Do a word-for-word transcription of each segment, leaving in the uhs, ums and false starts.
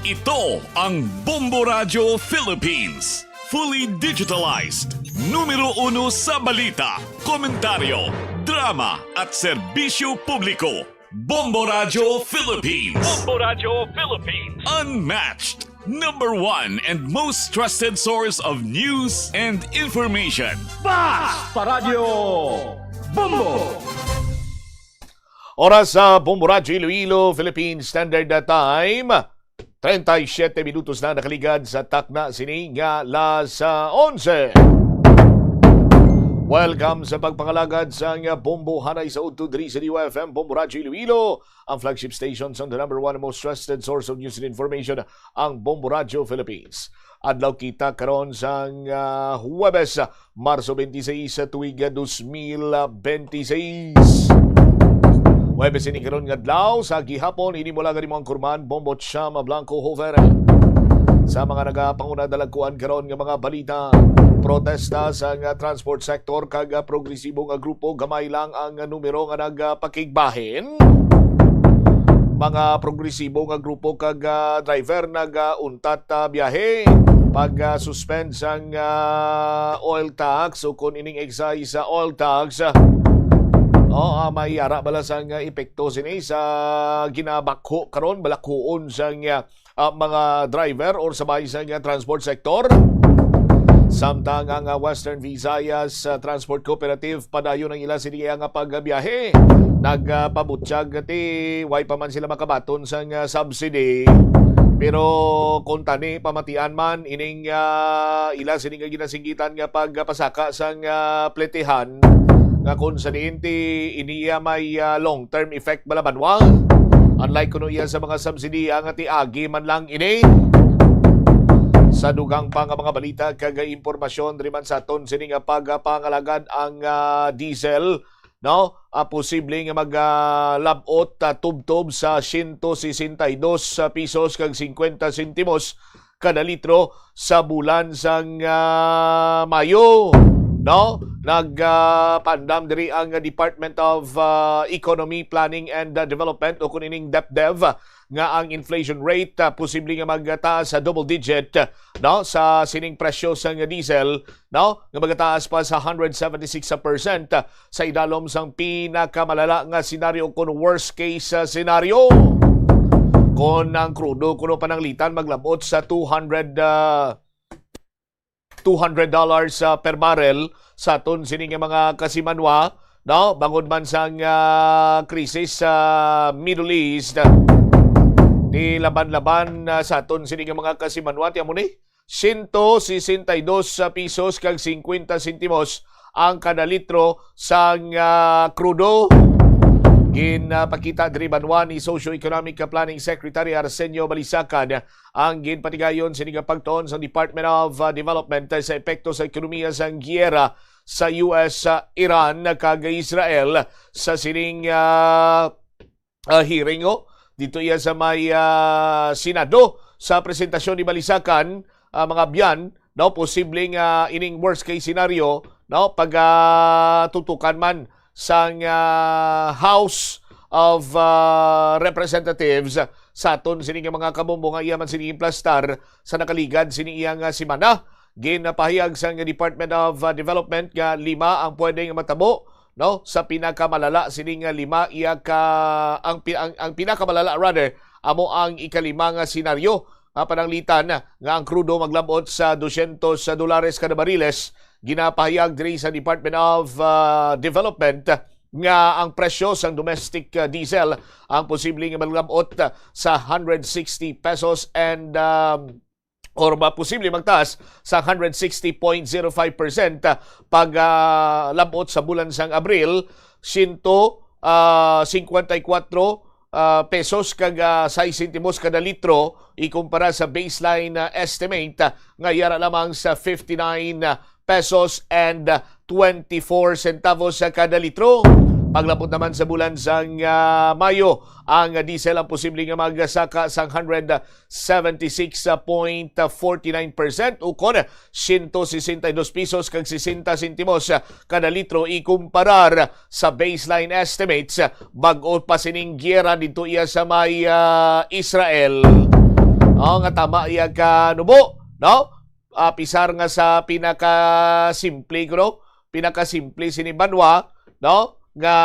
Ito ang Bombo Radyo Philippines. Fully digitalized. Numero uno sa balita, komentaryo, drama, at serbisyo publiko. Bombo Radyo Philippines. Bombo Radyo Philippines. Unmatched. Number one and most trusted source of news and information. Basta Radyo Bombo! Oras sa Bombo Radyo Iloilo, Philippine Standard Time. Treinta y siete minutos na nakaligad sa takna sini nga las onse. Welcome sa pagpangalagad sang Bombo Hanay sa Udto diri sa D Y F M, Bombo Radyo Iloilo, ang flagship station sang the number one most trusted source of news and information, ang Bombo Radyo Philippines. Adlaw kita karon sang, ah, Huwebes, Marso twenty-six, sa tuig dos mil twenty-six. Huwebes ini karon nga adlaw, sa gihapon, ini mo lang ang imong kurman, Bombo Chama Blanco Hover. Sa mga nagapanguna dalagkuan karon nga mga balita, protesta sa nga transport sector kag, ah, progresibo nga grupo, gamay lang ang numero nga nagapakigbahin. Mga progresibo nga grupo kag, ah, driver nagauntat, ah, biyahe, pag, ah, suspend sang, ah, oil tax o kon ining excise sa oil tax. Ah, oh, ah, may ara bala sang, ah, epekto sini sa ginabakho karon, balakhuon sang, ah, ah, mga driver or sa bahin sang, ah, transport sector. Samtang ang, ah, Western Visayas, ah, Transport Cooperative padayon ang ila sini nga pagbiyahe. Nagpabutyag ti way pa man sila makabaton sang, ah, subsidy. Pero kung tani pamatian man ining, ah, ila sini nga ginasinggitan nga pagpasaka sang, ah, pletihan, nga kung sa diin ti iniya may, ah, long-term effect bala banwa. Unlike kuno iya sa mga subsidy nga ti agi man lang ini. Sa dugang pa nga mga balita kag impormasyon, diri man sa aton sini nga pagpangalagad ang, ah, diesel, no? Ah, posible nga mag, ah, labot, ah, tubtob sa siyento sesenta y dos pesos kag singkwenta sentimos kada litro sa bulan sang, ah, Mayo, no? Nag, ah, paandam diri ang Department of, ah, Economy, Planning and, ah, Development o kun ining DepDev nga ang inflation rate, ah, posible nga magtaas sa double digit, no, sa sining presyo sang diesel, no, nga magataas pa sa hundred seventy-six percent sa idalom sang pinakamalala nga senaryo, kun worst case, ah, senaryo. Kon ang krudo kuno pananglitan maglabot sa two hundred, ah, two hundred dollars, ah, per barrel sa aton sini nga mga kasimanwa, no? Bangod man sang, ah, krisis sa Middle East, ti laban-laban, ah, sa aton sini nga mga kasimanwa, ti amo ni siyento sesenta y dos pesos kag singkwenta sentimos ang kada litro sang, ah, krudo. Ginpakita diri banwa ni Socio-Economic Planning Secretary Arsenio Balisacan ang ginpatigayon sini nga pagtuon sang Department of, ah, Development sa epekto sa ekonomiya sang giyera sa U S, ah, Iran kag Israel sa sining, ah, ah, hearing, oh, dito iya sa may, ah, Senado sa presentasyon ni Balisacan, ah, mga abyan, no, posible nga ining worst case scenario, no, pag, ah, tutukan man sang, ah, House of, ah, Representatives sa aton sini nga mga kabombo nga iya man sini implastar sa nakaligad sini iya nga semana. Ginapahayag sang Department of, ah, Development nga lima ang pwede nga matabo, no, sa pinakamalala sini nga lima iya ka ang pi-, ang, ang pinakamalala rather amo ang ikalima nga senaryo nga pananglitan nga ang krudo maglabot sa dosyentos dolares kada bariles. Ginapahayag diri sa Department of, ah, Development nga ang presyo sang domestic, ah, diesel ang posible nga maglabot sa hundred sixty pesos and, um, or ba posible magtaas sa hundred sixty point zero five percent pag, ah, labot sa bulan sang Abril, siyento, ah, singkwenta y kuwatro, ah, pesos kag, ah, sais sentimos kada litro ikumpara sa baseline, ah, estimate, ah, nga yara lamang sa fifty-nine pesos and twenty-four centavos sa kada litro. Paglabot naman sa bulan sang, ah, Mayo, ang diesel ang posible nga magsaka sang hundred seventy-six point forty-nine percent ukon siyento sesenta y dos pesos kag sesenta sentimos kada litro ikumparar sa baseline estimates bag-o pa sining giyera didto iya sa may, ah, Israel. Oh, nga tama iya ka nubo, no? Ah, pisar nga sa pinakasimple, no? Pinakasimple sini banwa, no? Nga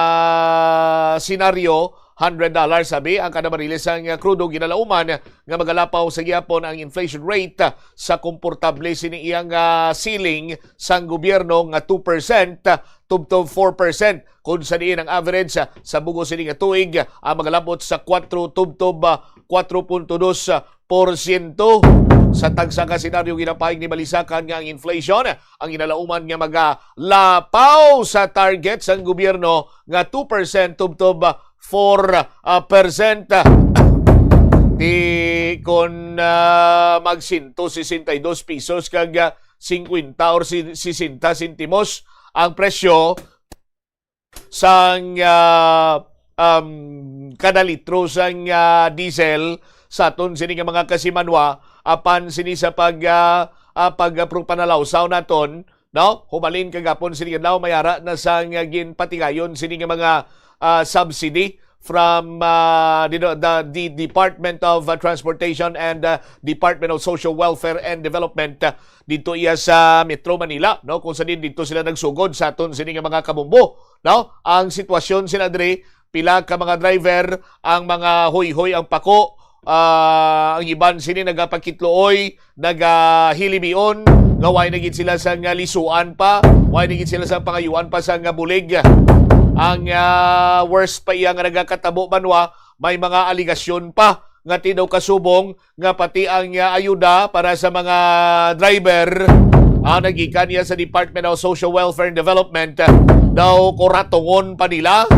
senaryo, hundred dollars sabi ang kada bariles sang, ah, krudo, ginalauman nga magalapaw sa gihapon ang inflation rate, ah, sa komportable sini iyang, ah, ceiling sang gobyerno nga two percent, ah, tubtob four percent, kung sa diin ang average, ah, sa bug-os sini nga tuig, ah, ang magalabot sa kwatro tubtob, ah, kwatro punto dos porsyento. Sa tagsa ka senaryo, ginapahayag ni Balisacan nga ang inflation ang ginalauman nga magalapaw sa target sang gobyerno nga two percent tubtob four percent. Di kon, ah, mag sento sesenta y dos pesos kag, ah, singkwenta or si-, sesenta sentimos ang presyo sang, ah, um, kada litro sang, ah, diesel sa aton sini nga mga kasimanwa, apan sini sa pag, ah, ah, pagpanalawsaw naton, no? Humalin kagapon sini nga adlaw, may ara na sang, ah, ginpatigayon sini nga mga, ah, subsidy from, ah, the, the, the Department of, ah, Transportation and, ah, Department of Social Welfare and Development, ah, dito iya sa Metro Manila, no? Kung sa din dito sila nagsugod sa aton sini nga mga kabumbo, no? Ang sitwasyon sila diri, pila ka mga driver ang mga hoy-hoy ang pako, ah, ang iban sini nagapakitluoy, nagahilibion, nga way na gid sila sang, ah, lisuan pa, way na gid sila sang pangayuan pa sang, ah, bulig. Ang, ah, worst pa iya nga nagakatabo banwa, may mga aligasyon pa nga ti daw kasubong nga pati ang, ah, ayuda para sa mga driver, ah, nagikan niya sa Department of Social Welfare and Development, ah, daw kuratongon pa nila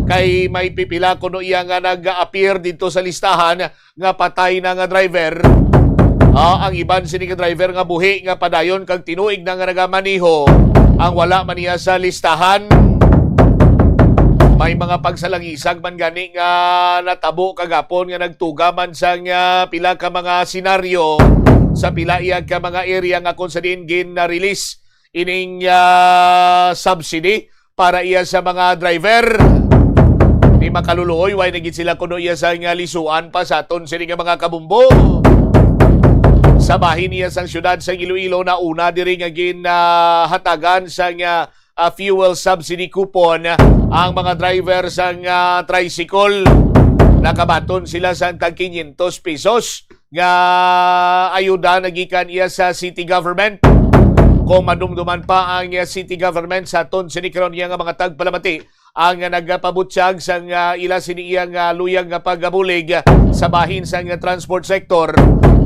kay may pipila kuno iya nga nag-appear dito sa listahan nga patay na nga driver. Ah, ang iban sini nga driver nga buhi nga padayon kag tinuig na nga nagamaneho ang wala man niya sa listahan. May mga pagsalangisag man gani nga natabo kagapon nga nagtuga man sang, ah, pila ka mga senaryo sa pila iya ka mga area nga kung sa diin gin-release ining, ah, subsidy para iya sa mga driver. Di makaluluoy, way na gid sila kuno iya sa nga lisuan pa sa aton sini nga mga kabumbo. Sa bahin iya sang siyudad sang Iloilo, nauna diri nga gin, ah, hatagan sang, ah, ah, fuel subsidy coupon ang mga driver sang, ah, tricycle. Nakabaton sila sang tag quinientos pesos nga ayuda nagikan iya sa city government. Kung madumduman pa ang, ah, city government sa aton sini karon iya nga mga tagpalamati, ang nagapabutyag sang, ah, ila sini iya nga luyag nga pagabulig sa bahin sang transport sector.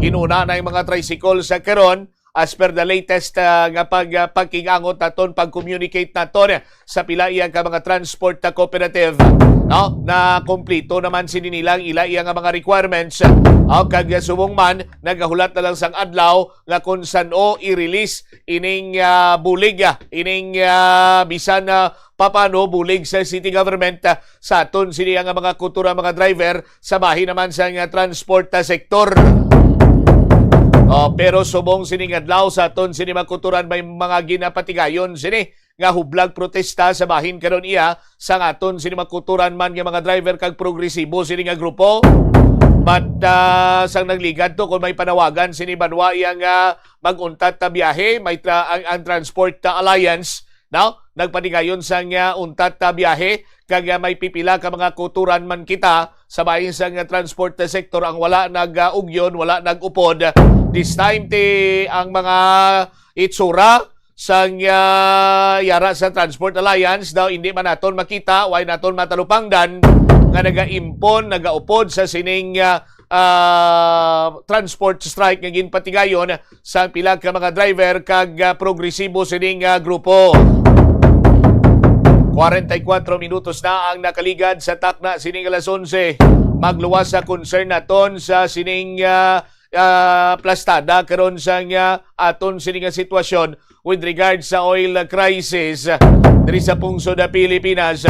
Inuna na ang mga tricycle sa karon, as per the latest, ah, nga pag, ah, pagkingangot naton, pag-communicate naton sa pila iya ka mga transport na cooperative, no? Na kompleto naman sini nila ang ila iya nga mga requirements. O, kag subong man, nagahulat na lang sang adlaw nga kung san-o i-release ining, ah, bulig, ah, ining, ah, bisan, ah, papano bulig sa city government, ah, sa aton sini nga mga kultura, mga driver sa bahin naman sa nga transport, ah, sektor. Oh, pero subong sini nga adlaw sa aton sini mga kulturan may mga ginapatigayon sini nga hublag protesta sa bahin karon iya sa aton sini mga kulturan man nga mga driver kag progresibo sini nga grupo. But, ah, sang nagligad to, kung may panawagan sini banwa iya nga mag-untat ta biyahe, may tra-, ang, ang Transport Alliance, no? Nagpatigayon sang, ah, untat ta biyahe, kag, ah, may pipila ka mga kuturan man kita sa bahin sang, ah, transport sector ang wala nag, ah, ugyon, wala nag-upod. This time, ti ang mga itsura sang, ah, yara sa Transport Alliance daw hindi man naton makita, way naton matalupangdan nga nagaimpon, nagaupod sa sining, ah, ah, transport strike nga ginpatigayon sang pila ka mga driver kag, ah, progresibo sining, ah, grupo. Kwarenta y kuwatro minutos na ang nakaligad sa takna sining alas onse. Magluwas sa concern naton sa sining, ah, ah, plastada karon sang, ah, aton sini nga sitwasyon with regard sa oil crisis diri sa pungsod sa Pilipinas.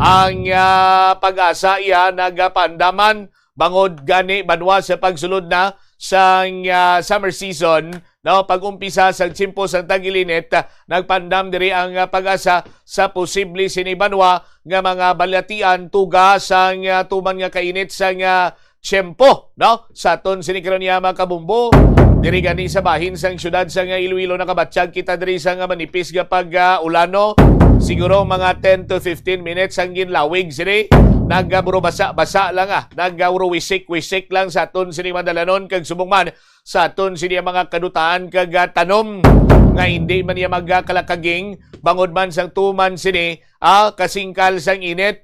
Ang, ah, PAGASA iya nagapandaman bangod gani banwa sa pagsulod na sang, ah, summer season, no, pag-umpisa sa tiyempo sang tag-ilinit, ah, nagpandam diri ang, ah, PAGASA sa posible sini banwa nga mga balatian tuga sang, ah, tuman nga kainit sang, ah, tiyempo, no? Sa aton sini karon niya, mga kabumbo, diri gani sa bahin sang syudad sang Iloilo, nakabatyag kita diri sa nga manipis nga pag, ah, ulano. Siguro mga ten to fifteen minutes ang ginlawig sini. Nagaburo basa-basa lang, ah. Nagawro wisik-wisik lang sa aton sini madalanon kag subong man sa aton sini mga kadutaan kag, ah, tanom nga hindi man niya magkalakaging bangod man sang tuman sini, ah, kasingkal sang init.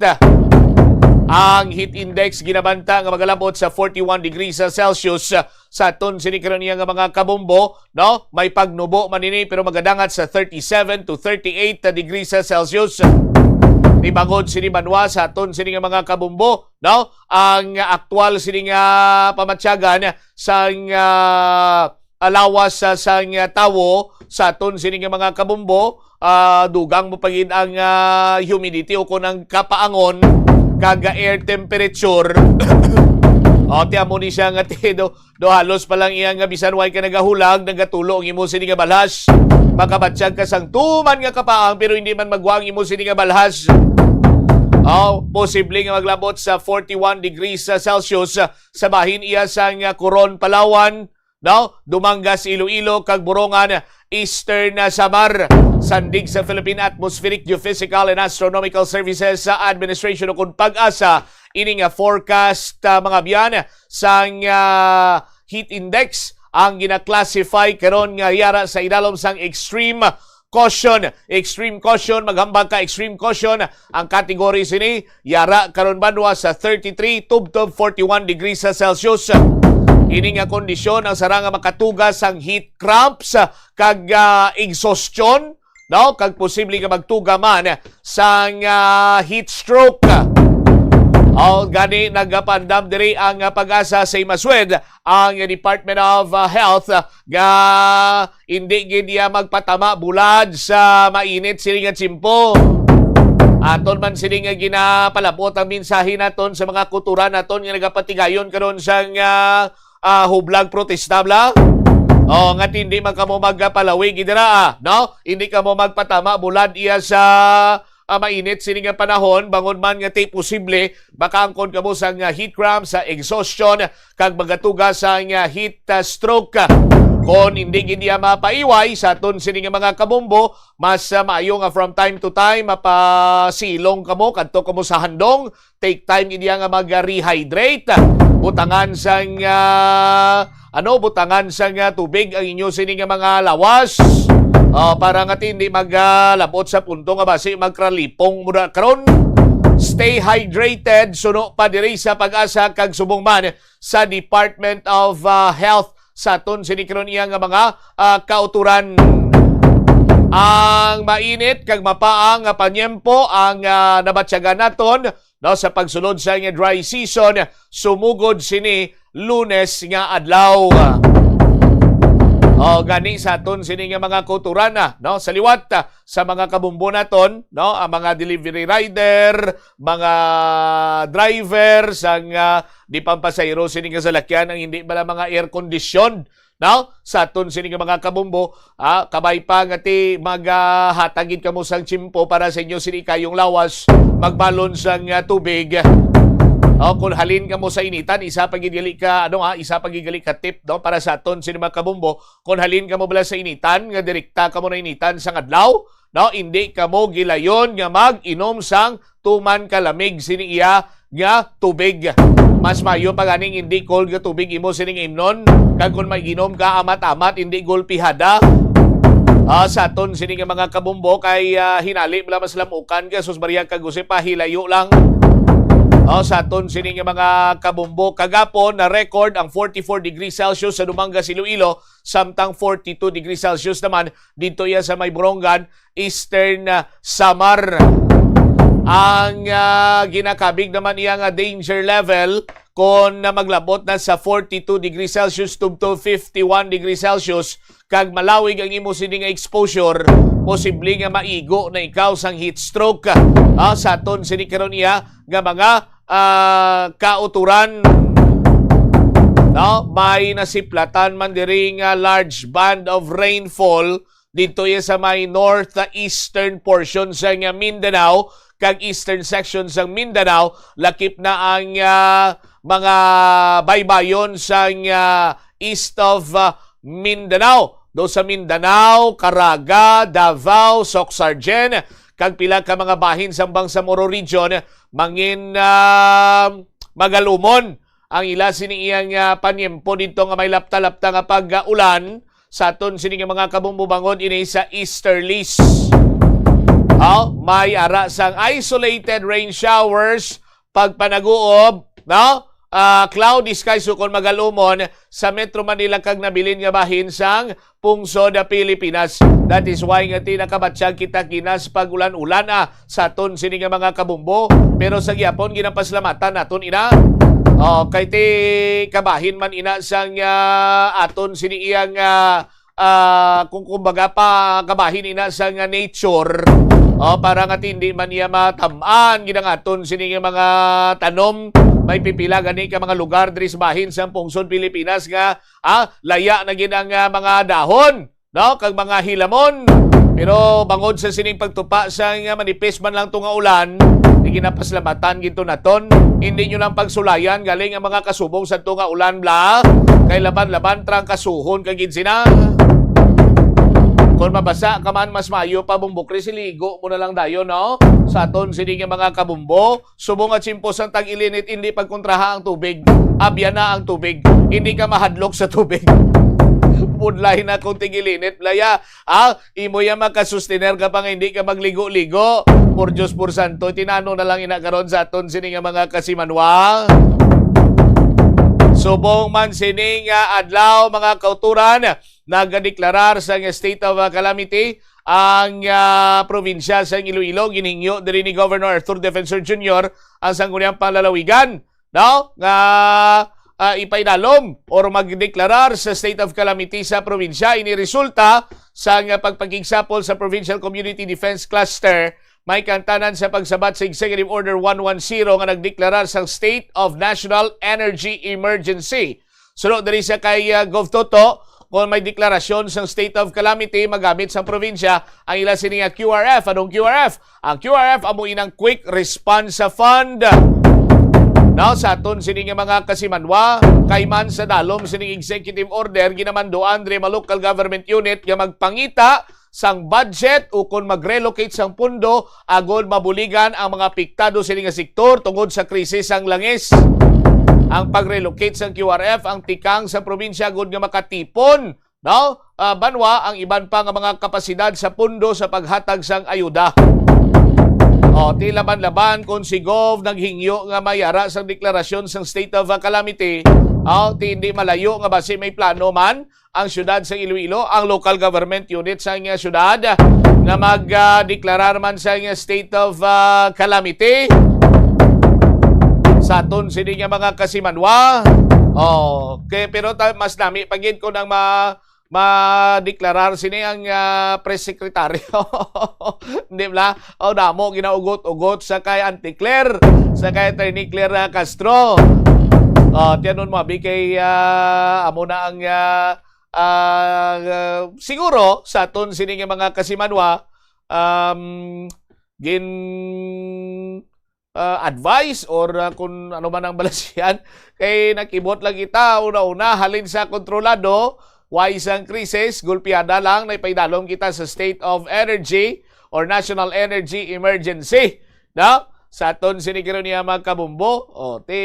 Ang heat index ginabanta nga magalabot sa forty-one degrees Celsius sa aton sini karon niya nga mga kabumbo, no? May pagnubo man ini pero magadangat sa thirty-seven to thirty-eight degrees Celsius. Ni bangod sini banwa sa aton sini nga mga kabumbo, no? Ang aktual sini nga pamatyagan sang, ah, lawas sa, sang, ah, tawo sa aton sini nga mga kabumbo, ah, dugang mo pa gid ang, ah, humidity o kon ang kapaangon kag air temperature. O, ti amo ni siya nga ti do, do halos pa lang iya nga bisan way ka nagahulag, nagatulo ang imo sini nga balhas. Makabatyag ka sang tuman nga kapaang pero hindi man magwa ang imo sini nga balhas. O, posible nga maglabot sa forty-one degrees Celsius sa bahin iya sang, ah, Coron, Palawan, no? Dumangas, Iloilo, kag Borongan, Eastern, ah, Samar. Sandig sa Philippine Atmospheric, Geophysical and Astronomical Services sa Administration o kon PAGASA, ini nga forecast, ah, mga biyan sang, ah, heat index ang gina-classify karon nga yara sa idalom sang extreme caution. Extreme caution, maghambal ka, extreme caution. Ang category sini, yara karon banwa sa thirty-three tubtob forty-one degrees Celsius. Ini nga kondisyon ang sarang nga makatuga sang heat cramps kag, ah, exhaustion, no? Kag posible nga magtuga man sang, ah, heat stroke. O, gani nagapaandam diri ang, ah, PAGASA sa imaswed ang Department of, ah, Health, ah, nga hindi gid iya magpatama bulad sa mainit sini nga tiyempo. Aton man sini nga ginapalabot ang mensahe naton sa mga kautoran naton nga nagapatigayon karon sang, ah, ah, hublag protesta bala. O, nga hindi man kamo magpalawig dira, ah, no? Hindi kamo magpatama bulad iya sa, ah, mainit sini nga panahon, bangod man nga ti posible makaangkon kamo sang, ah, heat cramp, sa exhaustion, kag magatuga sang, ah, heat, ah, stroke. Kon hindi gid iya mapaiway sa aton sini nga mga kabumbo, mas, ah, maayo nga from time to time mapasilong kamo, kadto kamo sa handong, take time gid iya nga mag-rehydrate. Butangan sang, ah, ano, butangan sang, ah, tubig ang inyo sini nga mga lawas. Ah, para nga ti hindi maglabot sa punto nga basi magkralipong mo na karon. Stay hydrated, suno pa diri sa PAGASA kag subong man sa Department of, ah, Health sa aton sini karon iya nga mga, ah, kautoran. Ang mainit kag mapaang nga panyempo ang, ah, nabatyagan naton, no, sa pagsulod sa nga dry season, sumugod sini Lunes nga adlaw. O, gani sa aton sini nga mga kautoran, ah, no, sa liwat, ah, sa mga kabumbo naton, no, ang mga delivery rider, mga driver, sang, ah, di pampasahero sini nga salakyan ang hindi bala mga air conditioned, no? Sa aton sini nga mga kabumbo, ah, kabay pa nga ti maghatag gid kamo sang tiyempo para sa inyo sini kayong lawas, magbalon sang, ah, tubig. O, kung halin kamo sa initan, isa pa gid gali ka, ano, ha, isa pa gid gali ka tip, no, para sa aton sini mga kabumbo. Kung halin kamo bala sa initan, nga direkta kamo na initan sang adlaw, no, hindi kamo gilayon nga mag-inom sang tuman kalamig sini iya nga tubig. Mas maayo pa ganing hindi cold nga tubig imo sining imnon. Kag kung mag-inom ka, amat-amat, hindi gulpihada. Ah, sa aton sini nga mga kabumbo kay, ah, hinali bala mas lamukan ka, sus Maria kag Jose, pahilayo lang. Ah, sa aton sini nga mga kabumbo, kagapon na record ang forty-four degrees Celsius sa Dumangas, Iloilo, samtang forty-two degrees Celsius naman dito iya sa may Borongan, Eastern, ah, Samar. Ang, ah, ginakabig naman iya nga danger level kon na maglabot na sa forty-two degrees Celsius tubtob fifty-one degrees Celsius, kag malawig ang imo sini nga exposure, posible nga maigo na ikaw sang heat stroke. Ah, sa aton sini karon iya nga mga, ah, kauturan, no? May nasiplatan man diri nga large band of rainfall dito iya sa may northeastern portion sa nga Mindanao kag eastern section sa Mindanao, lakip na ang, ah, mga baybayon sang, ah, East of, ah, Mindanao. Do sa Mindanao, Caraga, Davao, Soccsksargen, kag pila ka mga bahin sang Bangsamoro Region, mangin, ah, magalumon ang ila sini iyang, ah, panyempo didto nga may lapta-lapta nga pag-ulan sa aton sini nga mga kabumbo bangod ini sa easterlies. Oh, may ara sang isolated rain showers, pagpanaguob, no? Ah, cloudy skies ukon magalumon sa Metro Manila kag nabilin nga bahin sang pungsod, ah, Pilipinas. That is why nga ti nakabatyag kita ginas pag-ulan-ulan, ah, sa aton sini nga mga kabumbo. Pero sa gihapon, ginapasalamatan naton ina. Oh, kay ti kabahin man ina sang, ah, aton sini iyang, ah, ah, kung kumbaga pa kabahin ina sang nature. Oh, para nga ti hindi man niya matam-an gid ang aton sini nga mga tanom. May pipila gani ka mga lugar diri sa bahin sang pungsod Pilipinas nga, ah, laya na gid ang, ah, mga dahon, no, kag mga hilamon. Pero bangod sa sining pagtupa sang, ah, manipis man lang to nga ulan, di ginapasalamatan gid to naton. Hindi nyo lang pagsulayan galing ang mga kasubong sa to nga ulan, bla. Kay laban-laban tra ang kasuhon kag gid sina. Kung mabasa ka man, mas maayo pa, Bumbok Chris, iligo mo na lang dayon, no? Sa aton sini nga mga kabumbo, subong nga tiyempo sang tag-ilinit, hindi pagkontraha ang tubig. Abyan na ang tubig. Hindi ka mahadlok sa tubig. Budlay na kung tig-ilinit, blaya. Ah, imo ya makasustener ka pa nga hindi ka magligo-ligo. Por Diyos, por santo, tinano na lang ina karon sa aton sini nga mga kasimanwa. Subong man sini nga adlaw, mga kauturan, nagadeklarar sang state of, ah, calamity ang, ah, probinsya sang Iloilo. Ginhingyo diri ni Governor Arthur Defensor Junior ang sangguniang panlalawigan, no, nga, ah, ipaidalom or magdeklarar sa state of calamity sa probinsya. Ini resulta sang pagpakigsapol sa Provincial Community Defense Cluster. May kaangtanan sa pagsabat sa Executive Order one one zero nga nagdeklarar sang State of National Energy Emergency. Suno diri sa kay, ah, Gov Toto, kung may deklarasyon sang state of calamity, magamit sang probinsya ang ila sini nga Q R F. Anong Q R F? Ang Q R F amo inang Quick Response Fund. Now, sa aton sini nga mga kasimanwa, kay man sa dalom sining executive order, ginamanduan diri mga local government unit nga magpangita sang budget ukon mag-relocate sang pondo agod mabuligan ang mga apektado sini nga sektor tungod sa krisis sang langis. Ang pag-relocate sang Q R F ang tikang sa probinsya agud nga makatipon, no? Ah, banwa ang iban pa nga mga kapasidad sa pondo sa paghatag sang ayuda. O, ti laban-laban kung si Gov naghingyo nga may ara sang deklarasyon sang state of, ah, calamity, o, ti hindi malayo nga basi may plano man ang siyudad sa Iloilo, ang local government unit sa nga siyudad, nga mag, ah, deklarar man sa nga state of, ah, calamity sa aton sini nga mga kasimanwa. Oh, kay, pero ta-, mas nami pa gid kung ang ma-, madeklarar sini ang, ah, press secretary. Di ba? O, damo ginaugot-ugot sa kay Auntie Claire, sa kay Attorney Claire, ah, Castro. Ah, tiyanon mo, abi, kay, ah, amo na ang, ah, ah, ah, siguro sa aton sini nga mga kasimanwa, um, gin, ah, advice or, ah, kung ano man ang balasyan, kay nakibot lang kita, una-una, halin sa kontrolado, why sang krisis, gulpiada lang, naipaidalom kita sa state of energy or national energy emergency, no? Sa aton sini karon niya, mga kabumbo, o, ti,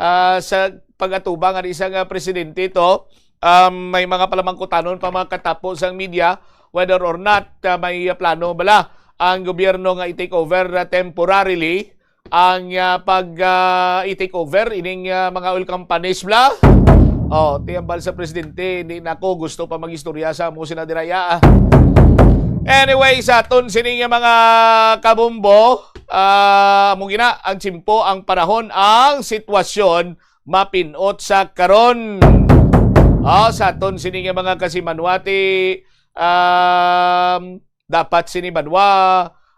ah, sa pag-atubang ani sa nga presidente to, um, may mga palamangkutanon pa mga katapo sang media whether or not, ah, may plano bala ang gobyerno nga i-take over, ah, temporarily ang, ah, pag, ah, i-take over ining, ah, mga oil companies bala. Oh, ti hambal sa presidente, hindi na ako gusto pa mag-istorya sa amo sina diraya, ah. Anyway, sa aton sini nga mga kabumbo, ah, amo gina ang tiyempo, ang panahon, ang sitwasyon mapin-ot sa karon. Ah, sa aton sini nga mga kasimanwati, um, dapat sini banwa,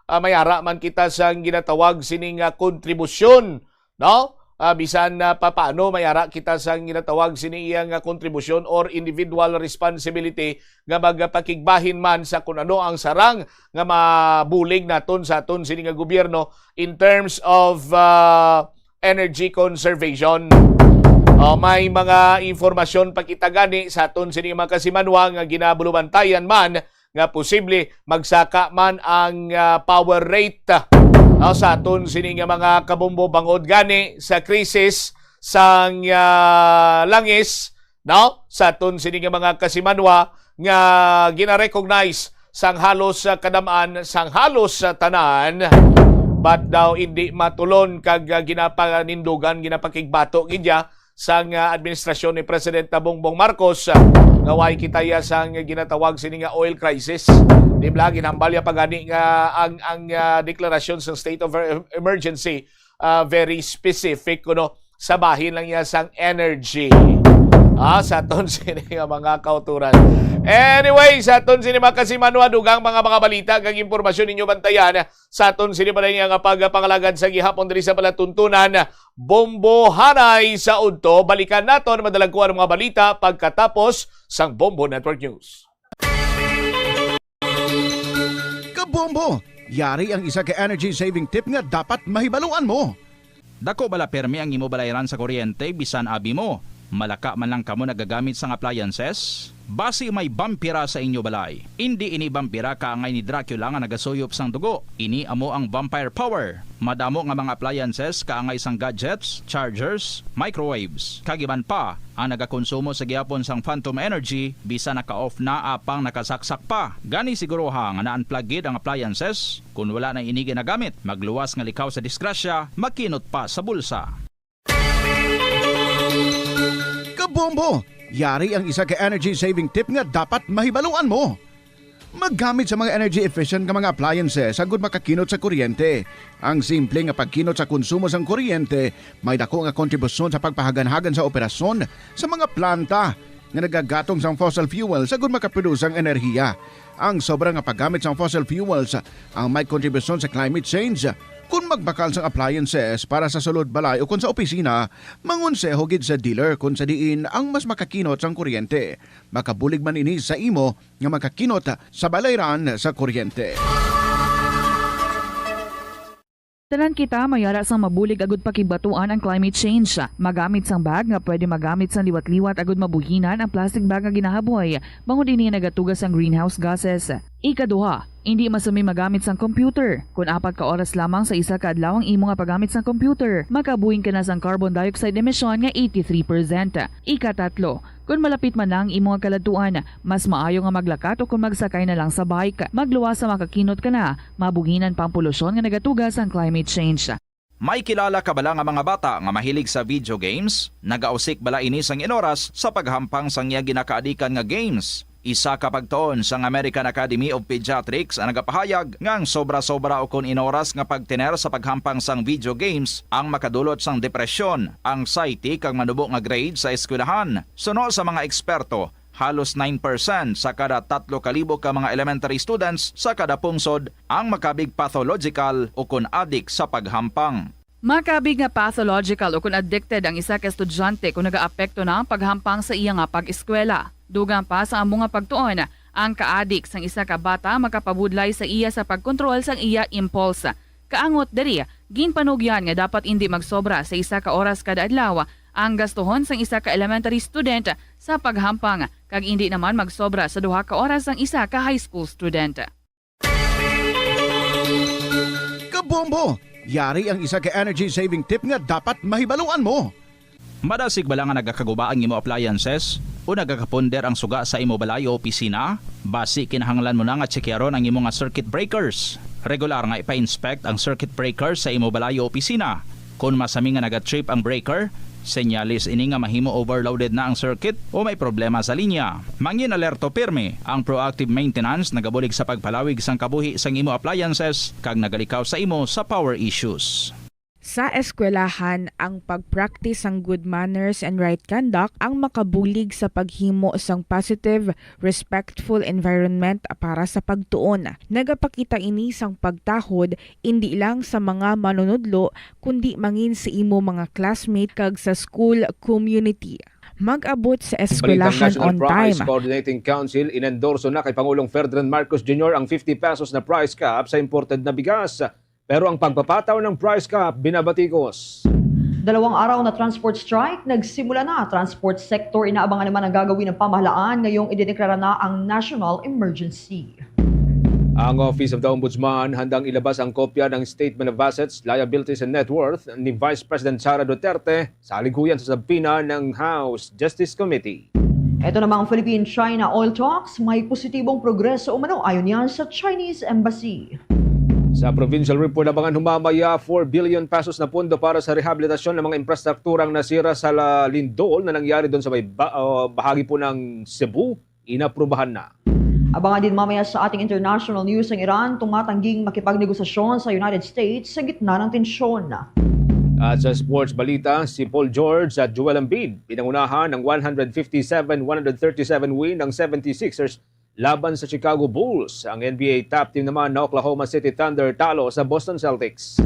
ah, may ara man kita sang ginatawag sini nga kontribusyon, no? Ah, bisan na papaano may ara kita sang ginatawag sini iya nga kontribusyon or individual responsibility nga magpakigbahin man sa kun ano ang sarang nga mabulig naton sa aton sini nga gobyerno in terms of, ah, energy conservation. O, may mga impormasyon pa kita gani sa aton sini mga kasimanwa nga ginabulubantayan man nga posible magsaka man ang, ah, power rate, ah, no, sa aton sini nga mga kabombo bangod gani sa krisis sang, ah, langis, no, sa aton sini nga mga kasimanwa nga gina-recognize sang halos, ah, kadam-an sang halos, ah, tanan, but daw indi matulon kag, ah, ginapanindugan, ginapakigbato gid ya sang, ah, administrasyon ni President Bongbong Marcos, ah, nga way kita ya sang ginatawag sini nga oil crisis. Di bala, ginhambal ya pa gani nga ang, ang, ah, deklarasyon sang state of er-, emergency, ah, very specific kuno sa bahin lang ya sang energy. Ah, sa aton sini nga mga kauturan. Anyway, sa aton sini mga kasimanwa, dugang mga, mga balita kag impormasyon ninyo bantayan sa aton sini balay nga pagpangalagad sa gihapon diri sa palatuntunan. Bombo Hanay sa udto. Balikan naton madalagkuan ang mga balita pagkatapos sang Bombo Network News. Kabombo! Yari ang isa ka energy saving tip nga dapat mahibaluan mo. Dako bala pirmi ang imo balayran sa kuryente bisan abi mo? Malaka man lang kamo nagagamit sang appliances? Basi may vampira sa inyo balay. Indi ini vampira kaangay ni Dracula nga nagasuyop sang dugo. Ini amo ang vampire power. Madamo nga mga appliances kaangay sang gadgets, chargers, microwaves, kag iban pa ang nagakonsumo sa gihapon sang phantom energy bisan naka-off na apang nakasaksak pa. Gani siguruha nga na-unplug gid ang appliances. Kon wala na ini ginagamit, magluwas nga likaw sa disgrasya, makinot pa sa bulsa. Kabombo! Yari ang isa ka energy saving tip nga dapat mahibaluan mo. Maggamit sa mga energy efficient nga mga appliances agud makakinot sa kuryente. Ang simple nga pagkinot sa konsumo sang kuryente may dako nga kontribusyon sa pagpahaganhagan sa operasyon sa mga planta nga nagagatong sang fossil fuels agud makaproduce sang enerhiya. Ang sobra nga paggamit sang fossil fuels ang may kontribusyon sa climate change. Kon magbakal sang appliances para sa sulod balay ukon sa opisina, mangonseho gid sa dealer kon sa diin ang mas makakinot sang kuryente. Makabulig man ini sa imo nga makakinot sa balayran sa kuryente. Tanan kita may ara sang mabulig agud pakigbatuan ang climate change. Magamit sang bag nga pwede magamit sang liwat-liwat agud mabuhinan ang plastic bag nga ginahaboy, bangod ini nagatuga sang greenhouse gases. Ikaduha, indi masami magamit sang computer. Kon apat ka oras lamang sa isa ka adlaw ang imo nga paggamit sang computer, makabuhin ka na sang carbon dioxide emission nga eighty-three percent. Ikatatlo, kon malapit man na ang imo nga kaladtuan, mas maayo nga maglakat o kon magsakay na lang sa bike. Magluwas sa makakinot ka na, mabuhinan pa ang polusyon nga nagatuga sang climate change. May kilala ka bala nga mga bata nga mahilig sa video games? Nagausik bala ini sang inoras sa paghampang sang iya ginakaadikan nga games? Isa ka pagtuon sang American Academy of Pediatrics ang nagapahayag nga ang sobra-sobra ukon inoras nga pagtener sa paghampang sang video games ang makadulot sang depresyon, anxiety, kag manubo nga grade sa eskwelahan. Suno sa mga eksperto, halos nine percent sa kada tatlo ka libo ka mga elementary students sa kada pungsod ang makabig pathological ukon adik sa paghampang. Makabig nga pathological ukon addicted ang isa ka estudyante kon nagaapekto na ang paghampang sa iya nga pag-eskwela. Dugang pa sa amo nga pagtuon, ang kaadik sang isa ka bata makapabudlay sa iya sa pagkontrol sang iya impulse. Kaangot diri, ginpanugyan nga dapat indi magsobra sa isa ka oras kada adlaw ang gastuhon sang isa ka elementary student sa paghampang, kag indi naman magsobra sa duha ka oras ang isa ka high school student. Kabombo! Yari ang isa ka energy saving tip nga dapat mahibaluan mo. Madasig bala nga nagakaguba ang imo appliances o nagakapunder ang suga sa imo balay o opisina? Basi kinahanglan mo na nga tsekyaron ang imo nga circuit breakers. Regular nga ipa-inspect ang circuit breaker sa imo balay o opisina. Kon masami nga nagatrip ang breaker, senyales ini nga mahimo overloaded na ang circuit o may problema sa linya. Mangin alerto pirmi, ang proactive maintenance nagabulig sa pagpalawig sang kabuhi sang imo appliances kag nagalikaw sa imo sa power issues. Sa eskwelahan, ang pag-practice sang good manners and right conduct ang makabulig sa paghimo sang positive, respectful environment para sa pagtuon. Nagapakita ini sang pagtahod indi lang sa mga manunudlo, kundi mangin sa imo mga classmate kag sa school community. Mag-abot sa Balitang eskwelahan National on Price time. Coordinating Council, inendorso na kay Pangulong Ferdinand Marcos Junior ang fifty pesos na price cap sa imported na bigas. Pero ang pagpapataw ng price cap binabatikos. Dalawang araw na transport strike, nagsimula na. Transport sector, inaabangan naman ang gagawin ng pamahalaan ngayong idineklara na ang national emergency. Ang Office of the Ombudsman handang ilabas ang kopya ng Statement of Assets, Liabilities and Net Worth ni Vice President Sara Duterte sa haliguyan sa subpoena ng House Justice Committee. Ito namang Philippine-China oil talks, may positibong progreso umano ayon yan sa Chinese Embassy. Sa provincial report, abangan humamaya four billion pesos na pondo para sa rehabilitasyon ng mga infrastrukturang nasira sa la- lindol na nangyari doon sa may ba- uh, bahagi po ng Cebu, inaprubahan na. Abangan din mamaya sa ating international news ang Iran tumatangging makipagnegosasyon sa United States sa gitna ng tensyon. At sa sports balita, si Paul George at Joel Embiid pinangunahan ng one hundred fifty-seven one hundred thirty-seven win ng seventy-sixers laban sa Chicago Bulls. Ang N B A top team naman na Oklahoma City Thunder talo sa Boston Celtics.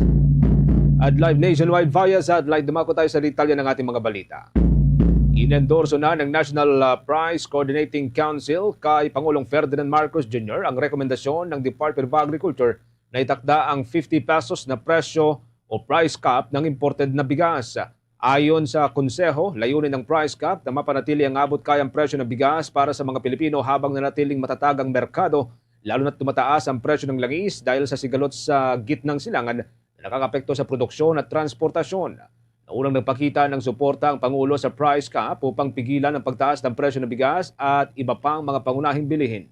At live nationwide via satellite, dumako tayo sa detalye ng ating mga balita. Inendorso na ng National uh, Price Coordinating Council kay Pangulong Ferdinand Marcos Junior ang rekomendasyon ng Department of Agriculture na itakda ang fifty pesos na presyo o price cap ng imported na bigas. Ayon sa Konseho, layunin ng price cap na mapanatili ang abot kayang presyo ng bigas para sa mga Pilipino habang nanatiling matatag ang merkado, lalo na't tumataas ang presyo ng langis dahil sa sigalot sa gitnang silangan na nakakapekto sa produksyon at transportasyon. Naunang nagpakita ng suporta ang Pangulo sa price cap upang pigilan ang pagtaas ng presyo ng bigas at iba pang mga pangunahing bilihin.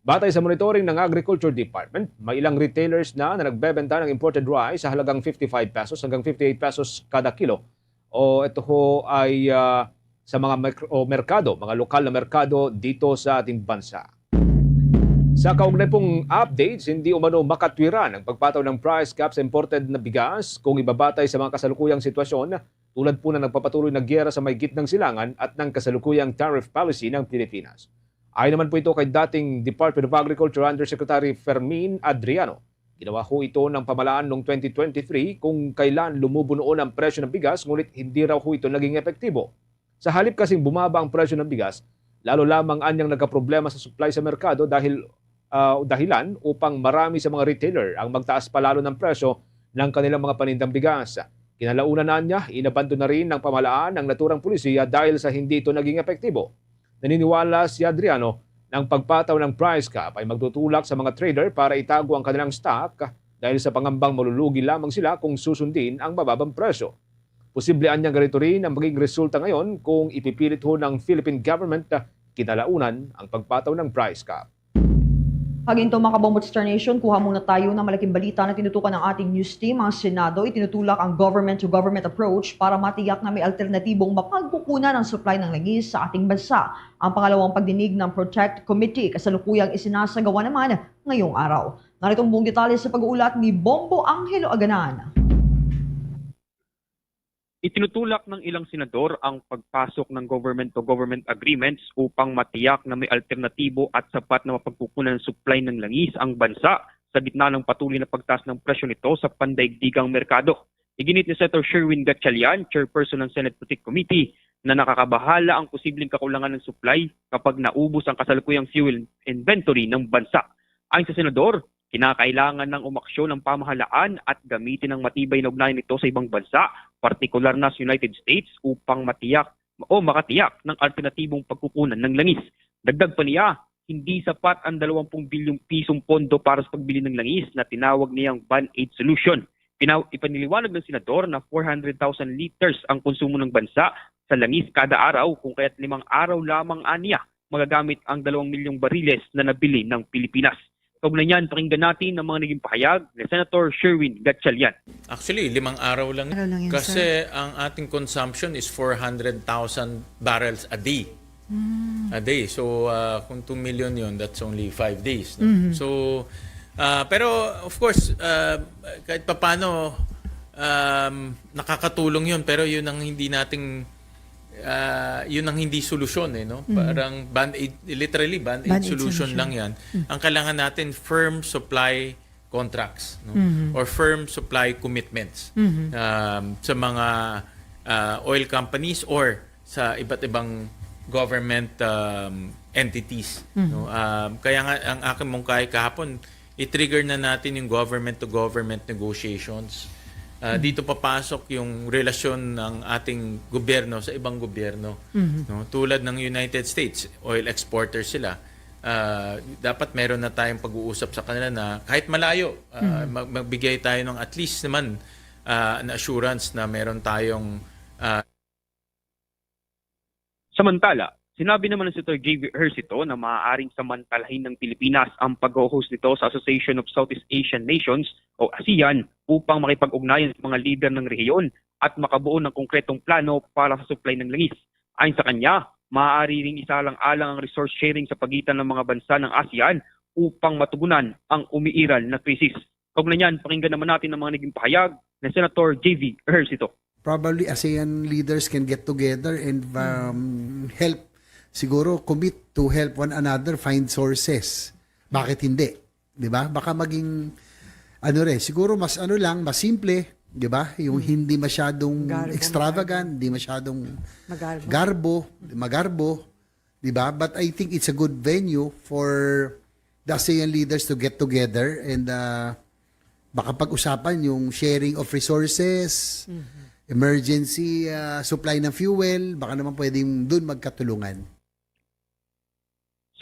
Batay sa monitoring ng Agriculture Department, may ilang retailers na na nagbebenta ng imported rice sa halagang fifty-five pesos hanggang fifty-eight pesos kada kilo. O ito ho ay ah, sa mga merk- o merkado, mga lokal na merkado dito sa ating bansa. Sa kaugnay pong updates, hindi umano makatwiran ang pagpataw ng price cap sa imported na bigas kung ibabatay sa mga kasalukuyang sitwasyon tulad po na nagpapatuloy na giyera sa may gitnang silangan at ng kasalukuyang tariff policy ng Pilipinas. Ayon naman po ito kay dating Department of Agriculture Undersecretary Fermin Adriano. Ginawa ho ito ng pamalaan noong twenty twenty-three kung kailan lumubo noon ang presyo ng bigas, ngunit hindi raw ho ito naging epektibo. Sa halip kasing bumaba ang presyo ng bigas, lalo lamang anyang nagkaproblema sa supply sa merkado dahil ah, dahilan upang marami sa mga retailer ang magtaas pa lalo ng presyo ng kanilang mga panindang bigas. Kinalaunan na niya, inabandon na rin ng pamahalaan ang naturang polisiya dahil sa hindi ito naging epektibo. Naniniwala si Adriano na ang pagpataw ng price cap ay magtutulak sa mga trader para itago ang kanilang stock dahil sa pangambang malulugi lamang sila kung susundin ang mababang presyo. Posible anyang ganito rin ang maging resulta ngayon kung ipipilit ho ng Philippine government na kinalaunan ang pagpataw ng price cap. Kaginto, mga kabombo, Star Nation, kuha muna tayo ng malaking balita na tinutukan ng ating news team. Ang Senado, itinutulak ang government-to-government approach para matiyak na may alternatibong mapagkukunan ang supply ng langis sa ating bansa. Ang pangalawang pagdinig ng Protect Committee kasalukuyang isinasagawa naman ngayong araw. Narito ang buong detalye sa pag-uulat ni Bombo Angelo Aganan. Itinutulak ng ilang senador ang pagpasok ng government-to-government agreements upang matiyak na may alternatibo at sapat na mapagkukunan ng supply ng langis ang bansa sa gitna ng patuloy na pagtaas ng presyo nito sa pandaigdigang merkado. Iginit ni Senator Sherwin Gatchalian, chairperson ng Senate Protect Committee, na nakakabahala ang posibleng kakulangan ng supply kapag naubos ang kasalukuyang fuel inventory ng bansa. Ayon sa senador, kinakailangan ng umaksyon ang pamahalaan at gamitin ang matibay na ugnayan nito sa ibang bansa, partikular na sa United States, upang matiyak o makatiyak ng alternatibong pagkukunan ng langis. Dagdag pa niya, hindi sapat ang dalawampung bilyong pisong pondo para sa pagbili ng langis na tinawag niyang Band-Aid solution. Pinaw- ipaniliwanag ng senador na four hundred thousand liters ang konsumo ng bansa sa langis kada araw, kung kaya't limang araw lamang aniya magagamit ang dalawang milyong bariles na nabili ng Pilipinas. Kaugnay niyan, pakinggan natin ang mga naging pahayag ni Senator Sherwin Gatchalian. Actually, limang araw lang. Araw lang yun, Kasi ang ating consumption is four hundred thousand barrels a day. A day. So, ah, kung two million yun, that's only five days. No? So, ah, pero of course, ah, kahit papano, um, nakakatulong yun, pero yun ang hindi nating, ah, yun ang hindi solusyon eh, no? Parang band-aid, literally band-aid Band-aid solution, solution. Lang yan. Ang kailangan natin, firm supply contracts, no? Or firm supply commitments um, sa mga ah, oil companies or sa iba't ibang government um, entities. No? Um, kaya nga ang aking mungkahi kahapon, i-trigger na natin yung government-to-government negotiations. Ah, dito papasok yung relasyon ng ating gobyerno sa ibang gobyerno, no? Tulad ng United States, oil exporter sila. Ah, dapat meron na tayong pag-uusap sa kanila na kahit malayo, ah, mag-, magbigay tayo ng at least naman, ah, na assurance na meron tayong, ah, Samantala, sinabi naman ni Senator J V Ejercito na maaaring samantalahin ng Pilipinas ang pag-host nito sa Association of Southeast Asian Nations o ASEAN upang makipag-ugnayan sa mga lider ng rehiyon at makabuo ng konkretong plano para sa supply ng langis. Ayon sa kanya, maaari ring isalang-alang ang resource sharing sa pagitan ng mga bansa ng ASEAN upang matugunan ang umiiral na krisis. Kaugnay niyan, pakinggan naman natin ang mga naging pahayag ni Senator J V Ejercito. Probably ASEAN leaders can get together and um, help, siguro commit to help one another find sources. Bakit hindi? 'Di ba? Baka maging ano rin, siguro mas ano lang, mas simple, 'di ba? Yung hindi masyadong Garbo, extravagant, hindi masyadong Magarbo. garbo, magarbo, 'di ba? But I think it's a good venue for the ASEAN leaders to get together and uh, makapag-usapan yung sharing of resources, emergency uh, supply ng fuel, baka naman pwedeng doon magkatulungan.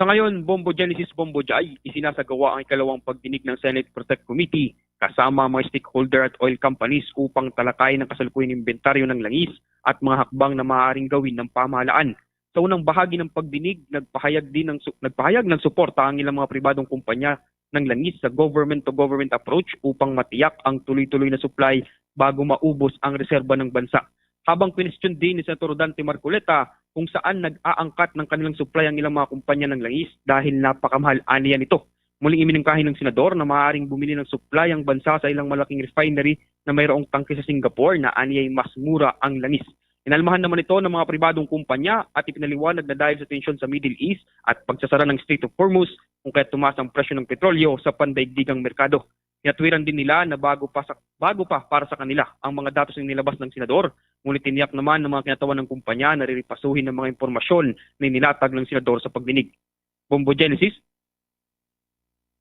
Sa ngayon, Bombo Genesis, Bombo Jai, isinasagawa ang ikalawang pagdinig ng Senate Protect Committee kasama ang mga stakeholder at oil companies upang talakayin ang kasalukuyang inventaryo ng langis at mga hakbang na maaaring gawin ng pamahalaan. Sa unang bahagi ng pagdinig, nagpahayag din ng su- nagpahayag ng suporta ang ilang mga pribadong kumpanya ng langis sa government-to-government approach upang matiyak ang tuloy-tuloy na supply bago maubos ang reserba ng bansa. Habang kinwestiyon din ni Senator Dante Marcoleta kung saan nag-aangkat ng kanilang supply ang ilang mga kumpanya ng langis dahil napakamahal aniya nito. Muling iminungkahi ng senador na maaaring bumili ng supply ang bansa sa ilang malaking refinery na mayroong tangke sa Singapore na aniya'y mas mura ang langis. Inalmahan naman ito ng mga pribadong kumpanya at ipinaliwanag na dahil sa tensyon sa Middle East at pagsasara ng Strait of Hormuz kung kaya tumaas ang presyo ng petrolyo sa pandaigdigang merkado. Pinatwiran din nila na bago pa, sa, bago pa para sa kanila ang mga datos na nilabas ng senador, ngunit tiniyak naman ng mga kinatawan ng kumpanya na reripasuhin ng mga impormasyon na inilatag ng senador sa pagdinig. Bombo Genesis.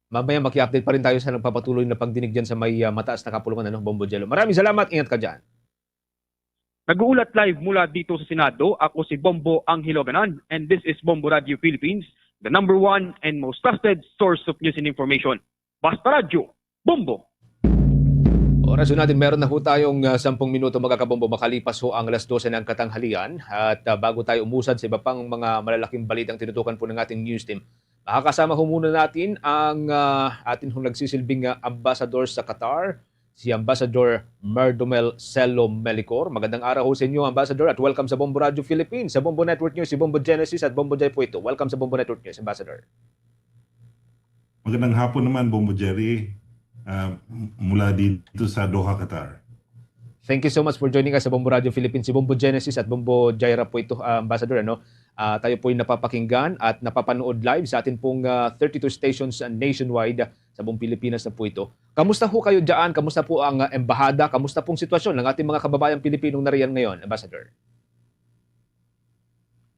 Mamaya maki-update pa rin tayo sa nagpapatuloy na pagdinig dyan sa may uh, mataas na kapulungan, ano, Bombo Jello. Maraming salamat. Ingat ka dyan. Nag-uulat live mula dito sa Senado, ako si Bombo Angelo Ganan, and this is Bombo Radio Philippines, the number one and most trusted source of news and information. Basta Radyo, Bombo! Oras natin, meron na ho tayong uh, sampung minuto, mga kabombo, makalipas ho ang alas dose ng katanghalian. At uh, bago tayo umusad sa iba pang mga malalaking balitang tinutukan po ng ating news team, makakasama ho muna natin ang uh, atin hong nagsisilbing uh, ambassador sa Qatar, si Ambassador Mardomel Cello Melicor. Magandang araw ho sa inyo, Ambassador, at welcome sa Bombo Radio Philippines, sa Bombo Network News, si Bombo Genesis at Bombo Jai po ito. Welcome sa Bombo Network News, Ambassador. Magandang hapon naman, Bombo Jerry, uh, mula dito sa Doha, Qatar. Thank you so much for joining us sa Bombo Radio Philippines. Si Bombo Genesis at Bombo Jaira po ito, uh, Ambassador. Ano? Uh, tayo po yung napapakinggan at napapanood live sa atin pong uh, thirty-two stations nationwide sa buong Pilipinas na po ito. Kamusta ho kayo dyan? Kamusta po ang uh, embahada? Kamusta pong sitwasyon ng ating mga kababayang Pilipinong nariyan ngayon, Ambassador?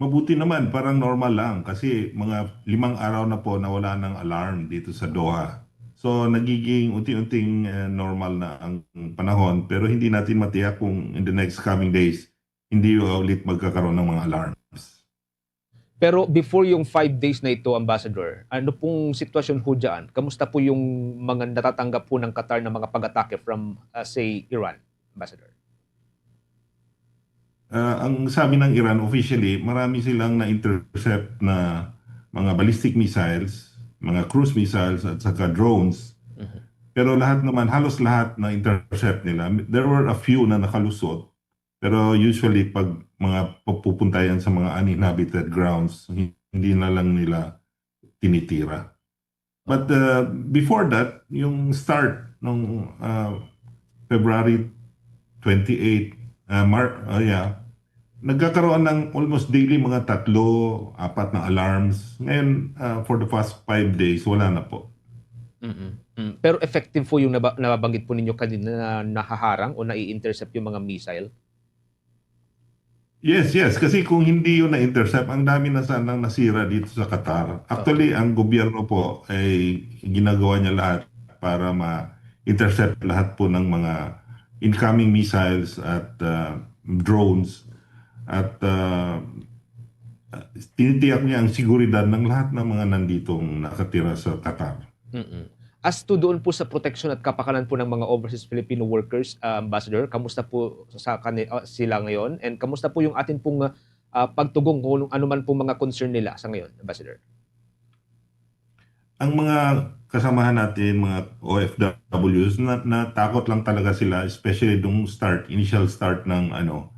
Mabuti naman, parang normal lang kasi mga limang araw na po na wala ng alarm dito sa Doha. So nagiging unti-unting uh, normal na ang panahon, pero hindi natin matiyak kung in the next coming days hindi ulit magkakaroon ng mga alarms. Pero before yung five days na ito, Ambassador, ano pong sitwasyon ho dyan? Kamusta po yung mga natatanggap po ng Qatar na mga pag-atake from, uh, say, Iran, Ambassador? Uh, ang sabi ng Iran officially, marami silang na-intercept na mga ballistic missiles, mga cruise missiles at saka drones. Pero lahat naman, halos lahat na-intercept nila. There were a few na nakalusot. Pero usually, pag mga pupunta yan sa mga uninhabited grounds, hindi na lang nila tinitira. But uh, before that, yung start nung uh, February twenty-eight, uh, Mar uh, yeah, nagkakaroon ng almost daily mga tatlo, apat na alarms. Ngayon, uh, for the past five days, wala na po. Mm-mm. Mm. Pero effective po yung naba- nababanggit po ninyo kanina na nahaharang o nai-intercept yung mga missile? Yes, yes. Kasi kung hindi yun na-intercept, ang dami na sanang nasira dito sa Qatar. Actually, ang gobyerno po ay ginagawa niya lahat para ma-intercept lahat po ng mga incoming missiles at, ah, drones. At, ah, tinitiyak niya ang seguridad ng lahat ng mga nanditong nakatira sa Qatar. Mm-mm. As to doon po sa proteksyon at kapakanan po ng mga overseas Filipino workers, ah, Ambassador, kamusta po sa kani-, ah, sila ngayon? And kamusta po yung atin pong, ah, pagtugon kung ano man pong mga concern nila sa ngayon, Ambassador? Ang mga kasamahan natin, mga O F Ws, na, natakot lang talaga sila, especially nung start, initial start ng, ano,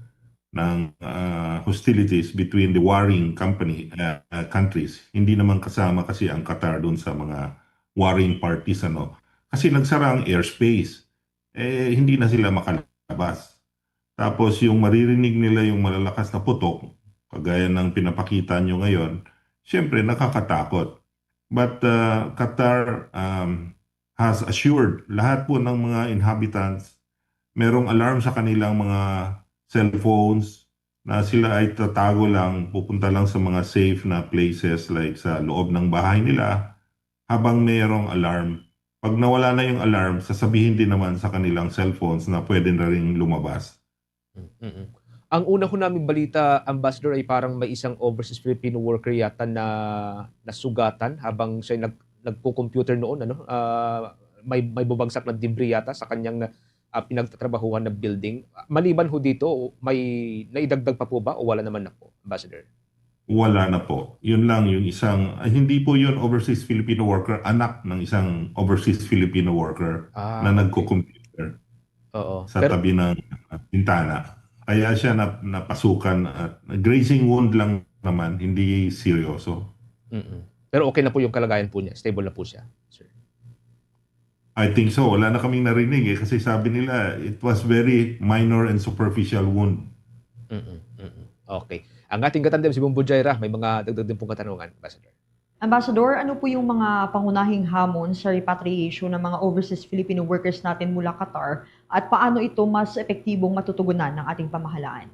ng, ah, hostilities between the warring company, ah, ah, countries. Hindi naman kasama kasi ang Qatar doon sa mga warring parties, ano. Kasi nagsara ang airspace, eh, hindi na sila makalabas. Tapos yung maririnig nila yung malalakas na putok, kagaya ng pinapakita nyo ngayon, siyempre nakakatakot. But, ah, Qatar, um, has assured lahat po ng mga inhabitants, merong alarm sa kanilang mga cellphones na sila ay tatago lang, pupunta lang sa mga safe na places like sa loob ng bahay nila habang mayroong alarm. Pag nawala na yung alarm, sasabihin din naman sa kanilang cellphones na pwede na ring lumabas. Mm, mm. Ang una ho naming balita, Ambassador, ay parang may isang overseas Filipino worker yata na nasugatan habang siya nag-, nagko-computer noon, ano? Ah, may, may bumagsak na debris yata sa kanyang, ah, pinagtatrabahuhan na building. Maliban ho dito, may naidagdag pa po ba o wala naman na po, Ambassador? Wala na po. Yun lang, yung isang, ah, hindi po yun overseas Filipino worker, anak ng isang overseas Filipino worker Ah, na okay. nagko-computer Oo. sa Pero tabi ng, ah, bintana. Kaya siya nap-, napasukan at grazing wound lang naman, hindi seryoso. Mm-mm. Pero okay na po yung kalagayan po niya. Stable na po siya, sir. I think so. Wala na kaming narinig eh, kasi sabi nila, it was very minor and superficial wound. Mm-mm, mm-mm. Okay. Ang ating katandem, si Bombo Jaira, may mga dagdag din pong katanungan, Ambassador. Ambassador, ano po yung mga pangunahing hamon sa repatriation ng mga overseas Filipino workers natin mula Qatar at paano ito mas epektibong matutugunan ng ating pamahalaan?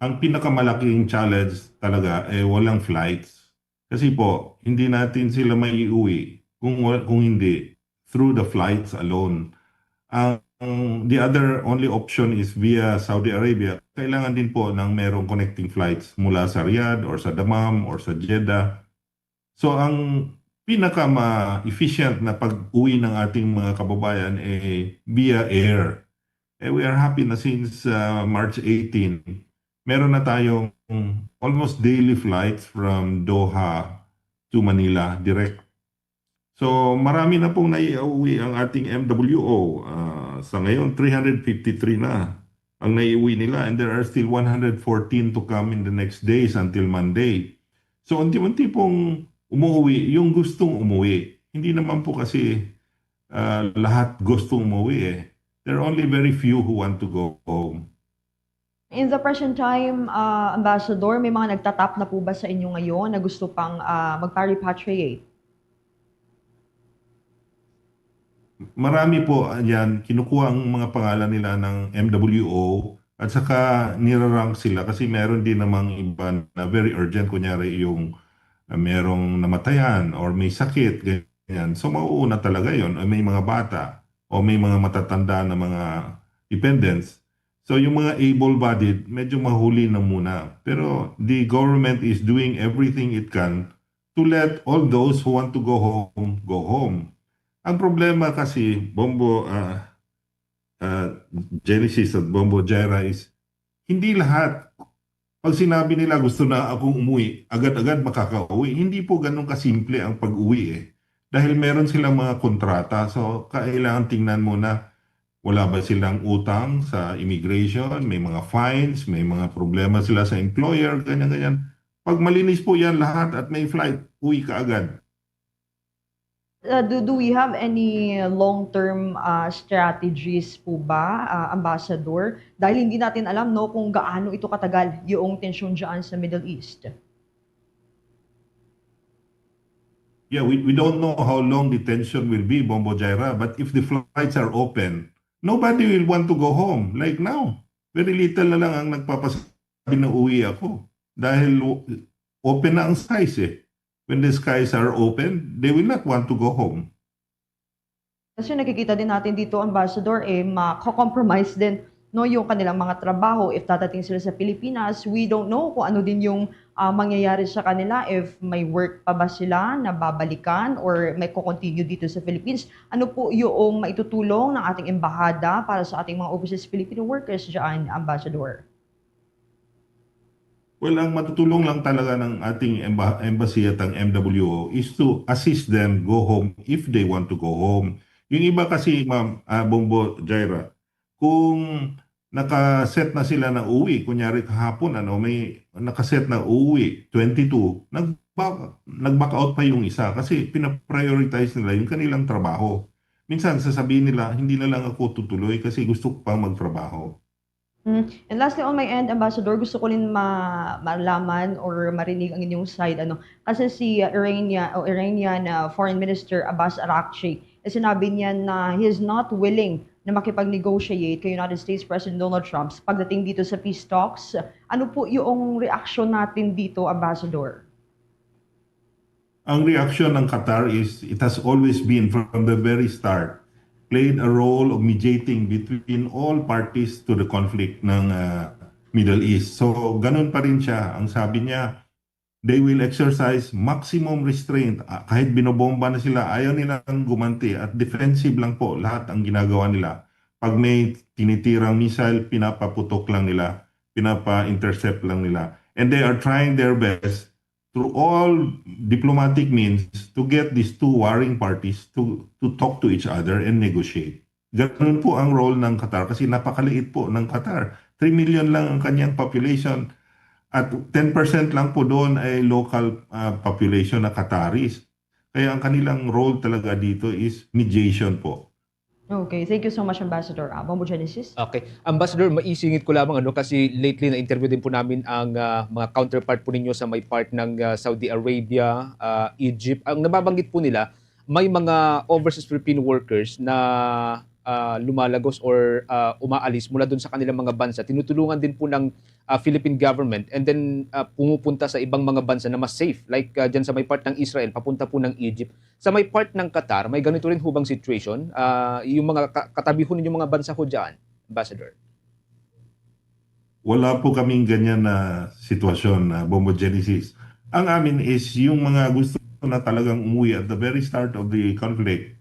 Ang pinakamalaking challenge talaga, eh, walang flights. Kasi po, hindi natin sila maiuwi kung wa-, kung hindi through the flights alone. Ang, the other only option is via Saudi Arabia. Kailangan din po ng merong connecting flights mula sa Riyadh or sa Dammam or sa Jeddah. So, ang pinaka-ma-efficient na pag-uwi ng ating mga kababayan, eh, via air. Eh, we are happy na since, ah, March eighteen, meron na tayong almost daily flights from Doha to Manila, direct. So, marami na pong naiuwi ang ating M W O. Ah, sa ngayon, three hundred fifty-three na ang naiuwi nila, and there are still one hundred fourteen to come in the next days until Monday. So, unti-unti pong umuwi yung gustong umuwi. Hindi naman po kasi, ah, lahat gustong umuwi eh. There are only very few who want to go home. In the present time, ah, Ambassador, may mga nagtatap na po ba sa inyo ngayon na gusto pang, ah, magpa-repatriate? Marami po, ah, yan. Kinukuha ang mga pangalan nila ng M W O at saka nirarank sila kasi meron din namang iba na very urgent. Kunyari, yung, ah, merong namatayan or may sakit, ganyan. So, mauuna talaga yon. O may mga bata o may mga matatanda na mga dependents. So, yung mga able-bodied, medyo mahuli na muna. Pero the government is doing everything it can to let all those who want to go home, go home. Ang problema kasi, Bombo, ah, ah, Genesis at Bombo Jaira, is hindi lahat. Pag sinabi nila, "Gusto na akong umuwi," agad-agad makakauwi. Hindi po ganun kasimple ang pag-uwi eh. Dahil meron silang mga kontrata. So, kailangan tingnan muna, wala ba silang utang sa immigration, may mga fines, may mga problema sila sa employer, ganyan-ganyan. Pag malinis po yan lahat at may flight, uwi ka agad. Uh, do, do we have any long-term, uh, strategies po ba, uh, Ambassador? Dahil hindi natin alam, no, kung gaano ito katagal yung tensyon dyan sa Middle East. Yeah, we, we don't know how long the tension will be, Bombo Jaira, but if the flights are open, nobody will want to go home. Like now, very little na lang ang nagpapasabi na uwi ako. Dahil w-, open na ang skies eh. When the skies are open, they will not want to go home. Kasi nakikita din natin dito, Ambassador, eh, mako-compromise din, no, yung kanilang mga trabaho. If tatating sila sa Pilipinas, we don't know kung ano din yung, ah, mangyayari sa kanila, if may work pa ba sila na babalikan or may ko-continue dito sa Philippines. Ano po yung maitutulong ng ating embahada para sa ating mga overseas Filipino workers dyan, Ambassador? Well, ang matutulong lang talaga ng ating emba- embassy at ang M W O is to assist them go home if they want to go home. Yung iba kasi, Ma'am, ah, Bombo, Jaira, kung nakaset na sila na uwi, kunyari kahapon, ano, may nakaset na uwi, twenty-two, nag-back, nag-back out pa yung isa kasi pinaprioritize nila yung kanilang trabaho. Minsan, sasabihin nila, "Hindi na lang ako tutuloy kasi gusto ko pang magtrabaho." Mm. And lastly, on my end, Ambassador, gusto ko rin ma- malaman or marinig ang inyong side. Ano? Kasi si uh, Iranian, o Iranian uh, Foreign Minister Abbas Araghchi, eh, sinabi niya na he is not willing na makipag-negotiate kay United States President Donald Trump sa pagdating dito sa peace talks. Ano po yung reaksyon natin dito, Ambassador? Ang reaksyon ng Qatar is, it has always been, from the very start, played a role of mediating between all parties to the conflict ng ah, Middle East. So, ganun pa rin siya. Ang sabi niya, they will exercise maximum restraint. Ah, kahit binobomba na sila, ayaw nilang gumanti at defensive lang po lahat ang ginagawa nila. Pag may tinitirang missile, pinapaputok lang nila, pinapa-intercept lang nila. And they are trying their best through all diplomatic means to get these two warring parties to to talk to each other and negotiate. Ganun po ang role ng Qatar kasi napakaliit po ng Qatar. Three million lang ang kanyang population at ten percent lang po doon ay local ah, population na Qataris. Kaya ang kanilang role talaga dito is mediation po. Okay, thank you so much, Ambassador. Uh, Bombo Genesis? Okay. Ambassador, maisingit ko lamang ano kasi lately na-interview din po namin ang ah, mga counterpart po ninyo sa may part ng ah, Saudi Arabia, ah, Egypt. Ang nababanggit po nila, may mga overseas Filipino workers na ah, lumalagos or ah, umaalis mula doon sa kanilang mga bansa. Tinutulungan din po ng ah, Philippine government and then ah, pumupunta sa ibang mga bansa na mas safe. Like ah, dyan sa may part ng Israel, papunta po ng Egypt. Sa may part ng Qatar, may ganito rin hubang situation? Ah, yung mga ka- katabi ho ninyong mga bansa ho dyan, Ambassador? Wala po kaming ganyan na sitwasyon na Bombo Genesis. Ang amin is yung mga gusto na talagang umuwi at the very start of the conflict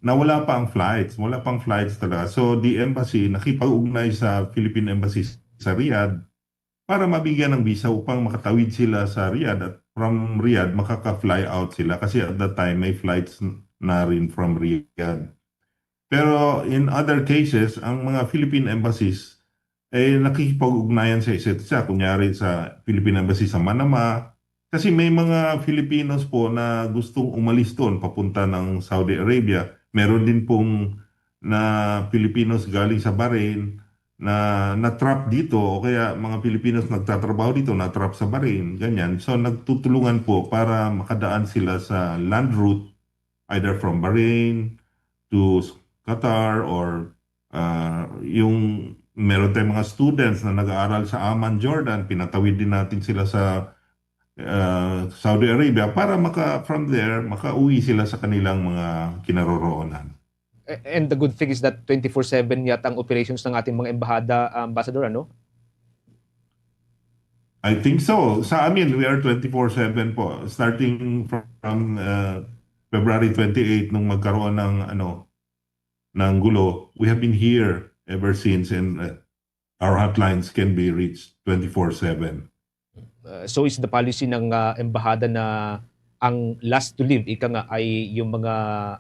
na wala pa ang flights. Wala pang flights talaga. So the embassy, nakipag-ugnay sa Philippine Embassy sa Riyadh para mabigyan ng visa upang makatawid sila sa Riyadh at from Riyadh makaka-fly out sila kasi at that time may flights na rin from Riyadh. Pero in other cases, ang mga Philippine embassies ay nakikipag-ugnayan sa isa't isa. Kunyari sa Philippine Embassy sa Manama, kasi may mga Filipinos po na gustong umalis doon papunta ng Saudi Arabia. Meron din pong na Filipinos galing sa Bahrain na na-trap dito o kaya mga Filipinos nagtatrabaho dito na-trap sa Bahrain, ganyan. So nagtutulungan po para makadaan sila sa land route either from Bahrain to Qatar or ah, yung meron tayong mga students na nag-aaral sa Amman, Jordan, pinatawid din natin sila sa ah, Saudi Arabia para maka from there makauwi sila sa kanilang mga kinaroroonan. A- And the good thing is that twenty-four seven yata ang operations ng ating mga embahada, Ambassador, ano? I think so. Sa amin, we are twenty-four seven po. Starting from uh, February twenty-eight nung magkaroon ng ano ng gulo, we have been here ever since and uh, our hotlines can be reached twenty-four seven. Uh, so is the policy ng uh, embahada na ang last to leave ika nga ay yung mga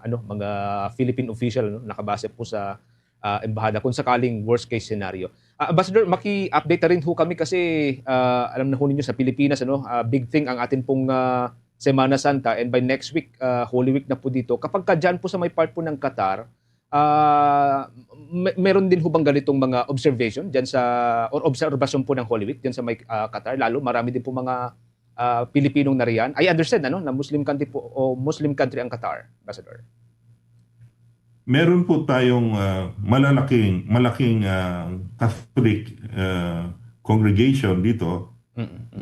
ano mga Philippine official, no, nakabase po sa uh, embahada kung sakaling worst case scenario. Uh, Ambassador, maki-update na rin ho kami kasi uh, alam na ho ninyo sa Pilipinas, ano, uh, big thing ang atin pong uh, Semana Santa and by next week uh, Holy Week na po dito. Kapag ka dyan po sa may part po ng Qatar, uh, me- meron din ho bang ganitong mga observation dyan sa or obserbasyon po ng Holy Week dyan sa may uh, Qatar, lalo marami din po mga uh, Pilipinong nariyan. I understand, ano, na Muslim country po o Muslim country ang Qatar, Ambassador. Meron po tayong uh, malalaking malaking uh, Catholic uh, congregation dito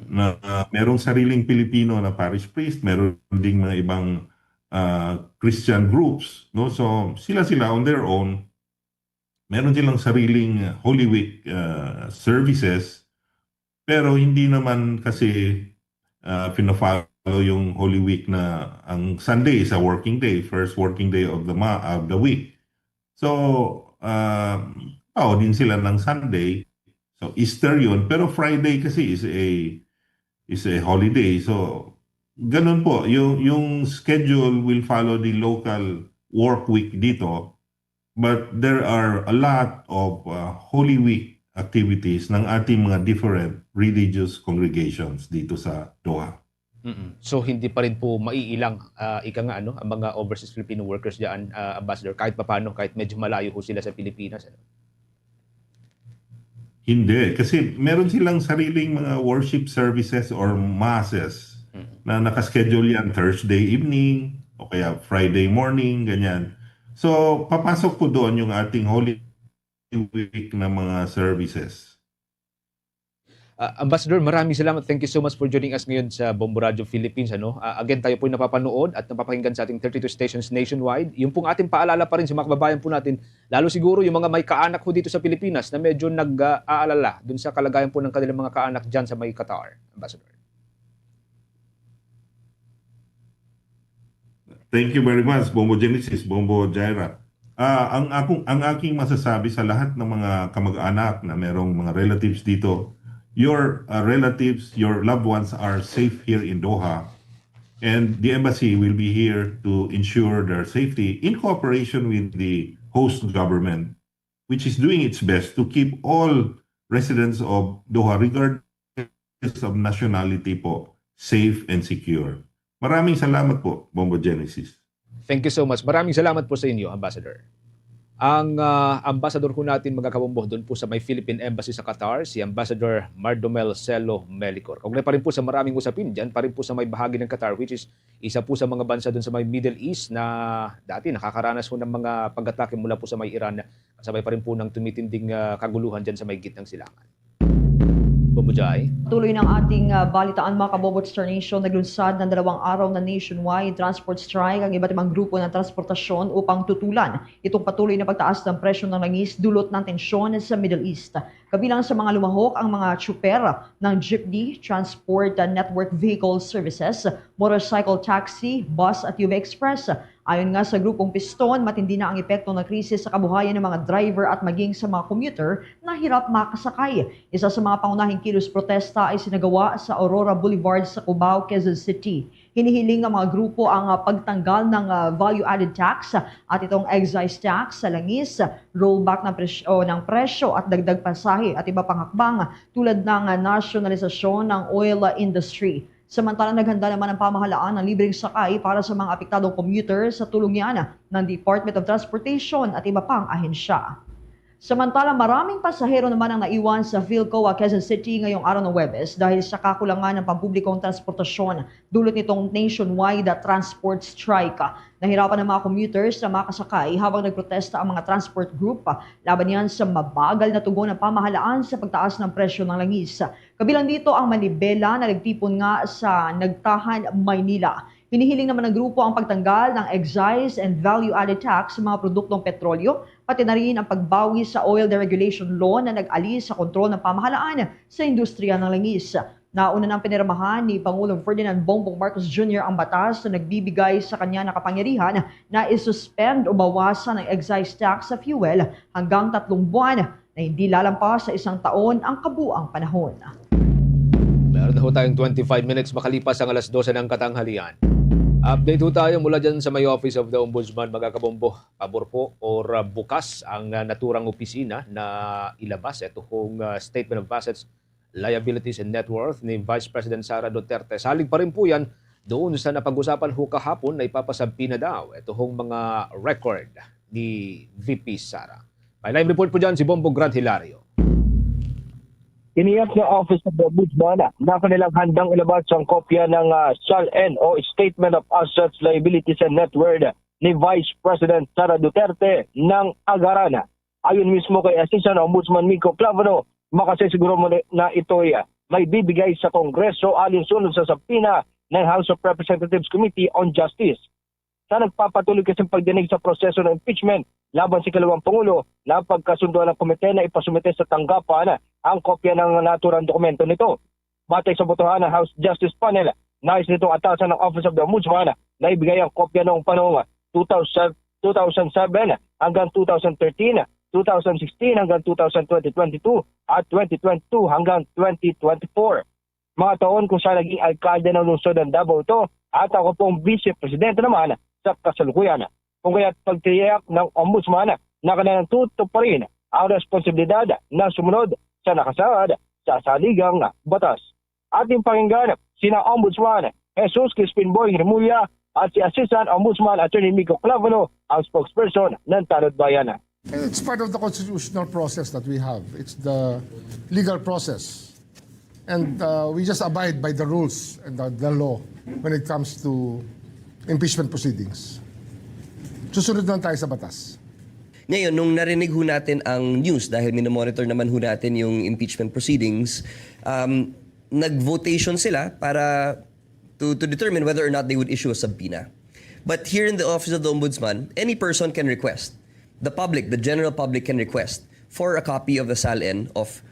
na uh, merong sariling Pilipino na parish priest, meron ding mga ibang uh, Christian groups, no? So, sila-sila on their own, meron silang sariling Holy Week, uh, services, pero hindi naman kasi, uh, pina-follow yung Holy Week na ang Sunday is a working day, first working day of the ma-, of the week. So, uh, tao din sila ng Sunday. So, Easter yun, pero Friday kasi is a, is a holiday. So, ganun po, yung, yung schedule will follow the local work week dito, but there are a lot of, uh, Holy Week activities ng ating mga different religious congregations dito sa Doha. Mm. So, hindi pa rin po maiilang, ah, ika nga, ano, ang mga overseas Filipino workers diyan, ah, Ambassador, kahit papaano, kahit medyo malayo ho sila sa Pilipinas, ano? Hindi, kasi meron silang sariling mga worship services or masses Mm. na nakaschedule yan Thursday evening o kaya Friday morning, ganyan. So, papasok po doon yung ating Holy Week na mga services. Ah, Ambassador, maraming salamat. Thank you so much for joining us ngayon sa Bombo Radio Philippines, ano? Ah, again, tayo po'y napapanood at napapakinggan sa ating thirty-two stations nationwide. Yung pong ating paalala pa rin sa mga kababayan po natin, lalo siguro yung mga may kaanak po dito sa Pilipinas na medyo nag-aalala dun sa kalagayan po ng kanilang mga kaanak dyan sa may Qatar, Ambassador. Thank you very much, Bombo Genesis, Bombo Jaira. Ah, ang akong, ang aking masasabi sa lahat ng mga kamag-anak na merong mga relatives dito, your, uh, relatives, your loved ones are safe here in Doha, and the embassy will be here to ensure their safety in cooperation with the host government, which is doing its best to keep all residents of Doha, regardless of nationality po, safe and secure. Maraming salamat po, Bombo Genesis. Thank you so much. Maraming salamat po sa inyo, Ambassador. Ang, ah, ambassador po natin, mga kabombo, doon po sa may Philippine Embassy sa Qatar, si Ambassador Mardomel Celo Melicor. Kaugnay pa rin po sa maraming usapin, dyan pa rin po sa may bahagi ng Qatar, which is isa po sa mga bansa doon sa may Middle East na dati nakakaranas po ng mga pag-atake mula po sa may Iran, kasabay pa rin po ng tumitinding, ah, kaguluhan dyan sa may gitnang silangan. Bombo Jai. Tuloy ng ating, ah, balitaan, mga kabombo, Star Nation. Naglunsad ng dalawang araw na nationwide transport strike ang iba't ibang grupo ng transportasyon upang tutulan itong patuloy na pagtaas ng presyo ng langis dulot ng tensyon sa Middle East. Kabilang sa mga lumahok ang mga tsuper ng jeepney, transport, ah, network vehicle services, motorcycle taxi, bus at U V Express. Ayon nga sa Grupong Piston, matindi na ang epekto ng krisis sa kabuhayan ng mga driver at maging sa mga commuter na hirap makasakay. Isa sa mga pangunahing kilos protesta ay sinagawa sa Aurora Boulevard sa Cubao, Quezon City. Hinihiling ng mga grupo ang, ah, pagtanggal ng, ah, value-added tax at itong excise tax sa langis, rollback ng presyo, ng presyo at dagdag pasahe at iba pang hakbang tulad ng, ah, nasyonalisasyon ng oil industry. Samantala, naghanda naman ang pamahalaan ng libreng sakay para sa mga apektadong commuter sa tulong yan ng Department of Transportation at iba pang ahensya. Samantala, maraming pasahero naman ang naiwan sa Philcoa, Quezon City ngayong araw ng Huwebes dahil sa kakulangan ng pampublikong transportasyon. Dulot nitong nationwide transport strike. Nahirapan ang mga commuters na makasakay habang nagprotesta ang mga transport group laban yan sa mabagal na tugon ng pamahalaan sa pagtaas ng presyo ng langis. Kabilang dito ang Manibela na nagtipon nga sa Nagtahan, Maynila. Hinihiling naman ng grupo ang pagtanggal ng excise and value-added tax sa mga produktong petrolyo, pati na rin ang pagbawi sa oil deregulation law na nag-alis sa kontrol ng pamahalaan sa industriya ng langis. Nauna nang pinirmahan ni Pangulong Ferdinand Bongbong Marcos Junior ang batas na nagbibigay sa kanya na kapangyarihan na isuspend o bawasan ang excise tax sa fuel hanggang tatlong buwan na hindi lalampas sa isang taon ang kabuang panahon. Meron na ho tayong twenty-five minutes makalipas ang alas dose ng katanghalian. Update ho tayo mula dyan sa may Office of the Ombudsman, mga kabombo. Pabor po or, ah, bukas ang, ah, naturang opisina na ilabas ito hong, ah, Statement of Assets, Liabilities and Net Worth ni Vice President Sara Duterte. Salig pa rin po yan doon sa napag-usapan ho kahapon na ipapasabpina daw ito hong mga record ni V P Sara. May live report po dyan si Bombo Grant Hilario. Tiniyak ng Office of the Ombudsman na kanilang handang ilabas ang kopya ng, ah, S A L N o Statement of Assets, Liabilities and Net Worth ni Vice President Sara Duterte ng Agaran. Ayon mismo kay Assistant Ombudsman Miko Clavero, makasisiguro mo na ito'y, ah, may bibigay sa Kongreso alinsunod sa subpoena ng House of Representatives Committee on Justice. sa nagpapatuloy kasi ang pagdinig sa proseso ng impeachment laban sa ikalawang pangulo, napagkasunduan ang komite na ipasumite sa tanggapan ang kopya ng naturang dokumento nito. Batay sa botohan ng House Justice Panel, nais nitong atasan ng Office of the Ombudsman na ibigay ang kopya noong panahong two thousand, two thousand seven hanggang two thousand thirteen, two thousand sixteen hanggang two thousand twenty twenty-two, at twenty twenty-two hanggang twenty twenty-four. Mga taon kung saan naging alkalde ng lungsod ng Davao ito, at ako pong vice presidente naman sa kasalukuyan. Kung kaya't pagtiyak ng Ombudsman na kanilang tutuparin ang responsibilidad na sumunod sa nakasaad sa saligang batas. Ating pakinggan sina Ombudsman Jesus Crispin Boying Remulla at si Assistant Ombudsman Attorney Miko Clavero, ang spokesperson ng Tanod Bayan. It's part of the constitutional process that we have. It's the legal process. And uh, we just abide by the rules and the, the law when it comes to impeachment proceedings. Susunod lang tayo sa batas. Ngayon, nung narinig ho natin ang news, dahil minomonitor naman ho natin yung impeachment proceedings, um, nag-votation sila para to, to determine whether or not they would issue a subpoena. But here in the Office of the Ombudsman, any person can request. The public, the general public can request for a copy of the SALN of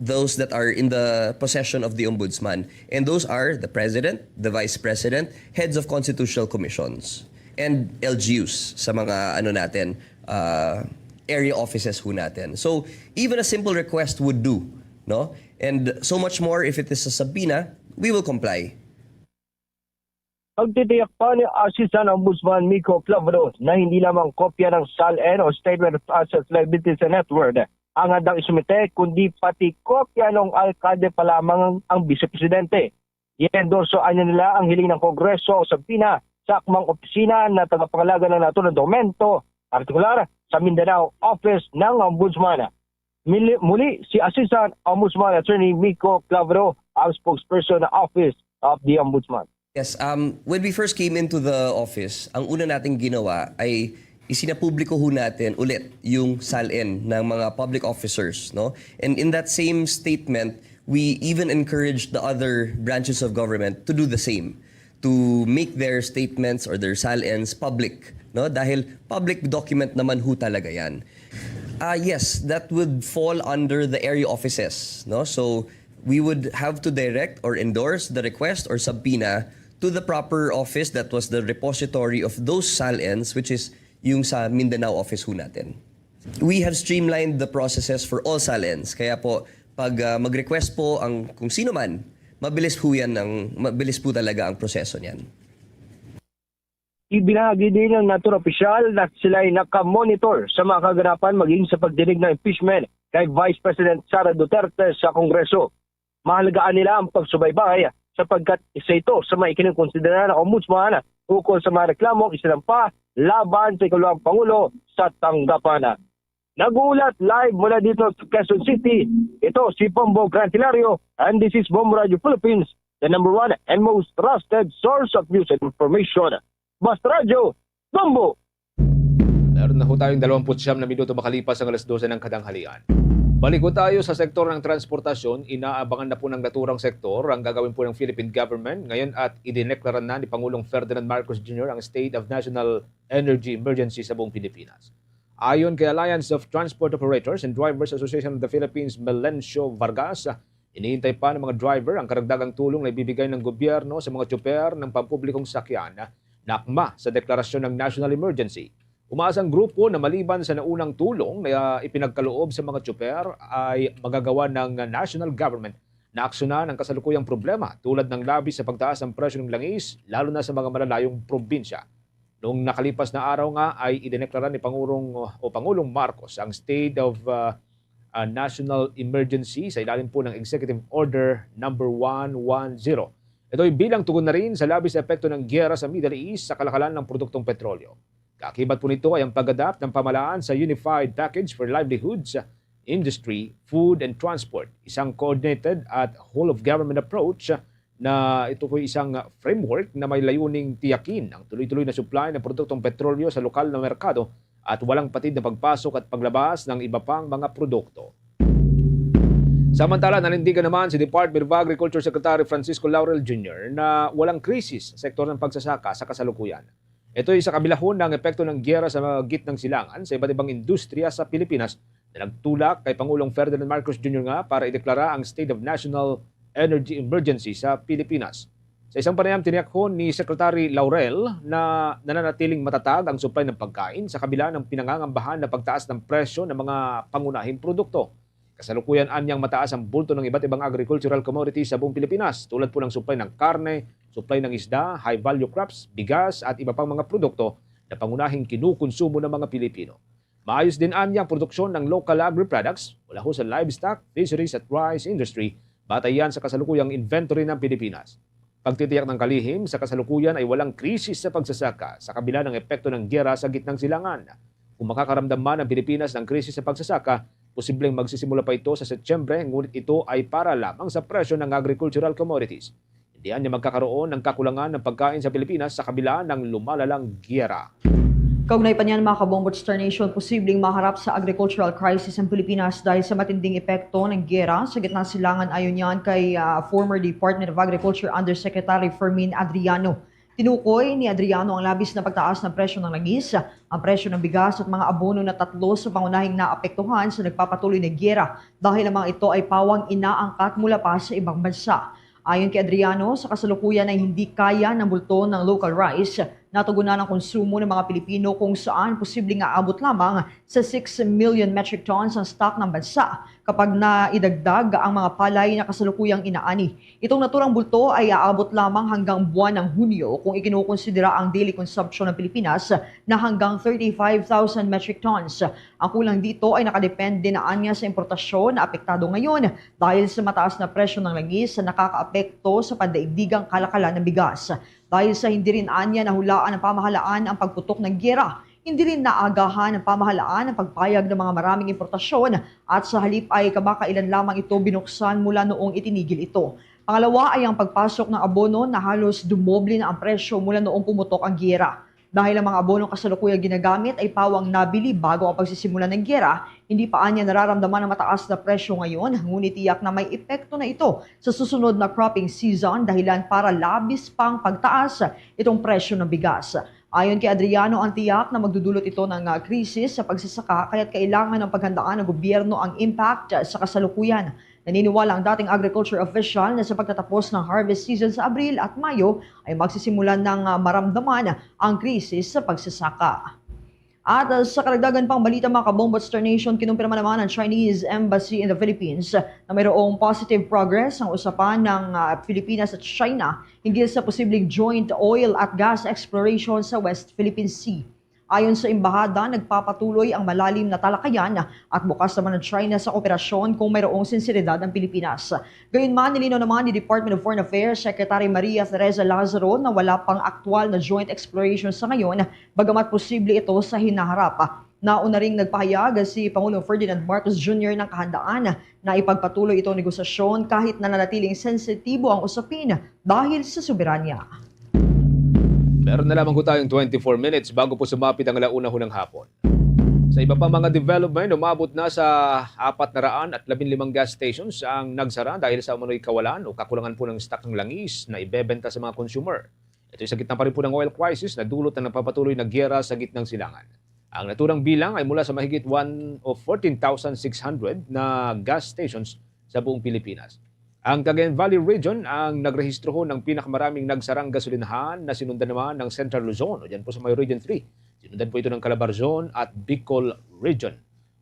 those that are in the possession of the Ombudsman. And those are the President, the Vice President, heads of constitutional commissions, and L G Us sa mga ano natin, uh, area offices ho natin. So, even a simple request would do, no? And so much more if it is a subpoena, we will comply. Pagtitiyak pa ni Assistant Ombudsman Miko Clavero na hindi lamang kopya ng SALN o Statement of Assets, Liabilities and Net Worth ang handang isumite, kundi pati kopya ng alkalde pa lamang ang Vice Presidente. I-endorso anya nila ang hiling ng Kongreso o subpoena sa akmang opisina na tagapangalaga ng naturang dokumento, partikular sa Mindanao Office ng Ombudsman. Mili- Muli si Assistant Ombudsman Attorney Miko Clavero, ang spokesperson ng Office of the Ombudsman. Yes, um, when we first came into the office, ang una nating ginawa ay isinapubliko ho natin ulit yung SALN ng mga public officers, no? And in that same statement, we even encouraged the other branches of government to do the same, to make their statements or their SALNs public, no? Dahil public document naman ho talaga yan. Ah, yes, that would fall under the area offices, no? So, we would have to direct or endorse the request or subpoena to the proper office that was the repository of those SALNs, which is yung sa Mindanao office ho natin. We have streamlined the processes for all SALNs. Kaya po, pag ah, mag-request po ang kung sino man, mabilis po yan ang, mabilis po talaga ang proseso niyan. Ibinahagi din ng naturang opisyal na sila'y nakamonitor sa mga kaganapan maging sa pagdinig ng impeachment kay Vice President Sara Duterte sa Kongreso. Mahalagaan nila ang pagsubaybay sapagkat isa ito sa mga ikinukonsidera ng Ombudsman ukol sa mga reklamong isinampa laban sa ikalawang Pangulo sa tanggapan. Nag-uulat live mula dito sa Quezon City, ito si Bombo Gran Hilario, and this is Bombo Radio Philippines, the number one and most trusted source of news and information. Basta Radyo, Bombo! Meron na ho tayong dalawampu't siyam na minuto makalipas ang alas dose ng katanghalian. Balik ho tayo sa sektor ng transportasyon. Inaabangan na po ng naturang sektor ang gagawin po ng Philippine government ngayon at idineklara na ni Pangulong Ferdinand Marcos Junior ang State of National Energy Emergency sa buong Pilipinas. Ayon kay Alliance of Transport Operators and Drivers Association of the Philippines, Melencio Vargas, iniintay pa ng mga driver ang karagdagang tulong na ibibigay ng gobyerno sa mga tsoper ng pampublikong sakyan na akma sa deklarasyon ng national emergency. Umaasa ang grupo na maliban sa naunang tulong na ipinagkaloob sa mga tsoper, ay magagawa ng national government na aksyonan ang kasalukuyang problema, tulad ng labis sa pagtaas ng presyo ng langis, lalo na sa mga malalayong probinsya. Noong nakalipas na araw nga ay idineklara ni Pangulong, o Pangulong Marcos ang State of uh, uh, National Emergency sa ilalim po ng Executive Order number one one zero. Ito'y bilang tugon na rin sa labis na epekto ng giyera sa Middle East sa kalakalan ng produktong petrolyo. Kaakibat po nito ay ang pag-adapt ng pamahalaan sa Unified Package for Livelihoods, Industry, Food and Transport, isang coordinated at whole-of-government approach na ito po isang framework na may layuning tiyakin ang tuloy-tuloy na supply ng produktong petrolyo sa lokal na merkado at walang patid na pagpasok at paglabas ng iba pang mga produkto. Samantala, nanindigan naman si Department of Agriculture Secretary Francisco Laurel Junior na walang krisis sa sektor ng pagsasaka sa kasalukuyan. Ito'y sa kabilahon ng epekto ng giyera sa mga gitnang silangan sa iba't ibang industriya sa Pilipinas na nagtulak kay Pangulong Ferdinand Marcos Junior nga para ideklara ang State of National Energy Emergency sa Pilipinas. Sa isang panayam, tiniyakhon ni Secretary Laurel na nananatiling matatag ang supply ng pagkain sa kabila ng pinangangambahan na pagtaas ng presyo ng mga pangunahing produkto. Kasalukuyan anyang mataas ang bulto ng iba't ibang agricultural commodities sa buong Pilipinas, tulad po ng supply ng karne, supply ng isda, high-value crops, bigas at iba pang mga produkto na pangunahing kinukonsumo ng mga Pilipino. Maayos din anya ang produksyon ng local agri-products mula ho sa livestock, fisheries at rice industry, batay yan sa kasalukuyang inventory ng Pilipinas. Pagtitiyak ng kalihim, sa kasalukuyan ay walang krisis sa pagsasaka sa kabila ng epekto ng giyera sa gitnang silangan. Kung makakaramdam man ang Pilipinas ng krisis sa pagsasaka, posibleng magsisimula pa ito sa Setyembre, ngunit ito ay para lamang sa presyo ng agricultural commodities. Hindi anya magkakaroon ng kakulangan ng pagkain sa Pilipinas sa kabila ng lumalalang giyera. Kaugnay pa niyan, mga kabombo, Star Nation, posibleng maharap sa agricultural crisis ang Pilipinas dahil sa matinding epekto ng giyera sa gitnang silangan, ayon yan kay, ah, former Department of Agriculture Undersecretary Fermin Adriano. Tinukoy ni Adriano ang labis na pagtaas ng presyo ng langis, ang presyo ng bigas at mga abono na tatlo sa pangunahing naapektuhan sa nagpapatuloy na giyera, dahil ang mga ito ay pawang inaangkat mula pa sa ibang bansa. Ayon kay Adriano, sa kasalukuyan ay hindi kaya ng bulto ng local rice. Natugunan ang konsumo ng mga Pilipino, kung saan posibleng aabot lamang sa six million metric tons ang stock ng bansa kapag naidagdag ang mga palay na kasalukuyang inaani. Itong naturang bulto ay aabot lamang hanggang buwan ng Hunyo, kung ikinukonsidera ang daily consumption ng Pilipinas na hanggang thirty-five thousand metric tons. Ang kulang dito ay nakadepende na anya sa importasyon na apektado ngayon dahil sa mataas na presyo ng langis na nakakaapekto sa pandaigdigang kalakalan ng bigas. Dahil sa hindi rin anya nahulaan ng pamahalaan ang pagputok ng giyera, hindi rin naagahan ng pamahalaan ang pagpayag ng mga maraming importasyon at sa halip ay kamakailan lamang ito binuksan mula noong itinigil ito. Pangalawa ay ang pagpasok ng abono na halos dumoble na ang presyo mula noong pumutok ang giyera. Dahil ang mga abonong kasalukuyang ginagamit ay pawang nabili bago ang pagsisimula ng giyera, hindi pa anya nararamdaman ang mataas na presyo ngayon, ngunit tiyak na may epekto na ito sa susunod na cropping season, dahilan para labis pang pagtaas itong presyo ng bigas. Ayon kay Adriano, ang tiyak na magdudulot ito ng, ah, krisis sa pagsasaka, kaya't kailangan ng paghandaan ng gobyerno ang impact sa kasalukuyan. Naniniwala ang dating agriculture official na sa pagtatapos ng harvest season sa Abril at Mayo ay magsisimula ng, ah, maramdaman ang krisis sa pagsasaka. At, ah, sa karagdagan pang balita, mga kabombo at Star Nation, kinumpirma naman ng Chinese Embassy in the Philippines na mayroong positive progress ang usapan ng, ah, Pilipinas at China hinggil sa posibleng joint oil at gas exploration sa West Philippine Sea. Ayon sa embahada, nagpapatuloy ang malalim na talakayan at bukas naman ang China sa kooperasyon kung mayroong sinseridad ang Pilipinas. Gayunman, nilinaw naman ni Department of Foreign Affairs Secretary Maria Teresa Lazaro na wala pang aktual na joint exploration sa ngayon, bagamat posible ito sa hinaharap. Nauna ring nagpahayag si Pangulong Ferdinand Marcos Junior ng kahandaan na ipagpatuloy itong negosasyon kahit nananatiling sensitibo ang usapin dahil sa soberanya. Meron na lamang po tayong twenty-four minutes bago po sumapit ang ala una ho ng hapon. Sa iba pa mga development, umabot na sa apat na raan at labing limang gas stations ang nagsara dahil sa umano'y kawalan o kakulangan po ng stock ng langis na ibebenta sa mga consumer. Ito'y sa gitna pa rin po ng oil crisis na dulot ng nagpapatuloy na giyera sa gitnang silangan. Ang naturang bilang ay mula sa mahigit one o fourteen thousand six hundred na gas stations sa buong Pilipinas. Ang Cagayan Valley Region ang nagrehistro ho ng pinakamaraming nagsarang gasolinahan na sinundan naman ng Central Luzon o dyan po sa may Region three. Sinundan po ito ng Calabarzon at Bicol Region.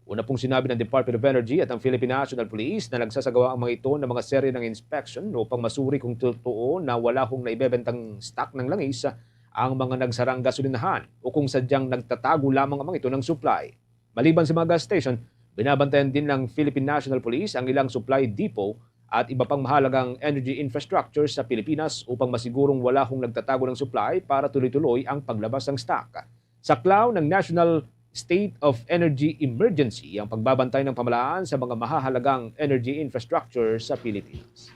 Una pong sinabi ng Department of Energy at ang Philippine National Police na nagsasagawa ang mga ito ng mga serye ng inspection upang masuri kung totoo na wala hong naibebentang stock ng langis ang mga nagsarang gasolinahan o kung sadyang nagtatago lamang ang mga ito ng supply. Maliban sa mga gas station, binabantayan din ng Philippine National Police ang ilang supply depot at iba pang mahalagang energy infrastructure sa Pilipinas upang masigurong wala hong nagtatago ng supply para tuloy-tuloy ang paglabas ng stock. Saklaw ng National State of Energy Emergency ang pagbabantay ng pamahalaan sa mga mahahalagang energy infrastructure sa Pilipinas.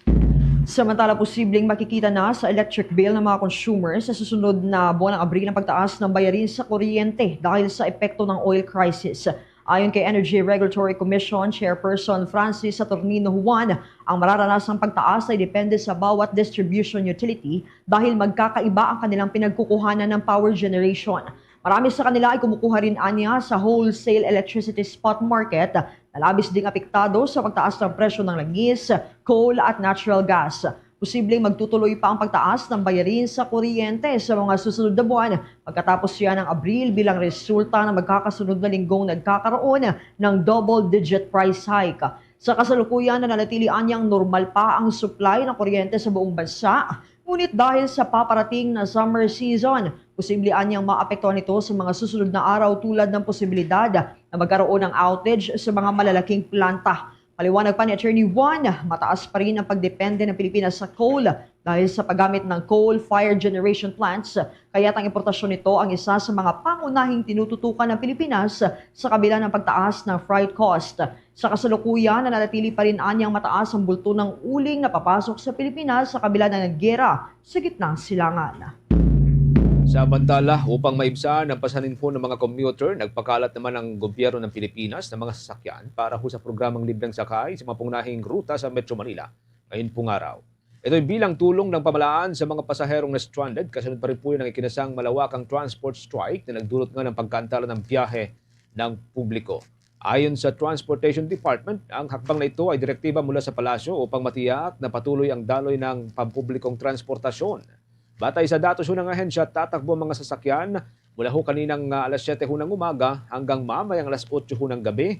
Samantala, posibleng makikita na sa electric bill ng mga consumer sa susunod na buwan ng Abril ang pagtaas ng bayarin sa kuryente dahil sa epekto ng oil crisis. Ayon kay Energy Regulatory Commission Chairperson Francis Saturnino Juan, ang mararanasang pagtaas ay depende sa bawat distribution utility dahil magkakaiba ang kanilang pinagkukuhanan ng power generation. Marami sa kanila ay kumukuha rin anya sa wholesale electricity spot market na labis ding apektado sa pagtaas ng presyo ng langis, coal at natural gas. Posibleng magtutuloy pa ang pagtaas ng bayarin sa kuryente sa mga susunod na buwan pagkatapos yan ng Abril bilang resulta ng magkakasunod na linggong nagkakaroon ng double-digit price hike. Sa kasalukuyan, nananatili anyang normal pa ang supply ng kuryente sa buong bansa, ngunit dahil sa paparating na summer season, posible anyang maapektuhan ito sa mga susunod na araw tulad ng posibilidad na magkaroon ng outage sa mga malalaking planta. Paliwanag pa ni Attorney Juan, mataas pa rin ang pagdepende ng Pilipinas sa coal dahil sa paggamit ng coal-fired generation plants, kaya't ang importasyon nito ang isa sa mga pangunahing tinututukan ng Pilipinas sa kabila ng pagtaas ng freight cost. Sa kasalukuyan, nananatili pa rin anyang mataas ang bulto ng uling napapasok sa Pilipinas sa kabila ng giyera sa gitnang silangan. Samantala, upang maibsan ang pasaninfon ng mga commuter, nagpakalat naman ang gobyerno ng Pilipinas ng mga sasakyan para ho sa programang libreng sakay sa mga pangunahing ruta sa Metro Manila ngayong araw. Ito'y bilang tulong ng pamalaan sa mga pasaherong na-stranded, kasunod pa rin po ng ikinasang malawakang transport strike na nagdulot nga ng pagkaantala ng biyahe ng publiko. Ayon sa Transportation Department, ang hakbang na ito ay direktiba mula sa palasyo upang matiyak na patuloy ang daloy ng pampublikong transportasyon. Batay sa datos ng ahensya, tatakbo ang mga sasakyan mula ho kaninang, ah, alas siyete ho ng umaga hanggang mamayang alas otso ho ng gabi.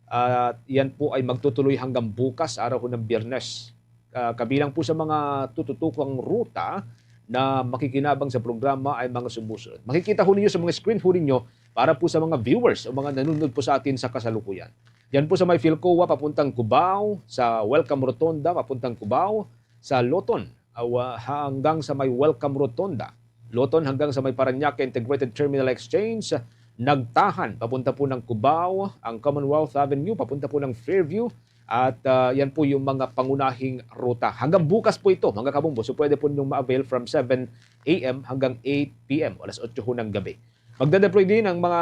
At yan po ay magtutuloy hanggang bukas, araw ho ng Biyernes. Ah, kabilang po sa mga tututukang ruta na makikinabang sa programa ay mga sumusunod. Makikita ho ninyo sa mga screen ho ninyo para po sa mga viewers o mga nanonood po sa atin sa kasalukuyan. Yan po sa may Philcoa papuntang Cubao, sa Welcome Rotonda papuntang Cubao, sa Loton, ah, wa-, hanggang sa may Welcome Rotonda. Loton hanggang sa may Parañaque Integrated Terminal Exchange, Nagtahan papunta po ng Cubao, ang Commonwealth Avenue papunta po ng Fairview, at, ah, yan po yung mga pangunahing ruta. Hanggang bukas po ito, mga kabombo, so pwede po ninyong ma-avail from seven a m hanggang eight p m, alas otso ho ng gabi. Magdadeploy din ang mga,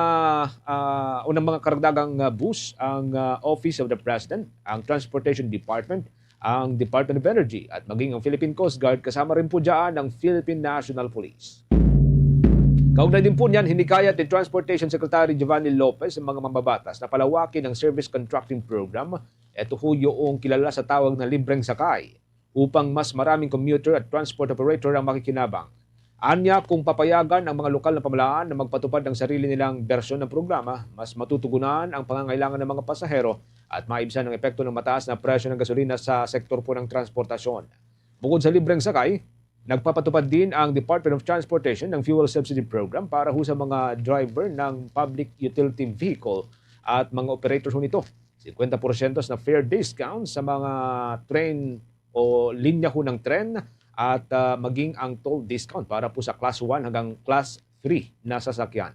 ah, unang mga karagdagang, ah, bus, ang, ah, Office of the President, ang Transportation Department, ang Department of Energy at maging ang Philippine Coast Guard, kasama rin po dyan ang Philippine National Police. Kaugnay din po niyan, hinikayat ni Transportation Secretary Giovanni Lopez ang mga mambabatas na palawakin ang service contracting program. Ito ho yung kilala sa tawag na libreng sakay, upang mas maraming commuter at transport operator ang makikinabang. Anya, kung papayagan ang mga lokal na pamahalaan na magpatupad ng sarili nilang bersyon ng programa, mas matutugunan ang pangangailangan ng mga pasahero at maibsan ang epekto ng mataas na presyo ng gasolina sa sektor po ng transportasyon. Bukod sa libreng sakay, nagpapatupad din ang Department of Transportation ng Fuel Subsidy Program para ho sa mga driver ng public utility vehicle at mga operator ho nito. Singkwenta porsyento na fare discount sa mga train o linya ho ng tren at, ah, maging ang toll discount para po sa Class one hanggang Class three na sasakyan.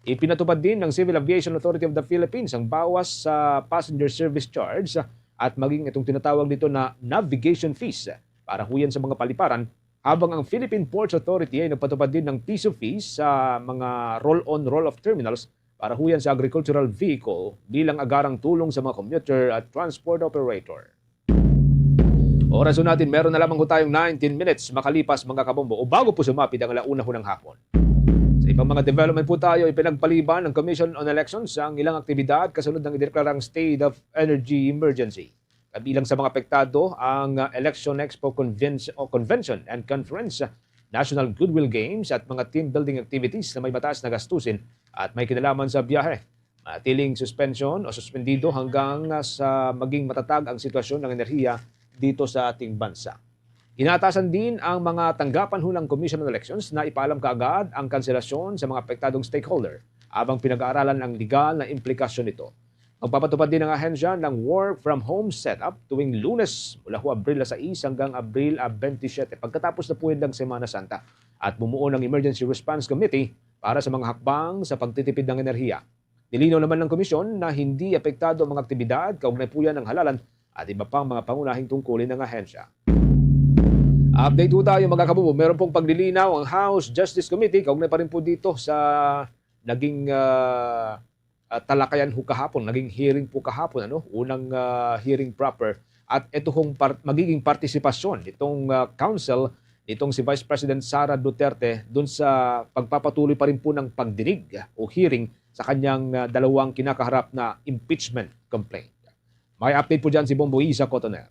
Ipinatupad din ng Civil Aviation Authority of the Philippines ang bawas sa passenger service charge at maging itong tinatawag dito na navigation fees para ho yan sa mga paliparan, habang ang Philippine Ports Authority ay nagpatupad din ng piso fees sa mga roll-on, roll-off terminals para ho yan sa agricultural vehicle bilang agarang tulong sa mga commuter at transport operator. Oras ho natin, meron na lamang ho tayong nineteen minutes makalipas, mga kabombo, o bago po sumapit ang ala una ho ng hapon. Sa ibang mga development po tayo, ipinagpaliban ng Commission on Elections ang ilang aktibidad kasunod ng ideklarang state of energy emergency. Kabilang sa mga apektado ang, ah, Election Expo Convince-, o Convention and Conference, National Goodwill Games at mga team building activities na may mataas na gastusin at may kinalaman sa biyahe. Manatiling suspensyon o suspendido hanggang, ah, sa maging matatag ang sitwasyon ng enerhiya dito sa ating bansa. Inaatasan din ang mga tanggapan ho ng Commission on Elections na ipaalam kaagad ang kanselasyon sa mga apektadong stakeholder, habang pinag-aaralan ang legal na implikasyon nito. Magpapatupad din ang ahensya ng work from home setup tuwing Lunes mula ho Abril sais hanggang Abril, ah, twenty-seven, pagkatapos na po ng Semana Santa, at bumuo ng Emergency Response Committee para sa mga hakbang sa pagtitipid ng enerhiya. Nilinaw naman ng komisyon na hindi apektado ang mga aktibidad kaugnay po yan ng halalan at iba pang mga pangunahing tungkulin ng ahensya. Update po tayo, mga kabubo. Meron pong paglilinaw ang House Justice Committee kaugnay pa rin po dito sa naging, ah, ah, talakayan ho kahapon, naging hearing po kahapon, ano, unang, ah, hearing proper. At ito hong par-, magiging partisipasyon nitong, ah, counsel, nitong si Vice President Sara Duterte, dun sa pagpapatuloy pa rin po ng pagdinig o hearing sa kanyang, ah, dalawang kinakaharap na impeachment complaint. May update po dyan si Bombo Isa Cotoner.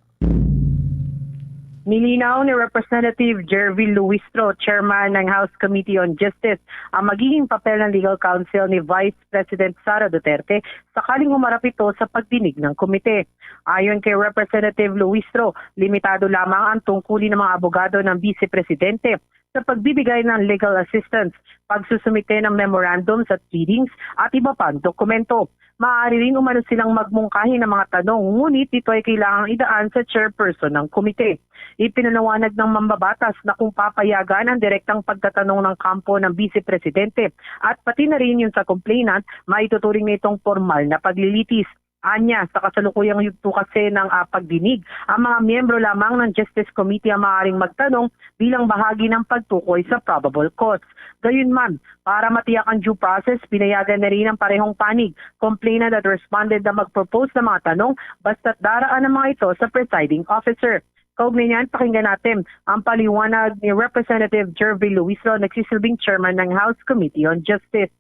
Nilinaw ni Representative Jervil Luistro, chairman ng House Committee on Justice, ang magiging papel ng legal counsel ni Vice President Sara Duterte sakaling humarap ito sa pagdinig ng komite. Ayon kay Representative Luistro, limitado lamang ang tungkulin ng mga abogado ng Vice Presidente sa pagbibigay ng legal assistance, pagsusumite ng memorandums at pleadings at iba pang dokumento. Maaari rin umano silang magmungkahi ng mga tanong, ngunit ito ay kailangang idaan sa chairperson ng komite. Ipinaliwanag ng mambabatas na kung papayagan ang direktang pagtatanong ng kampo ng Vice Presidente at pati na rin yun sa complainant, maituturing na itong formal na paglilitis. Anya, sa kasalukuyang yugto kasi ng, ah, pagdinig, ang mga miyembro lamang ng Justice Committee ang maaaring magtanong bilang bahagi ng pagtukoy sa probable cause. Gayunman, para matiyak ang due process, pinayagan na rin ang parehong panig, complainant at respondent, na mag-propose ng mga tanong basta't daraan ang mga ito sa presiding officer. Kaugnay niyan, pakinggan natin ang paliwanag ni Representative Jervil Luistro, nagsisilbing chairman ng House Committee on Justice.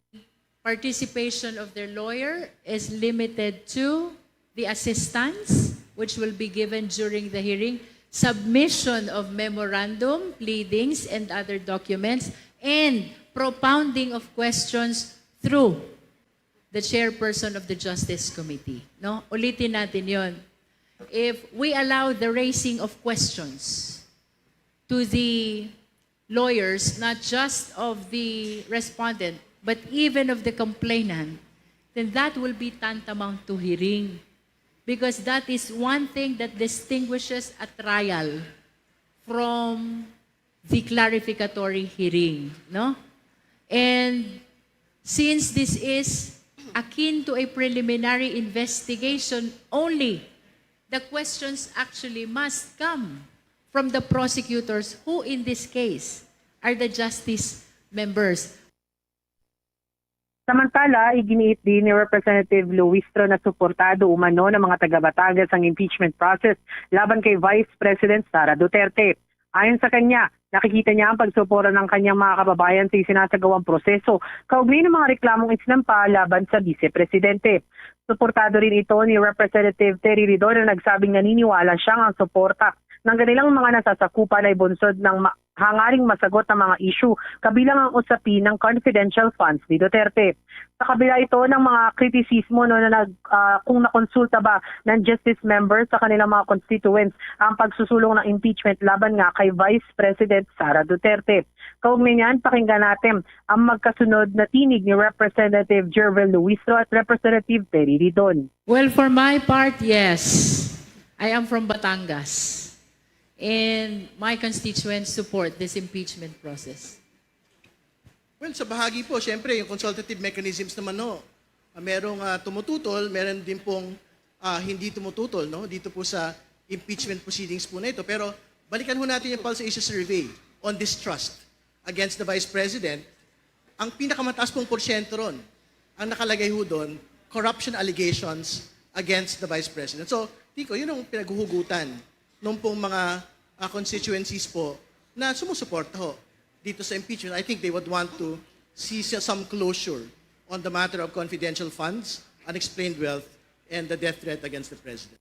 Participation of their lawyer is limited to the assistance which will be given during the hearing, submission of memorandum, pleadings, and other documents, and propounding of questions through the chairperson of the Justice Committee. No? Ulitin natin yon. If we allow the raising of questions to the lawyers, not just of the respondent, but even of the complainant, then that will be tantamount to hearing. Because that is one thing that distinguishes a trial from the clarificatory hearing, no? And since this is akin to a preliminary investigation only, the questions actually must come from the prosecutors, who in this case are the justice members. Samantala, iginiit din ni Representative Luistro na suportado umano ng mga taga-Batangas ang impeachment process laban kay Vice President Sara Duterte. Ayon sa kanya, nakikita niya ang pagsupora ng kanyang mga kababayan sa isinasagawang proseso kaugnay ng mga reklamong isinampa laban sa Vice Presidente. Suportado rin ito ni Representative Terry Ridon, na nagsabing naniniwala siya nga ang suporta ng kanilang mga nasasakupan ay bunsod ng ma- hangaring masagot ang mga issue, kabilang ang usapin ng confidential funds ni Duterte. Sa kabila ito ng mga kritisismo, no, na nag, ah, kung nakonsulta ba ng Justice members sa kanilang mga constituents ang pagsusulong ng impeachment laban nga kay Vice President Sara Duterte. Kaugnay niyan, pakinggan natin ang magkasunod na tinig ni Representative Jervil Luistro at Representative Terry Ridon. Well, for my part, yes. I am from Batangas. And my constituents support this impeachment process. Well, sa bahagi po, siyempre, yung consultative mechanisms naman, no, ah, merong ah, tumututol, meron din pong ah, hindi tumututol, no, dito po sa impeachment proceedings po na ito. Pero balikan ho natin yung Pulse Asia Survey on distrust against the Vice President. Ang pinakamataas pong porsyento ron, ang nakalagay ho doon, corruption allegations against the Vice President. So, Kiko, yun ang pinaghuhugutan nung pong mga ah, constituencies po na sumusuporta ho dito sa impeachment. I think they would want to see s- some closure on the matter of confidential funds, unexplained wealth, and the death threat against the President.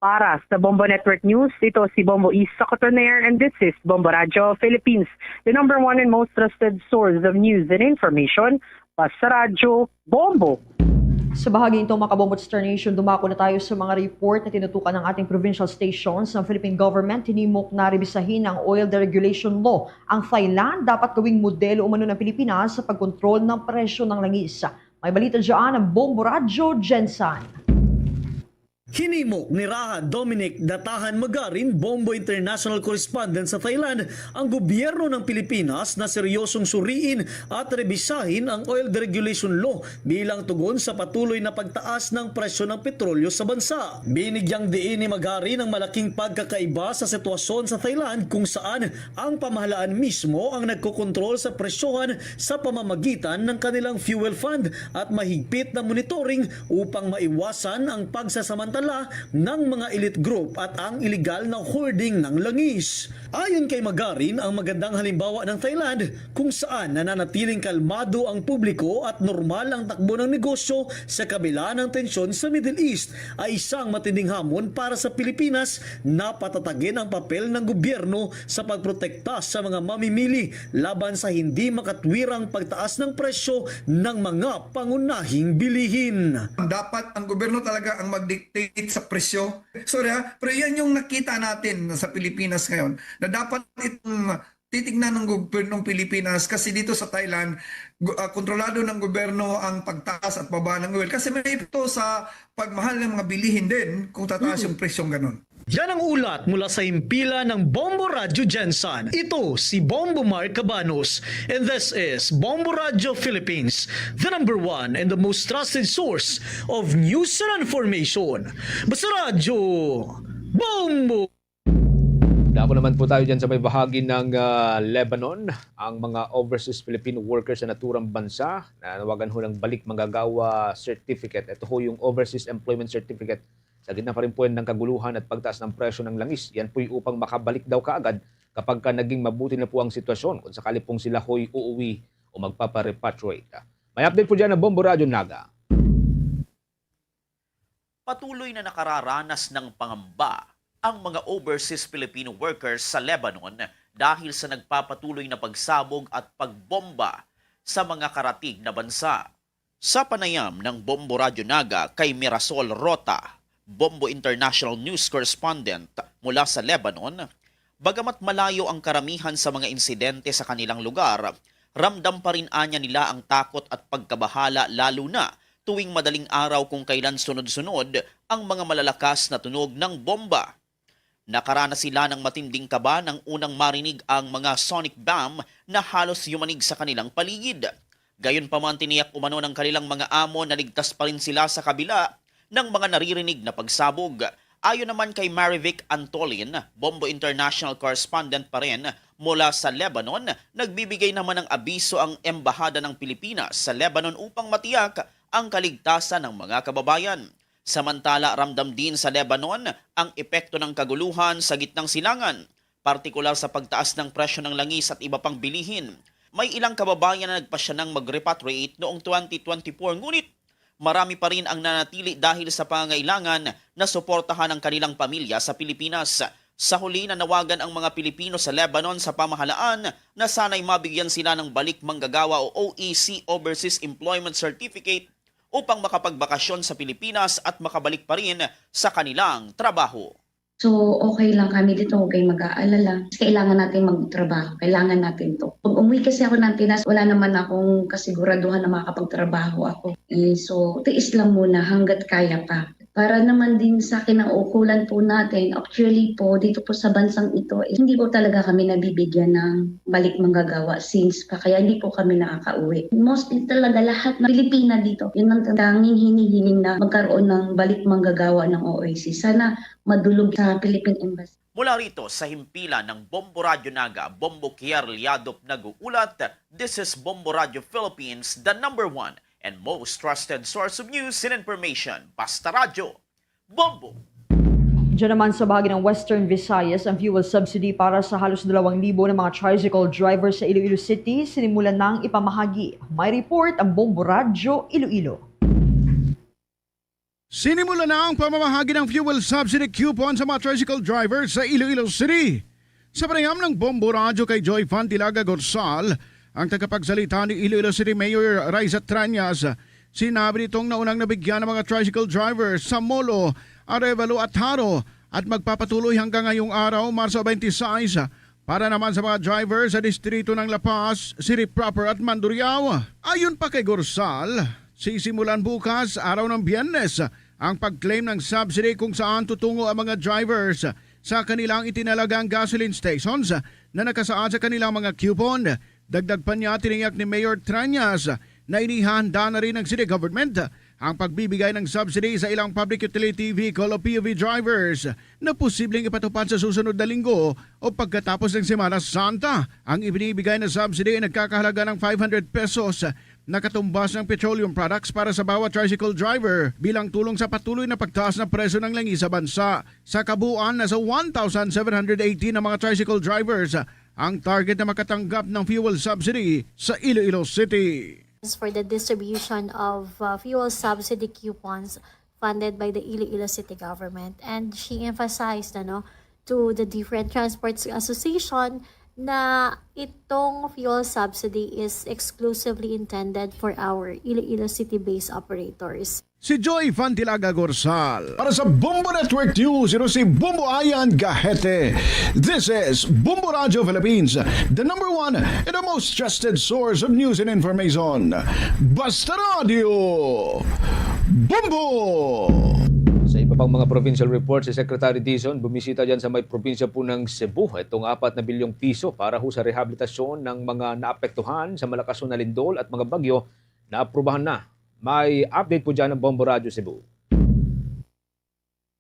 Para sa Bombo Network News, ito si Bombo Isa Cotoner and this is Bombo Radyo Philippines, the number one and most trusted source of news and information. Basta Radyo, Bombo! Sa bahagi ito, mga kabombo at Star Nation, dumako na tayo sa mga report na tinutukan ng ating provincial stations. Ang Philippine government tinimok na rebisahin ang oil deregulation law. Ang Thailand dapat gawing modelo umano ng Pilipinas sa pagkontrol ng presyo ng langis. May balita dyan ang Bombo Radyo, Jensan. Hinimo ni Raha Dominic Datahan Magarin, Bombo International Correspondent sa Thailand, ang gobyerno ng Pilipinas na seryosong suriin at rebisahin ang Oil Deregulation Law bilang tugon sa patuloy na pagtaas ng presyo ng petrolyo sa bansa. Binigyang diin ni Magarin ang malaking pagkakaiba sa sitwasyon sa Thailand, kung saan ang pamahalaan mismo ang nagkokontrol sa presyohan sa pamamagitan ng kanilang fuel fund at mahigpit na monitoring upang maiwasan ang pagsasamantala ng mga elite group at ang iligal na hoarding ng langis. Ayon kay Magarin, ang magandang halimbawa ng Thailand, kung saan nananatiling kalmado ang publiko at normal ang takbo ng negosyo sa kabila ng tensyon sa Middle East, ay isang matinding hamon para sa Pilipinas na patatagin ang papel ng gobyerno sa pagprotekta sa mga mamimili laban sa hindi makatwirang pagtaas ng presyo ng mga pangunahing bilihin. Dapat ang gobyerno talaga ang mag-dictate sa presyo. Sorry ha, pero yan yung nakita natin sa Pilipinas ngayon, na dapat itong titignan ng gobyernong Pilipinas, kasi dito sa Thailand, gu- ah, kontrolado ng gobyerno ang pagtaas at baba ng oil. Kasi may epekto sa pagmahal ng mga bilihin din kung tataas yung presyong ganun. Yan ang ulat mula sa himpilan ng Bombo Radyo Gensan. Ito si Bombo Mark Cabanos. And this is Bombo Radyo Philippines, the number one and the most trusted source of news and information. Basta Radyo, Bombo! Dako naman po tayo dyan sa may bahagi ng ah, Lebanon. Ang mga overseas Filipino workers sa naturang bansa, nanawagan ho ng balik manggagawa certificate. Ito ho yung overseas employment certificate. Sa gitna pa rin po yan ng kaguluhan at pagtaas ng presyo ng langis. Yan po'y upang makabalik daw kaagad kapag ka naging mabuti na po ang sitwasyon kung sakali pong sila ho'y uuwi o magpaparepatriate. May update po dyan ang Bombo Radyo Naga. Patuloy na nakararanas ng pangamba ang mga overseas Filipino workers sa Lebanon dahil sa nagpapatuloy na pagsabog at pagbomba sa mga karatig na bansa. Sa panayam ng Bombo Radyo Naga kay Mirasol Rota, Bombo International News Correspondent mula sa Lebanon, bagamat malayo ang karamihan sa mga insidente sa kanilang lugar, ramdam pa rin anya nila ang takot at pagkabahala, lalo na tuwing madaling araw kung kailan sunod-sunod ang mga malalakas na tunog ng bomba. Nakaranas sila ng matinding kaba nang unang marinig ang mga sonic bomb na halos yumanig sa kanilang paligid. Gayunpaman, tiniyak umano ng kanilang mga amo na ligtas pa rin sila sa kabila ng mga naririnig na pagsabog. Ayon naman kay Marivic Antolin, Bombo International Correspondent pa rin mula sa Lebanon, nagbibigay naman ng abiso ang Embahada ng Pilipinas sa Lebanon upang matiyak ang kaligtasan ng mga kababayan. Samantala, ramdam din sa Lebanon ang epekto ng kaguluhan sa gitnang silangan, partikular sa pagtaas ng presyo ng langis at iba pang bilihin. May ilang kababayan na nagpasya ng mag-repatriate noong twenty twenty-four, ngunit marami pa rin ang nanatili dahil sa pangangailangan na suportahan ang kanilang pamilya sa Pilipinas. Sa huli, nanawagan ang mga Pilipino sa Lebanon sa pamahalaan na sana'y mabigyan sila ng balik manggagawa o O E C Overseas Employment Certificate upang makapagbakasyon sa Pilipinas at makabalik pa rin sa kanilang trabaho. So, okay lang kami dito, huwag kayong mag-aalala. Kailangan natin magtrabaho, kailangan natin to. Pag umuwi kasi ako ng Pinas, wala naman akong kasiguraduhan na makakapagtrabaho ako. Eh, so, tiis lang muna hanggat kaya pa. Para naman din sa kinaukulan po natin, actually po, dito po sa bansang ito, eh, hindi po talaga kami nabibigyan ng balik manggagawa since pa, kaya hindi po kami nakakauwi. Mostly talaga lahat ng Pilipina dito, yun ang tanging hinihiling na magkaroon ng balik manggagawa ng O I C. Sana madulog sa Philippine Embassy. Mula rito sa himpilan ng Bombo Radyo Naga, Bombo Kier Liadop nag-uulat, this is Bombo Radyo Philippines, the number one and most trusted source of news and information. Basta Radyo, Bombo! Diyan naman sa bahagi ng Western Visayas, ang fuel subsidy para sa halos dalawang libo na mga tricycle driver sa Iloilo City sinimulan nang ipamahagi. May report ang Bombo Radyo Iloilo. Sinimulan na ang pamamahagi ng fuel subsidy coupon sa mga tricycle driver sa Iloilo City. Sa panayam ng Bombo Radyo kay Joy Fantilaga Gorsal, ang tagapagsalita ni Iloilo City Mayor Raisa Trañas, sinabi nitong naunang nabigyan ng mga tricycle driver sa Molo, Arevalo at Jaro at magpapatuloy hanggang ngayong araw, Marso twenty-six, para naman sa mga driver sa distrito ng La Paz, City Proper at Mandurriao. Ayon pa kay Gorsal, sisimulan bukas, araw ng Biyernes, ang pag-claim ng subsidy kung saan tutungo ang mga drivers sa kanilang itinalagang gasoline stations na nakasaad sa kanilang mga coupon. Dagdag pa niya, tiniyak ni Mayor Treñas na inihanda na rin ng city government ang pagbibigay ng subsidy sa ilang public utility vehicle o P U V drivers na posibleng ipatupad sa susunod na linggo o pagkatapos ng Semana Santa. Ang ibinibigay na subsidy ay nagkakahalaga ng five hundred pesos na katumbas ng petroleum products para sa bawat tricycle driver bilang tulong sa patuloy na pagtaas ng presyo ng langi sa bansa. Sa kabuuan, nasa one thousand seven hundred eighteen na mga tricycle drivers ang target na makatanggap ng fuel subsidy sa Iloilo City. For the distribution of uh, fuel subsidy coupons funded by the Iloilo City Government. And she emphasized, ano, to the different transports association na itong fuel subsidy is exclusively intended for our Iloilo City-based operators. Si Joy Fantilaga Gorsal. Para sa Bombo Network News, ito si Bombo Ayan Gahete. This is Bombo Radio Philippines, the number one and the most trusted source of news and information. Basta Radio, Bombo! Sa iba pang mga provincial reports, si Secretary Dizon bumisita dyan sa may probinsya po ng Cebu. Itong apat na bilyong piso para ho sa rehabilitasyon ng mga naapektuhan sa malakas na lindol at mga bagyo na aprubahan na. May update po dyan ng Bombo Radyo Cebu.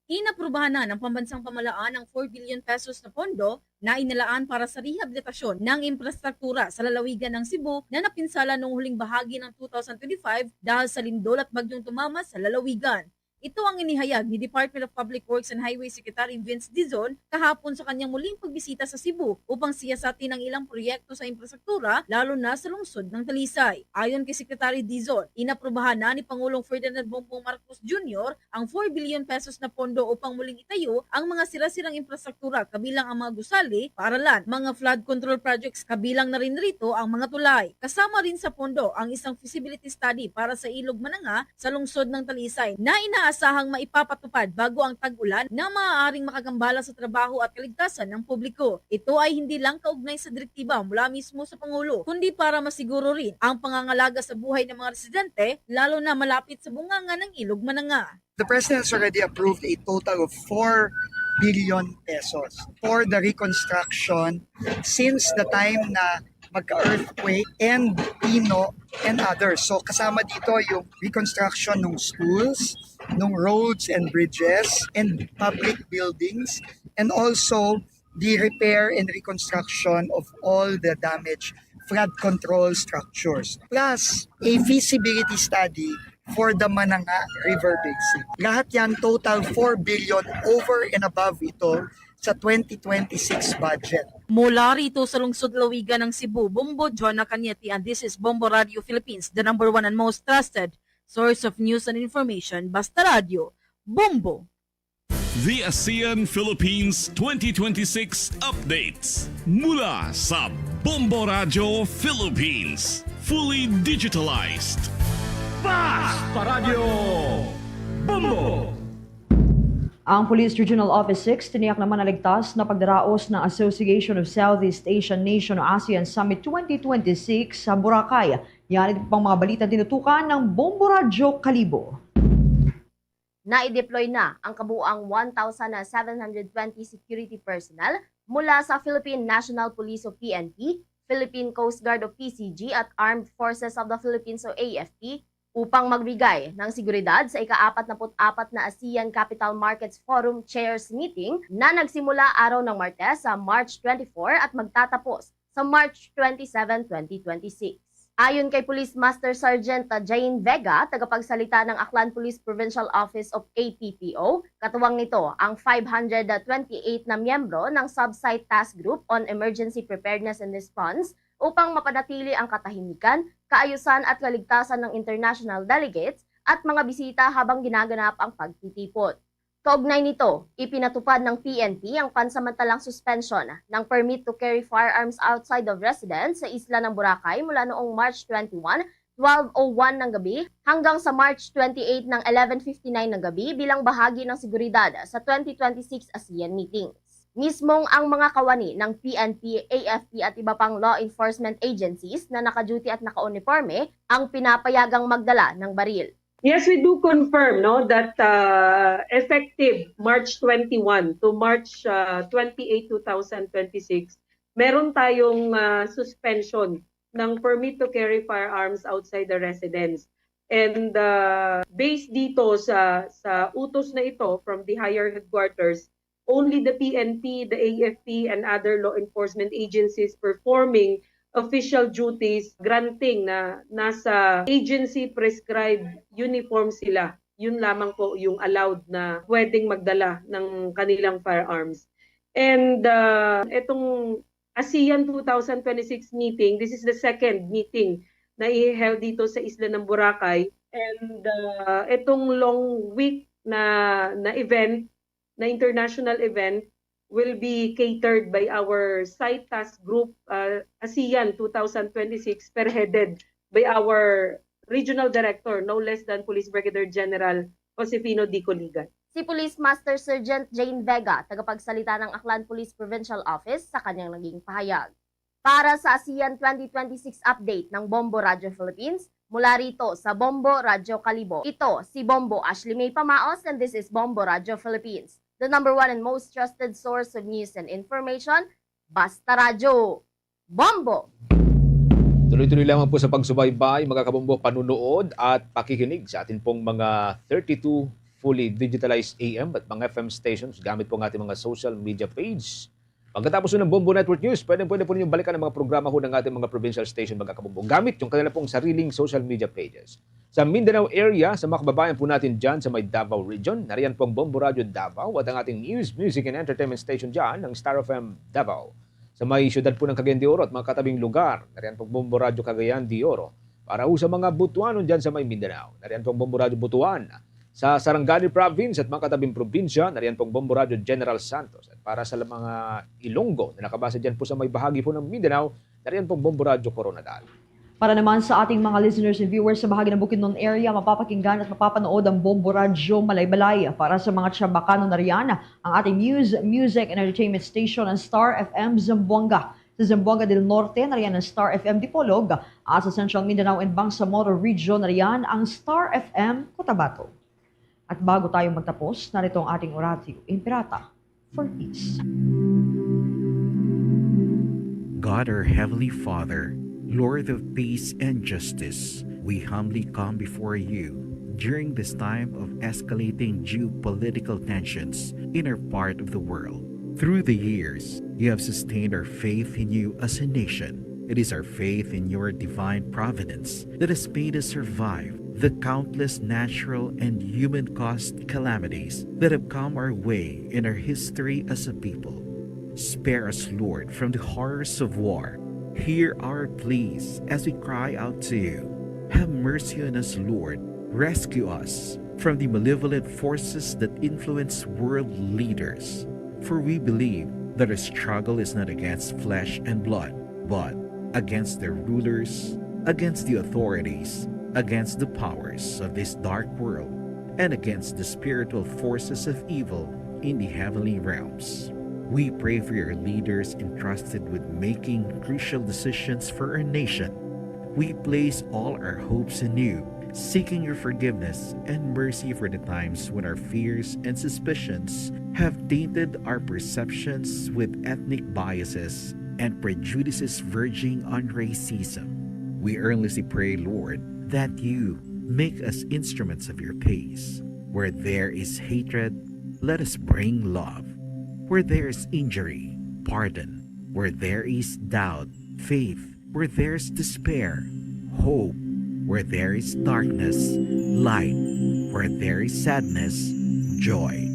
Inaprubahan na ng pambansang pamalaan ang four billion pesos na pondo na inilaan para sa rehabilitasyon ng infrastruktura sa lalawigan ng Cebu na napinsala noong huling bahagi ng two thousand twenty-five dahil sa lindol at bagyong tumama sa lalawigan. Ito ang inihayag ni Department of Public Works and Highway Secretary Vince Dizon kahapon sa kanyang muling pagbisita sa Cebu upang siyasatin ang ilang proyekto sa infrastruktura, lalo na sa lungsod ng Talisay. Ayon kay Secretary Dizon, inaprubahan na ni Pangulong Ferdinand Bongbong Marcos Junior ang four billion pesos na pondo upang muling itayo ang mga sira-sirang infrastruktura, kabilang ang mga gusali, paaralan, mga flood control projects, kabilang na rin rito ang mga tulay. Kasama rin sa pondo ang isang feasibility study para sa Ilog Mananga sa lungsod ng Talisay na inaasahang maipapatupad bago ang tag-ulan na maaaring makagambala sa trabaho at kaligtasan ng publiko. Ito ay hindi lang kaugnay sa direktiba mula mismo sa Pangulo, kundi para masiguro rin ang pangangalaga sa buhay ng mga residente, lalo na malapit sa bunganga ng Ilog Mananga. The President has already approved a total of four billion pesos for the reconstruction since the time na magka-earthquake and Pino and others. So kasama dito yung reconstruction ng schools, ng roads and bridges, and public buildings, and also the repair and reconstruction of all the damaged flood control structures, plus a feasibility study for the Mananga River Basin. Lahat yan, total four billion over and above ito sa twenty twenty-six budget. Mula rito sa lungsod lawigan ng Cebu, Bombo Jonah Cañete, and this is Bombo Radio Philippines, the number one and most trusted source of news and information. Basta Radio, Bombo! The ASEAN Philippines twenty twenty-six updates mula sa Bombo Radio Philippines, fully digitalized. Basta Radio, Bombo! Ang Police Regional Office six tiniyak naman naligtas na pagdaraos ng Association of Southeast Asian Nation o ASEAN Summit twenty twenty-six sa Boracay. Yan at pang mga balita tinutukan ng Bombo Radyo Kalibo. Na-deploy na ang kabuang one thousand seven hundred twenty security personnel mula sa Philippine National Police o P N P, Philippine Coast Guard o P C G at Armed Forces of the Philippines o A F P upang magbigay ng seguridad sa ika-apat-na-put-apat na ASEAN Capital Markets Forum Chairs Meeting na nagsimula araw ng Martes sa March twenty-four at magtatapos sa March twenty-seven, twenty twenty-six. Ayon kay Police Master Sergeant Jane Vega, tagapagsalita ng Aklan Police Provincial Office of A P P O, katuwang nito ang five hundred twenty-eight na miyembro ng Sub-Site Task Group on Emergency Preparedness and Response upang mapanatili ang katahimikan, kaayusan at kaligtasan ng international delegates at mga bisita habang ginaganap ang pagtitipon. Kaugnay nito, ipinatupad ng P N P ang pansamantalang suspension ng permit to carry firearms outside of residence sa isla ng Boracay mula noong March twenty-one, twelve oh one ng gabi hanggang sa March twenty-eight ng eleven fifty-nine ng gabi bilang bahagi ng seguridad sa twenty twenty-six ASEAN meetings. Mismong ang mga kawani ng P N P, A F P at iba pang law enforcement agencies na nakaduty at nakauniporme ang pinapayagang magdala ng baril. Yes, we do confirm, no, that uh, effective March twenty-one to March uh, twenty-eight, two thousand twenty-six, meron tayong uh, suspension ng permit to carry firearms outside the residence. And uh, based dito sa sa utos na ito from the higher headquarters, only the P N P, the A F P, and other law enforcement agencies performing official duties granting na nasa agency prescribed uniform sila. Yun lamang po yung allowed na pwedeng magdala ng kanilang firearms. And uh, itong ASEAN two thousand twenty-six meeting, this is the second meeting na i-held dito sa isla ng Boracay. And uh, itong long week na na event, na international event, will be catered by our site task group, uh, ASEAN two thousand twenty-six, spearheaded by our regional director, no less than Police Brigadier General Josefino D. Coligan. Si Police Master Sergeant Jane Vega, tagapagsalita ng Aklan Police Provincial Office, sa kanyang naging pahayag. Para sa ASEAN twenty twenty-six update ng Bombo Radio Philippines, mula rito sa Bombo Radio Kalibo, ito si Bombo Ashley May Pamaos and this is Bombo Radio Philippines, the number one and most trusted source of news and information. Basta Radyo, Bombo! Tuloy-tuloy lamang po sa pagsubaybay, mga kabombo, panunood at pakikinig sa atin pong mga thirty-two fully digitalized A M at mga F M stations gamit po ang ating mga social media page. Pagkatapos ng Bombo Network News, pwede, pwede po ninyong balikan ang mga programa ho ng ating mga provincial station, mga kabombo, gamit yung kanila pong sariling social media pages. Sa Mindanao area, sa mga kababayan po natin dyan sa may Davao Region, nariyan po ang Bombo Radio Davao at ang ating news, music, and entertainment station dyan, ang Star F M Davao. Sa may siyudad po ng Cagayan de Oro at mga katabing lugar, nariyan po ang Bombo Radio Cagayan de Oro. Para ho sa mga Butuanon dyan sa may Mindanao, nariyan po ang Bombo Radio Butuan. Sa Sarangani Province at mga katabing probinsya, nariyan po ang Bombo Radio General Santos. At para sa mga Ilonggo na nakabase dyan po sa may bahagi po ng Mindanao, nariyan po ang Bombo Radio Koronadal. Para naman sa ating mga listeners and viewers sa bahagi ng Bukidnon area, mapapakinggan at mapapanood ang Bombo Radyo Malaybalay. Para sa mga Chabacano na riyan, ang ating news, music, and entertainment station, ang Star F M Zamboanga. Sa Zamboanga del Norte, nariyan ang Star F M Dipolog, at sa Central Mindanao and Bangsamoro Region, nariyan ang Star F M Cotabato. At bago tayo magtapos, narito ang ating Oratio Imperata for Peace. God, our Heavenly Father, Lord of peace and justice, we humbly come before you during this time of escalating geopolitical tensions in our part of the world. Through the years, you have sustained our faith in you as a nation. It is our faith in your divine providence that has made us survive the countless natural and human caused calamities that have come our way in our history as a people. Spare us, Lord, from the horrors of war. Hear our pleas as we cry out to you. Have mercy on us, Lord. Rescue us from the malevolent forces that influence world leaders. For we believe that our struggle is not against flesh and blood, but against their rulers, against the authorities, against the powers of this dark world, and against the spiritual forces of evil in the heavenly realms. We pray for your leaders entrusted with making crucial decisions for our nation. We place all our hopes in you, seeking your forgiveness and mercy for the times when our fears and suspicions have tainted our perceptions with ethnic biases and prejudices verging on racism. We earnestly pray, Lord, that you make us instruments of your peace. Where there is hatred, let us bring love. Where there is injury, pardon. Where there is doubt, faith. Where there is despair, hope. Where there is darkness, light. Where there is sadness, joy.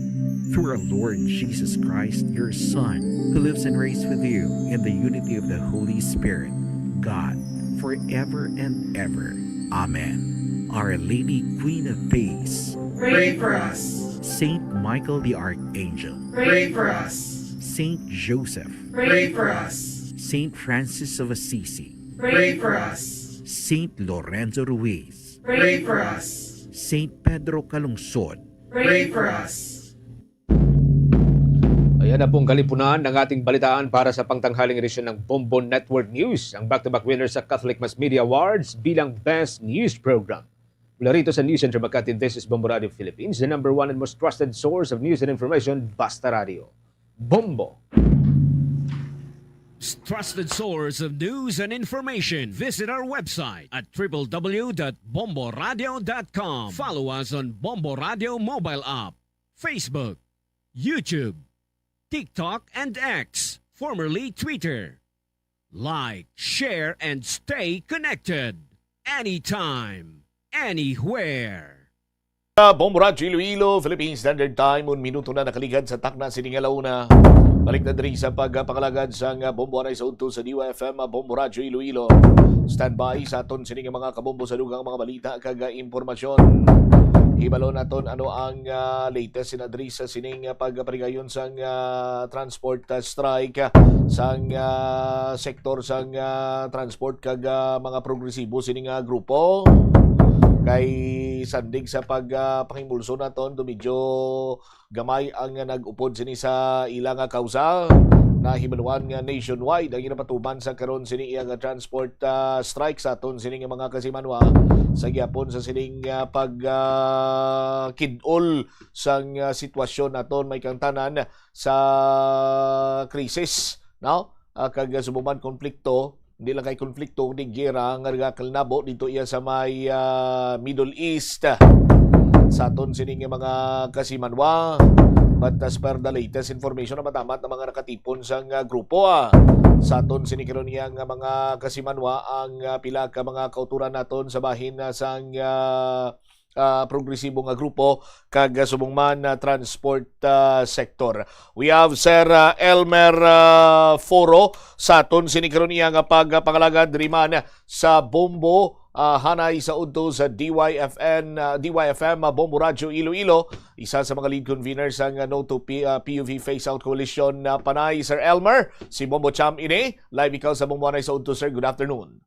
Through our Lord Jesus Christ, your Son, who lives and reigns with you in the unity of the Holy Spirit, God, forever and ever. Amen. Our Lady, Queen of Peace, Pray for us. Saint Michael the Archangel, Pray for us. Saint Joseph, Pray for us. Saint Francis of Assisi, Pray for us. Saint Lorenzo Ruiz, Pray for us. Saint Pedro Calungsod. Pray for us. Ayan na pong kalipunan ng ating balitaan para sa pangtanghaling edisyon ng Bombo Network News, ang back-to-back winner sa Catholic Mass Media Awards bilang Best News Program. Mula rito sa News Center Makati, this is Bombo Radio Philippines, the number one and most trusted source of news and information, Basta Radio. Bombo! Trusted source of news and information. Visit our website at triple w dot bombo radio dot com. Follow us on Bombo Radio mobile app, Facebook, YouTube, TikTok, and X, formerly Twitter. Like, share, and stay connected. Anytime, anywhere. Sa Bombo Radyo Iloilo, Philippine Standard Time, un minuto na nakaligad sa takna sini nga launa. Balik na diri sa pagpangalagad sang Bombo Anay sa udto sa D Y F M, Bombo Radyo Iloilo. Standby sa aton sini nga mga kabombo sa dugang mga balita kag, ah, impormasyon. Hibalo naton ano ang, ah, latest sina diri sa sining, ah, pagparigayon sang, ah, transport, ah, strike, ah, sang, ah, sektor sang, ah, transport kag, ah, mga progresibo sini nga grupo. Kay sandig sa pag, ah, pangimulso naton, do medyo gamay ang nag-upod sini sa ila nga kausa. Nahibaluan nga nationwide ang ginapatuman sa karon sini iya nga transport, ah, strike sa aton sini nga mga kasimanwa sa gihapon sa sining, ah, pag, ah, kid-ol sang, ah, sitwasyon naton may kangtanan sa krisis, no? Ah, kag, ah, subong man konflikto, hindi lang kay konflikto, kundi giyera nga nagakalnabo dito iya sa may, ah, Middle East. Sa aton sini nga mga kasimanwa, but as per the latest information, namatamat ang mga nakatipon sang, ah, grupo, ah. Sa aton sini karon niya nga mga kasimanwa ang, ah, pila ka mga kauturan naton sa bahin, ah, sang, ah, ah, progresibo nga grupo kag, ah, subong man, ah, transport, ah, sector. We have Sir, ah, Elmer, ah, Foro sa aton sini karon niya nga pagpangalagad diri man sa Bombo, ah, hanay sa udto sa D Y F N, ah, D Y F M, ah, Bombo Radyo Iloilo, isa sa mga lead convener sang, ah, No to P-, ah, P U V Phase Out Coalition, ah, Panay. Sir Elmer, si Bombo Cham ini, live ikaw sa Bombo Anay sa udto, sir. Good afternoon.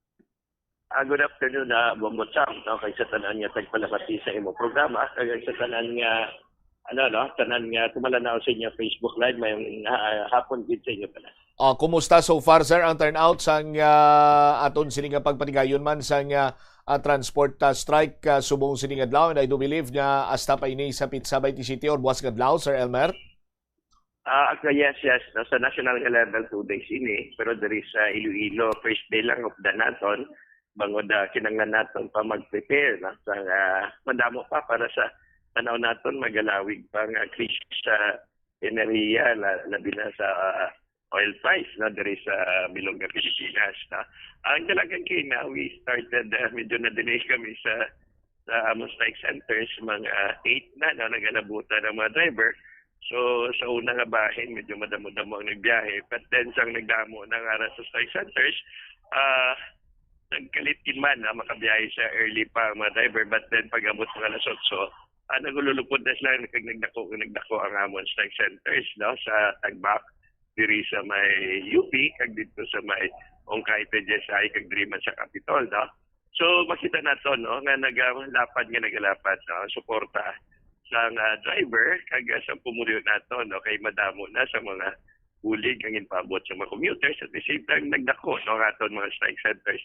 Ah, good afternoon, ah, Bombo Cham, no, kay sa tanan nga tagpalabati sa imong programa, kag sa tanan nga, ano, no, tanan nga tumalanaw sa inyo Facebook Live, may, ah, hapon gid sa inyo tanan. Ah, kumusta so far, sir, ang turnout sang, ah, aton sini nga pagpatigayon man sang, ah, ah, transport, ah, strike, ah, subong sini nga adlaw? And I do believe nga hasta pa ini sa petsa twenty-seven or buwas nga adlaw, Sir Elmer? Ah, okay, yes, yes. No, sa national nga level, two days ini. Pero diri sa Iloilo, first day lang, updan naton. Bangod, ah, kinahanglan naton pa mag-prepare, no? Sa, ah, madamo pa para sa tanaw naton, magalawig pa nga krisis sa enerhiya, la-, labi na sa, ah, oil price, no, diri sa bilog nga Pilipinas, no? Ang dalagan kay na, we started, ah, medyo na-delay kami sa, sa among strike centers, mga eight na, no, nagalabutan ang mga driver. So, sa una nga bahin, medyo madamo-damo ang nagbiyahe. But then, sang nagdamo na nga ra sa strike centers, ah, nagkalit gid man na makabiyahe sa early pa ang mga driver. But then, pag-abot mga alas otso, ah, nagululupod na sila, kag nagdako, nagdako ang amon strike centers, no, sa Tagbak, diri sa may U P, kag dito sa may Ongkay P G S I, kag diri man sa Capitol, no? So, makita nato, no, nga nagalapad, nga nagalapad, no, suporta sa nga driver, kag sa pumuluyo nato, no, kay madamo na sa mga bulig ang ginpaabot sa mga commuters. At the same time, nagdako, no, ang aton mga strike centers.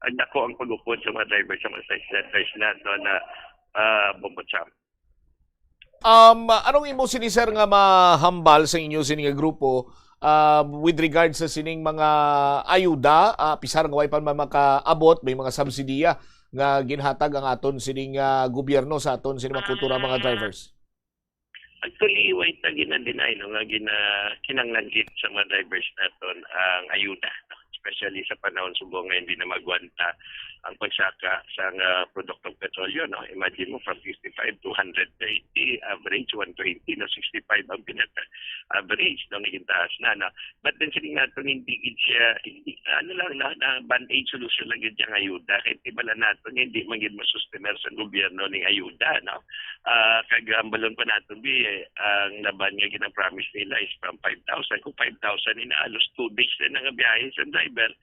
Ang dako ang pag-upod sa mga driver sa mga strike centers nato na, ah, Bombo Cham. Um, anong imo sini, sir, nga mahambal sa inyo sini nga grupo, ah, with regard sa sining mga ayuda, ah, pisar nga way pa man makaabot, may mga subsidiya nga ginhatag ang aton sining, ah, gobyerno sa aton sining mga kultura, mga drivers? Actually, way ta gina-deny, no, nga gina-, kinahanglan gid sa mga drivers naton ang ayuda, no? Especially sa panahon subong nga hindi na magwanta ang pagsaka sa nga produktong petrolyo, no? Imagine mo, from fifty-five to hundred eighty, average one twenty, no? Sixty-five ang pinaka-average, no? Naging taas na, no? But then, siling naton, hindi gid siya, hindi, ano lang, na, na band-aid solution lang gid ang ayuda. Kay tibala naton, hindi man gid masustener sa gobyerno ning ayuda, no? Ah, kag hambalon pa naton, bi, eh, ang laban nga gina-promise nila is from five thousand. Kung five thousand, ina halos two days na nga biyahe sa driver. Well,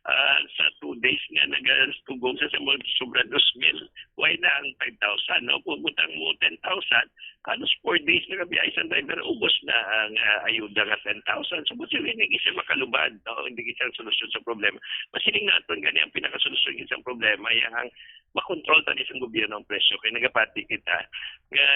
ah, sa two days nga nagatugon sa, sa mga sobra dos mil, why na ang five thousand, no? Kung butang mo ten thousand, halos four days na kabiyahe sa driver, ubos na ang, ah, ayuda nga ten thousand. So, buti hindi siya makalubad, no? Hindi siya solusyon sa problema. Masiling naton gani ang pinakasolusyon sa problema, ay ang makontrol tani sa gobyerno ang presyo. Kay nagapati kita nga,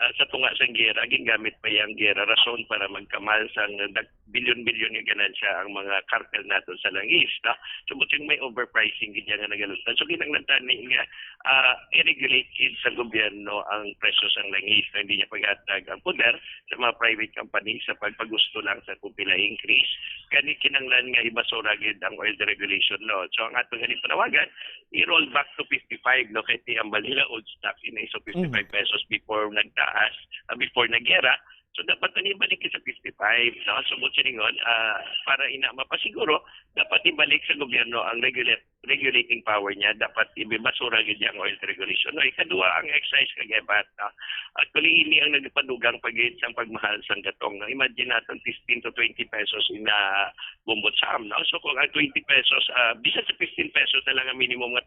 ah, sa tunga sang gera, gingamit pa yang gera rason para magkamal sang dag-, bilyon-bilyon nga ganansya ang mga kartel nato sa langis, no? So, buting may overpricing gid nga nagalutan. So, kinahanglan tani nga, ah, i-regulate gid sa gobyerno ang presyo sang langis, na hindi niya paghatag ang poder sa mga private company sa pagpagusto lang sa kung pila increase. Gani kinahanglan nga ibasura gid ang oil deregulation law. So, ang ato gani panawagan, i-roll back to fifty-five, no? Kay ti ang balila old stock ini, so fifty-five pesos before nagtaas, ah, before nagyera. So, dapat na ibalik sa fifty-five, no? So, mo siningon, ah, para ina mapasiguro, dapat ibalik sa gobyerno ang regulate, regulating power niya. Dapat ibasura gid ang oil regulation. No? Ikadua, ang excise kag evat, no? Actually, ini ang nagpadugang pagit sang pagmahal sang gatong. No? Imagine natin, fifteen to twenty pesos ina bumbot sam, no? So, kung ang twenty pesos, ah, bisan sa fifteen pesos na lang ang minimum nga,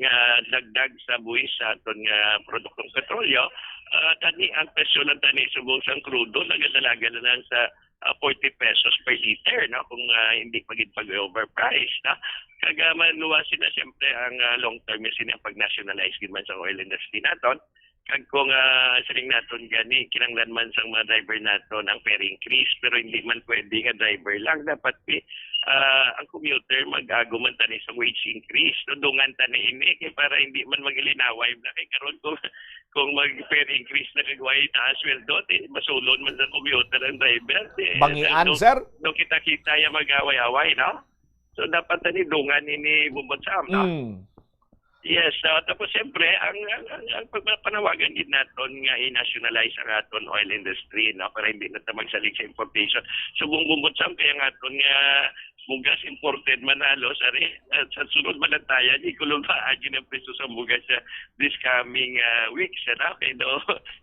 nga dagdag sa buhis sa aton nga produktong petrolyo, ah, tani ang presyo lang tani subong sang krudo, nagadalagan na lang sa, ah, forty pesos per liter, no? Kung, ah, hindi pa gid pag-overprice, no? Kag, ah, maluwasin na siyempre ang, ah, long term nga sini ang pag-nationalize gid man sa oil industry naton. Kag kung, ah, siling naton gani, kinahanglan man sang mga driver naton ang fare increase, pero hindi man pwede nga driver lang. Dapat, eh, ah, ang commuter mag-ago man tani sa wage increase. No, dungan tani ini, kay para hindi man maglinaway na. Kay karon kung, kung mag-fare increase na kag way taas sweldo, di, masulon man sa commuter ang driver. Di, Bangian, no, sir? No, kita-kita yung mag-away-away, no? So, dapat tani dungan ini bumbot sa, no? Mm. Yes, ah, tapos siyempre, ang, ang, ang, ang pagpapanawagan gid naton nga i-nationalize ang aton oil industry, no, para hindi na ta magsalig sa importation. Subong bumbot sam kay ang aton nga bugas imported man halos, ari, ah, sa sunod malantayan, ikulong pa agi ang presyo sa bugas sa this coming, ah, weeks, ano? Kay do,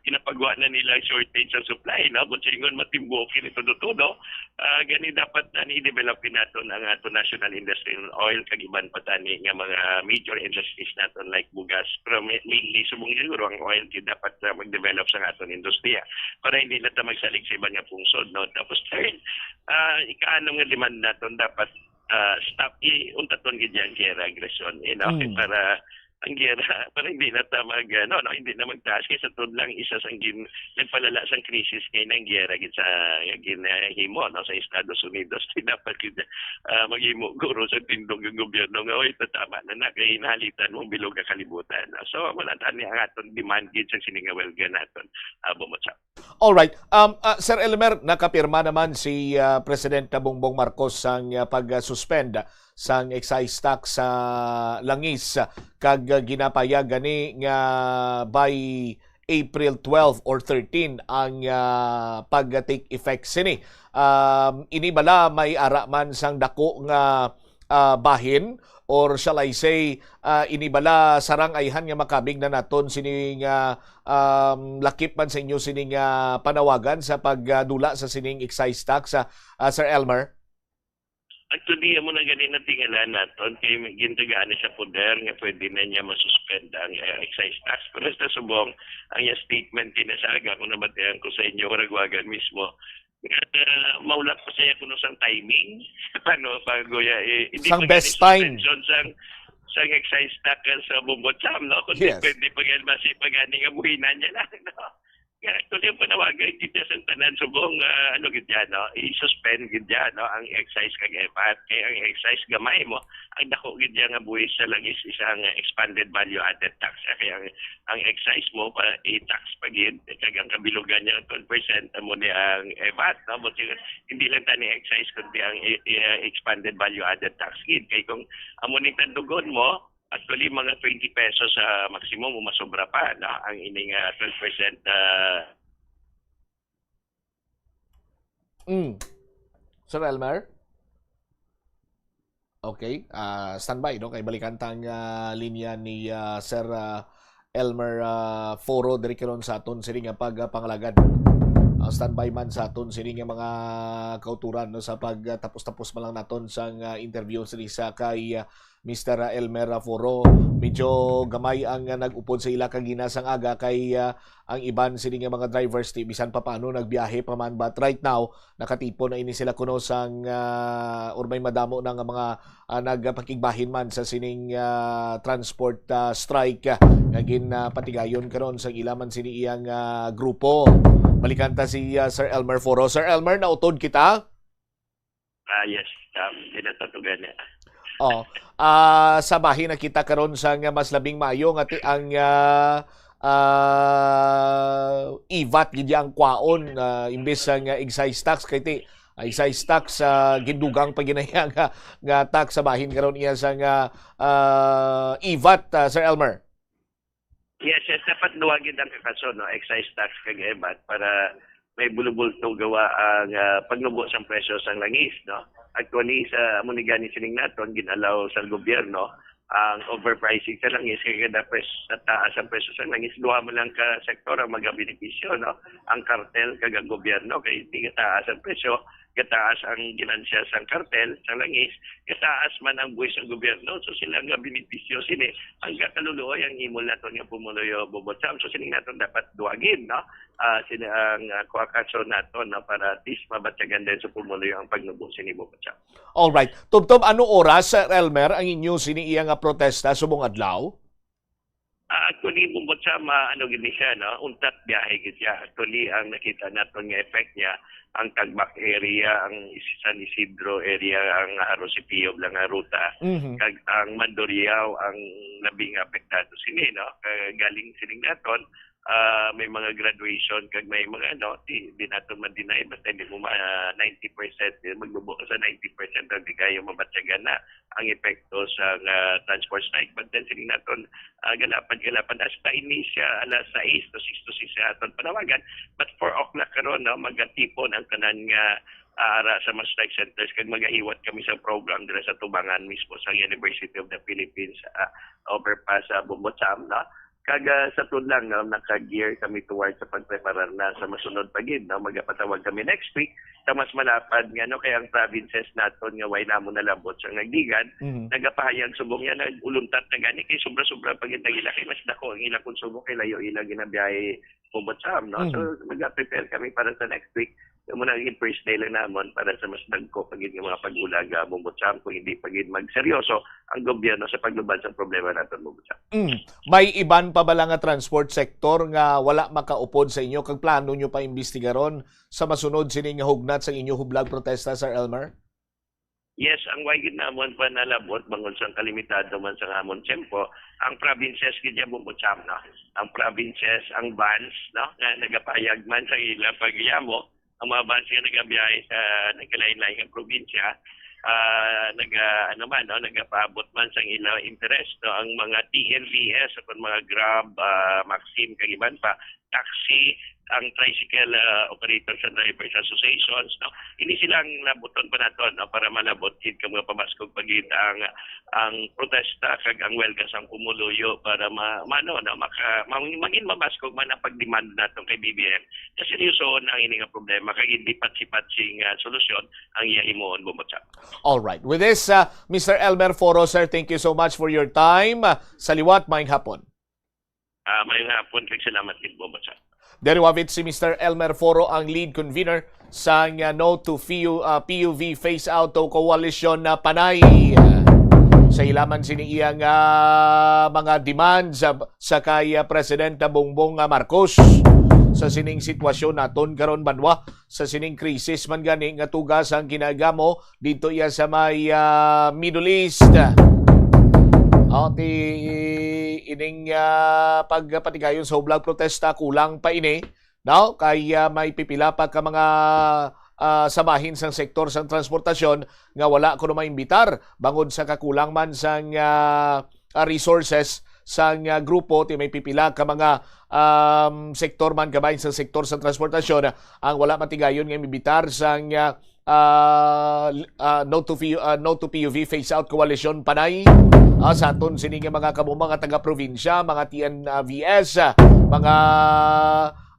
ginapagwa na nila ang shortage sa supply, no? Kung sa ingon, matimbukin ito do todo. Ah, gani dapat na i-develop naton ang ato national industry in oil kag iban pa tani nga mga major industries naton like bugas, pero ma-, mainly subong siguro ang oil kay dapat na mag-develop sa aton industriya para hindi na ta magsalig sa iban nga pungsod, no? Tapos third, ah, ikaano nga demand naton dapat, ah, stop i-untaton gid ang gera, agresyon, you know, kay Mm. para ang gera, para hindi na ta mag, ano, no, hindi na magtaas kay sa tod lang isa sang gin-, nagpalala sang krisis kay nang gera gid sa ginahimo, no, sa Estados Unidos. Di dapat gid, ah, maghimo guro sa tindog ang gobyerno nga, "Oy, tatama na na, kay nahalitan mong bilog nga kalibutan." So, wala tani ang aton demand gid sa sini nga welga naton. Ah, bumutsa. Alright. Um, ah, Sir Elmer, nakapirma naman si, ah, President Bongbong Marcos sang, ah, pag-suspend sang excise tax sa langis, kag, ah, ginapayag gani nga by April twelve or thirteen ang, ah, pag-take effect sini. Um, ini bala may ara man sang dako nga, ah, bahin, or shall I say, ah, ini bala sarang ayhan nga makabig na naton sini nga, um, lakip man sa inyo sini nga panawagan sa pagdula sa sining excise tax, ah, ah, Sir Elmer? Actually, amo na gani natingala naton kay may gintagaan ni sa poder nga pwede na niya masuspend ang, eh, excise tax. Pero sa subong, ang iya statement kinasaga, kung nabatian ko sa inyo, karagwagan mismo, nga, eh, maulat pa siya kuno sang timing. Paano, Pago, ya, eh, hindi Sang pa best gani time. suspension sang, sang excise tax sa Bumbot Sam, no? Kundi Yes. pwede pa gani, basi pa gani nga buhinan niya lang, no? Nga, actually, ang panawagan kita sa tanan subong, ah, ano gid yan, no? I-suspend gid yan, no? Ang excise kag evat. Kay ang excise gamay mo, ang dako gid yan nga buhis sa langis isang expanded value added tax. Ah, kay ang, ang excise mo pa, i-tax pa gid, kag ang kabilugan niya, twelve percent, amo ni ang evat, no? But yun, hindi lang tani excise, kundi ang i-, i-, expanded value added tax gid. Kay kung amo ning tandugon mo, actually, mga twenty pesos sa maximum o masobra pa, no? Ang ining, ah, twelve percent, ah, Mm. Sir Elmer? Okay, ah, standby, no? Kay balikan tang, ah, linya ni, ah, Sir, ah, Elmer, ah, Foro, diri karon sa aton sini nga pagpangalagad. Standby man sa aton sini nga mga kauturan, no, sa pagtapos-tapos man lang naton sang, ah, interview sini sa kay, ah, Mister Elmer Foro. Medyo gamay ang, ah, nag-upod sa ila kagina sang aga kay, ah, ang iban sini nga mga drivers ti bisan pa paano nagbiyahe pa man, but right now nakatipon na ini sila kuno sang, ah, or may madamo na nga mga, ah, nagpakigbahin man sa sining, ah, transport, ah, strike, ah, nga gin, ah, patigayon karon sa ila man sini iyang, ah, grupo. Balikan ta si, ah, Sir Elmer Foro. Sir Elmer, nautod kita? Ah, yes, um, pinatatugan niya. Oh, ah, sa bahin na kita karon sa nga mas labing maayo nga ti ang, ah, ah, ivat gid ang kwaon, ah, imbes sa nga excise tax kay ti, ah, excise tax, ah, gindugang pa ginaya nga, nga tax sa bahin karon iya sa nga, ah, ivat, ah, Sir Elmer. Yes, yes, dapat duha gid ang kakaso, no, excise tax kag ivat, para may bulubulto gawa ang, ah, pagnubo sang presyo sang langis, no. Actually, sa amo ni gani sining naton, gin-allow sa gobyerno ang overpricing sa langis kay kada pres-, sa taas ang presyo sa langis, duha man lang ka sektor ang magabenepisyo, no. Ang kartel kag ang gobyerno kay di gataas ang presyo, gataas ang ginansya sang kartel sa langis, gataas man ang buhis sang gobyerno, so sila nga benepisyo sini ang kakaluluoy ang himo naton nga pumuluyo, Bobo Cham. So sini naton dapat duagin, no? Ah, sini ang, ah, kuha kaso naton, no, para at least mabatyagan din sa pumuluyo ang pagnubo sini, Bobo Cham. Alright. Tubtob ano oras, Sir Elmer, ang inyo sini iya nga protesta subong adlaw? Ah, actually, Bobo Cham, ah, ano gid ni siya, no? Untat biyahe gid siya. Actually, ang nakita naton nga effect niya, ang Tagbac area, ang Is-, San Isidro area, ang Arroz y Pio lang nga ruta, Mhm. kag ang Mandurriao ang labing apektado sini, no? Kay galing sining naton, ah, may mga graduation kag may mga, ano, di, di naton ma-deny, basta hindi mo ma-, ninety percent, di magbubo ka sa ninety percent, ang di kayo mabatyagan na ang epekto sa, ah, transport strike. But then, sining naton, ah, galapad-galapad. Hasta ini siya alas sais to six to six sa aton panawagan. But four o'clock karon, no, magatipon ang tanan nga, ah, ara sa mga strike centers kag magahiwat kami sa program dira sa tubangan mismo sa University of the Philippines, ah, overpass sa Bombo Cham, no? Kag, ah, sa tod lang, no, naka-gear kami towards sa pagpreparar na sa masunod pa gid, no? Magapatawag kami next week sa mas malapad nga, no, kay ang provinces naton nga way namon nalabot sa Nagdigan, Mhm. nagapahayag subong niya, nag-uluntat na gani kay sobra-sobra pa gid ang ila, kay mas dako ang ila konsumo kay layo ila ginabiyahe Bombo Cham, no? So, Mhm. mag-prepare kami para sa next week. Amo na ang first day lang namon para sa mas dagko pa gid nga mga pag-ulag, ah, Bombo Cham, kung hindi pa gid magseryoso ang gobyerno sa paglubad sa problema naton, Bombo Cham. Mm. May iban pa bala nga transport sector nga wala makaupod sa inyo kag plano nyo pa imbestigaron sa masunod sini nga hugnat sa inyo hublag protesta, Sir Elmer? Yes, ang way gid namon pa nalabot bangod sang kalimitado man sang amon tiyempo, ang provinces gid ya, Bombo Cham, no? Ang provinces, ang vans, no, nga nagapahayag man sa ila pagyamo, ang mga vans nga nagabiyahe sa nagkalain-lain nga probinsya, ah, naga-, ano man, no, nagapaabot man sang ila interest, no, ang mga T N V S, ang mga Grab, ah, Maxim, kag iban pa, taxi, ang tricycle, ah, operators and drivers associations, no? Ini sila ang labuton pa naton, no, para malabot gid kag mga pamaskog pa gid ang, ang protesta kag ang welga sang pumuluyo para ma-, mano, no, maka-, ma-, maging mamaskog man ang pag-demand naton kay B B M. Sa seryosohon ang ini nga problema kag hindi patsi-patsi nga solusyon ang iya himuon, Bombo Cham. All right. With this, uh, Mister Elmer Foro, sir, thank you so much for your time. Uh, sa liwat, maayong hapon. Ah, maayong hapon, kag salamat gid, Bombo Cham. Diri wavit si Mister Elmer Foro, ang lead convener sang, uh, No to P U, uh, P U V Phase Out Coalition na Panay. Sa ilaman sini iya nga mga demands sa, sa kay, uh, President Bongbong, uh, Marcos sa sining sitwasyon naton karon banwa, sa sining krisis man gani nga tuga sang ginagamo didto iya sa may, ah, Middle East. Oh, ti ining, ah, pagpatigayon sa hublag protesta, kulang pa ini, no? Kay, ah, may pipila pa ka mga, ah, sa bahin sang sektor sang transportasyon nga wala kuno maimbitar bangod sa kakulang man sang, ah, ah, resources sang, ah, grupo, ti may pipila ka mga, um, sektor man, kabahin sa sektor sa transportasyon, ang wala matigayon nga mibitar sang, ah, ah, l-, ah, No to P U, ah, No to P U V Phase Out Coalition Panay. Ah, sa aton sini nga mga kamumang nga taga-probinsya, mga T N V S, ah, mga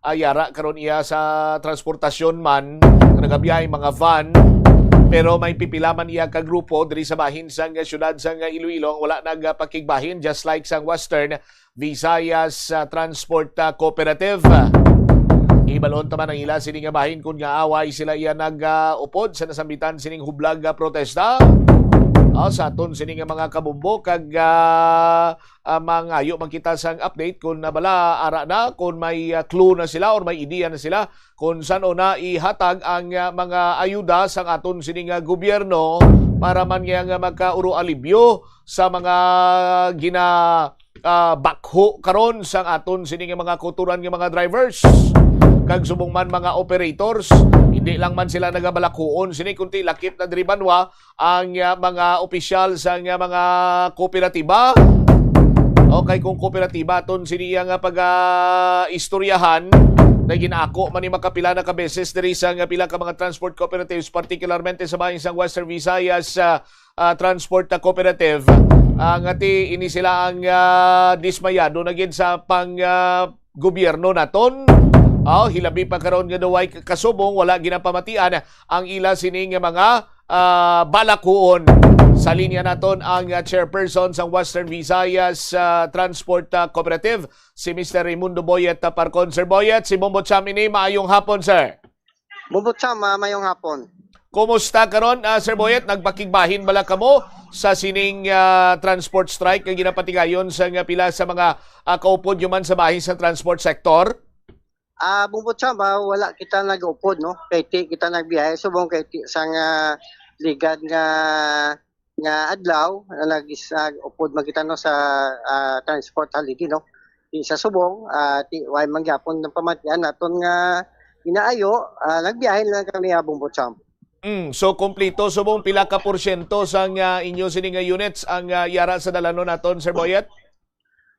ah, yara karon iya sa transportasyon man, nga nagabiyahe mga van, pero may pipila man iya ka grupo diri sa bahin sang siyudad sang Iloilo ang wala nagapakigbahin, just like sang Western Visayas, ah, Transport, ah, Cooperative. Ibalon ta man ang ila sini nga bahin kun nga away sila iya nag, ah, upod sa nasambitan sining hublag nga protesta. Ah, sa aton sini nga mga kabumbo kag, ah, ah, mangayo man kita sang update kun na bala ara na, kun may, ah, clue na sila or may ideya na sila kun san-o na ihatag ang, ah, mga ayuda sang aton sini nga gobyerno para man nga, nga magkauro alibyo sa mga gina, ah, bakho karon sang aton sini nga mga kautoran nga mga drivers kag subong man mga operators. Hindi lang man sila nagabalakhuon sini, kundi lakip na diri banwa ang, ah, mga opisyal sang, ah, mga kooperatiba. Okay, kung kooperatiba aton sini nga pag-istoryahan, na gin-ako man ni makapila na ka beses diri sa nga pila ka mga transport cooperatives, particularmente sa bahin sang Western Visayas, ah, ah, Transport, ah, Cooperative, ah, nga ti ini sila ang, ah, dismayado na gid sa pang, ah, gobyerno naton. Aw, hilabi pa karon nga daw ay kasubong, wala ginapamatian ang ila sini nga mga, ah, balakuon. Sa linya naton ang, ah, chairperson sang Western Visayas, ah, Transport, ah, Cooperative, si Mister Raimundo Boyet, ah, Parcon. Sir Boyet, si Bombo Cham ini, maayong hapon, sir. Bombo Cham, ah, mayong hapon. Kumusta karon, ah, Sir Boyet? Nagpakigbahin bala kamo sa sining, ah, transport strike nga ginapatigayon sa nga pila sa mga, ah, kaupod nyo man sa bahin sa transport sector? Ah, Bombo Cham, ah, wala kita nag-upod, no? Kay ti kita nagbiyahe subong kay ti sang, ah, ligad nga, nga adlaw, ah, nag-, nag-upod man kita, no, sa, ah, transport holiday, no? Ti sa subong, ah, ti, way man gyapon ang pamatian naton nga inaayo, ah, nagbiyahe lang kami, ah, Bombo Cham. Mm, so, kompleto subong pila ka porsyento sang, ah, inyo sini nga units ang, ah, yara sa dalanon naton, Sir Boyet?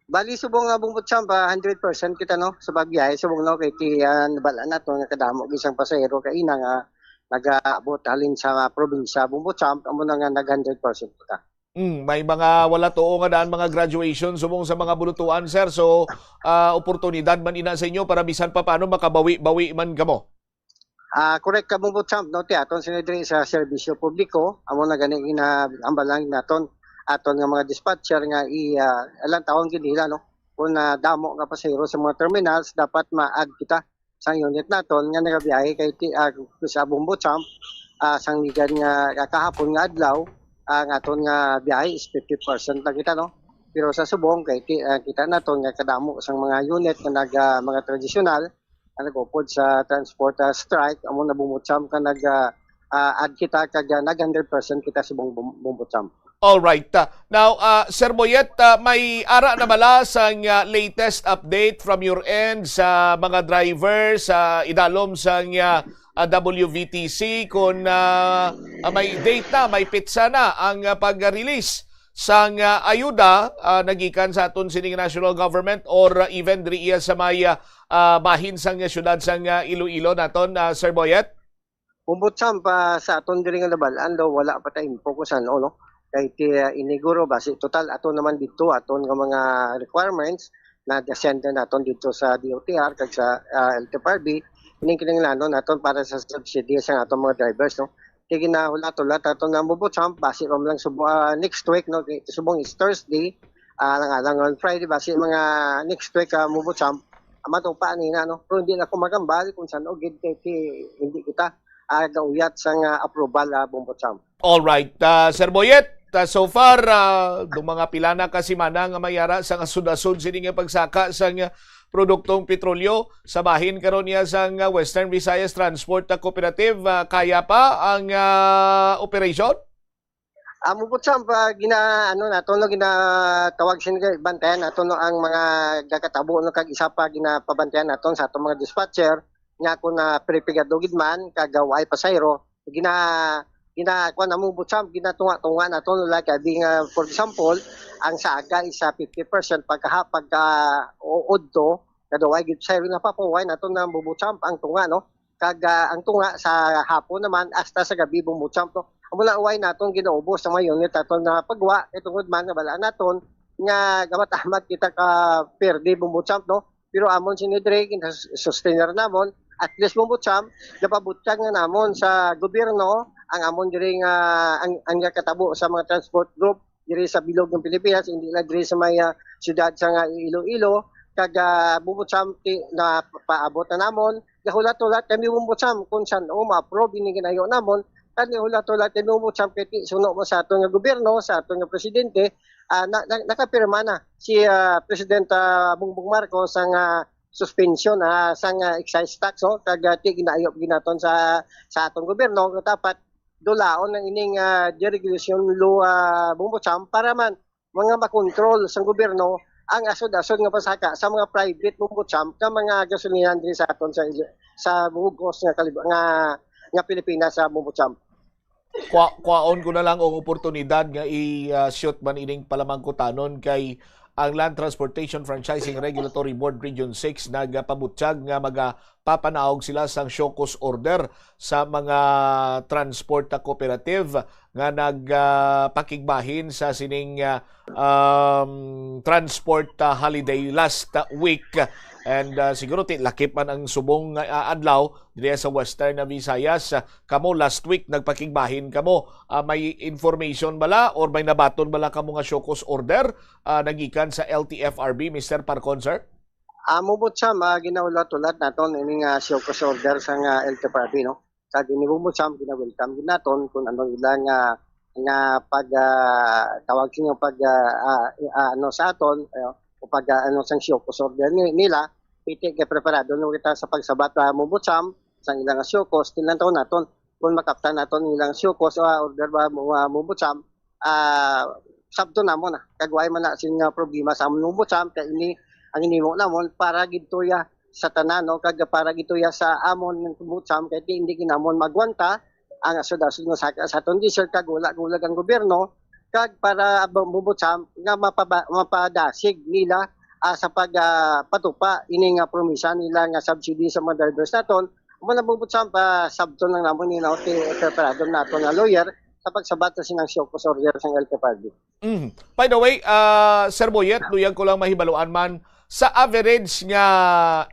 Bali, subong nga Bombo Cham, ah, hundred percent kita, no, sa pagbiyahe subong, no, kay ti, ah, nabal-an nato nga kadamo gisang pasahero kaina nga nagaabot halin sa probinsya, Bombo Cham, amo na nga nag hundred percent kita. Mm, may mga wala tuo nga daan mga graduation subong sa mga bulutuan, sir. So, ah, oportunidad man ina sa inyo para bisan pa paano makabawi-bawi man kamo. Ah, correct ka, Bombo Cham, no? Ti aton sini diri sa serbisyo publiko, amo na gani ginahambalan naton aton nga mga dispatcher nga i, ah, alang taon gid nila, no? Kung, ah, damo nga pasahero sa mga terminals, dapat ma-add kita sa unit naton nga nagabiyahe kay ti, ah, sa Bombo Cham, ah, sang ligad nga, ah, kahapon nga adlaw, ah, ang aton nga biyahe is fifty percent lang kita, no? Pero sa subong kay ti, ah, kita naton nga kadamo sang mga unit nga nag, ah, mga tradisyonal nga nag-upod sa transport, ah, strike, amo na Bombo Cham ka nag, ah, ah, add kita kag, ah, nag hundred percent kita subong Bom-, Bombo Cham. All right. Ah, now, ah, Sir Boyet, ah, may ara na bala sang, ah, latest update from your end sa mga driver sa idalom sang, ah, ah, W V T C kung, ah, ah, may date na, may petsa na ang, ah, pag-release sang, ah, ayuda, ah, nagikan sa aton sining national government or, ah, even diri iya sa may, ah, ah, bahin sang siyudad sang, ah, Iloilo naton, ah, Sir Boyet? Bombo Cham, pa sa aton diri nga nabal-an daw, wala pa ta info kung san-o, no? Kay ti, ah, iniguro basi total ato naman didto aton nga mga requirements na send naton didto sa D O T R kag sa, ah, L T F R B, ining kinahanglanon naton para sa subsidy sa aton mga drivers, no? Kay ginahulat-hulat aton nga Bombo Cham, basi rom lang subo, ah, next week, no? Kay subong is Thursday, ah, lang alang on Friday, basi mga next week, ah, Bombo Cham, matupa ni na, no? Pero hindi na ako magambal kung san-o gid kay ti-, hindi kita, ah, gauyat sang, ah, approval, ah, Bombo Cham. All right, ah, Sir Boyet, ah, so far, ah, do mga pila na ka semana nga mayara sa asod-asod sini nga pagsaka sang, ah, produktong petrolyo sa bahin karon niya sang, ah, Western Visayas Transport, ah, Cooperative, ah, kaya pa ang, ah, operation? Amo po, Sam, pa gina-, ano naton, no, ginatawag sin-, bantayan naton, no, ang mga gakatabo, no, kag isa pa ginapabantayan naton sa atong mga dispatcher nga kung na perpigado gid man kag way pasahero, gina-, gina-, kuwan namo po, Sam, ginatunga-tunga naton, no, like, abi nga, for example, ang sa aga is, ah, fifty percent, pagkaha-, pagka uod to, kada way gid pasahero, napapahuway naton na, Bombo Cham, ang tunga, no? Kag, ah, ang tunga sa hapon naman hasta sa gabi, Bombo Cham, no? Amo na uway naton ginaubos ang mga unit naton nga pagwa, kay tungod man nga bala naton nga gamat-amat kita ka perde, Bombo Cham, no? Pero amon sini diri, gina-sustainer namon, at least, Bumbot Sam, napabutyag na namon sa gobyerno ang amon diri nga, ang, ang nakatabo sa mga transport group diri sa bilog ng Pilipinas, hindi na diri sa may, ah, siyudad sa nga Iloilo, kag, ah, Bumbot Sam, ti-, napaabot na namon, gahulat-hulat kami, Bumbot Sam, kung san-o ma-approve ini ginayo namon, kag gahulat-hulat kami, Bumbot Sam, kay ti-, suno mo sa aton nga gobyerno, sa aton nga presidente, ah, na, na, nakapirma na si, ah, President, ah, Bongbong Marcos ang, ah, suspension, ah, sang, ah, excise tax, oh, kag, ah, ti ginaayop ginaton sa, sa atong gobyerno nga dapat dulaon ang ining, ah, deregulation law, ah, Bumbot Sam, para man mga makontrol sang gobyerno ang asod-asod nga pasaka sa mga private, Bumbot Sam, nga mga gasolinahan diri sa aton sa, sa bug-os nga kalib-, nga, nga Pilipinas, sa Bumbot Sam. Kwa-, kwaon ko na lang ang oportunidad nga i-, ah, shoot man ining palamangkutanon kay ang Land Transportation Franchising Regulatory Board Region six nagapabutyag nga magapapanaog sila sang show cause order sa mga transport cooperative nga nag, ah, pakigbahin sa sining, ah, um, transport, ah, holiday last, ah, week. And, ah, siguro ti lakip man ang subong nga, ah, adlaw diri sa Western Visayas. Kamo last week nagpakigbahin kamo. Ah, may information bala or may nabaton bala kamo nga show cause order, ah, nagikan sa L T F R B, Mister Parcon, sir? Amo, Bumbot Sam, ah, ginahulat-hulat naton ini nga show cause order sa nga L T F R B, no? Sa gini, Bumbot Sam, gina-welcome gid naton kung ano ilang, ah, nga pag, ah, tawag sa inyo, pag, ah, ah, ah, ano sa aton, eh, o pag, ah, ano sang show cause order ni-, nila, piti kay preparado na kita sa pagsabat, ah, Bumbot Sam, sa ilang show cause, tinantaw naton kung makaptan naton ilang show cause, ah, order ba mo, ah, Bumbot Sam, ah, sabton namon na. Kag wala man na sing, ah, problema sa amon, Bumbot Sam, kay ini ang hinimo namon para gid to ya sa tanan, no? Kag para gid to ya sa amon, Bumbot Sam, kay di, hindi gid namon magwanta ang asod-asod nga saka sa aton diesel, kag wala gulag ang gobyerno, kag para, ah, Bumbot Sam, nga mapaba-, mapadasig nila, ah, sa pag, ah, patupa ini nga promisa nila nga subsidy sa mga drivers naton. Amo na, Bumbot Sam, pasabton lang namon ni, no, ti-, preparado naton nga lawyer sa pagsabat sa sinang show cause order sang L T F R B. Mm. By the way, ah, Sir Boyet, luyag ko lang mahibaluan man, sa average nga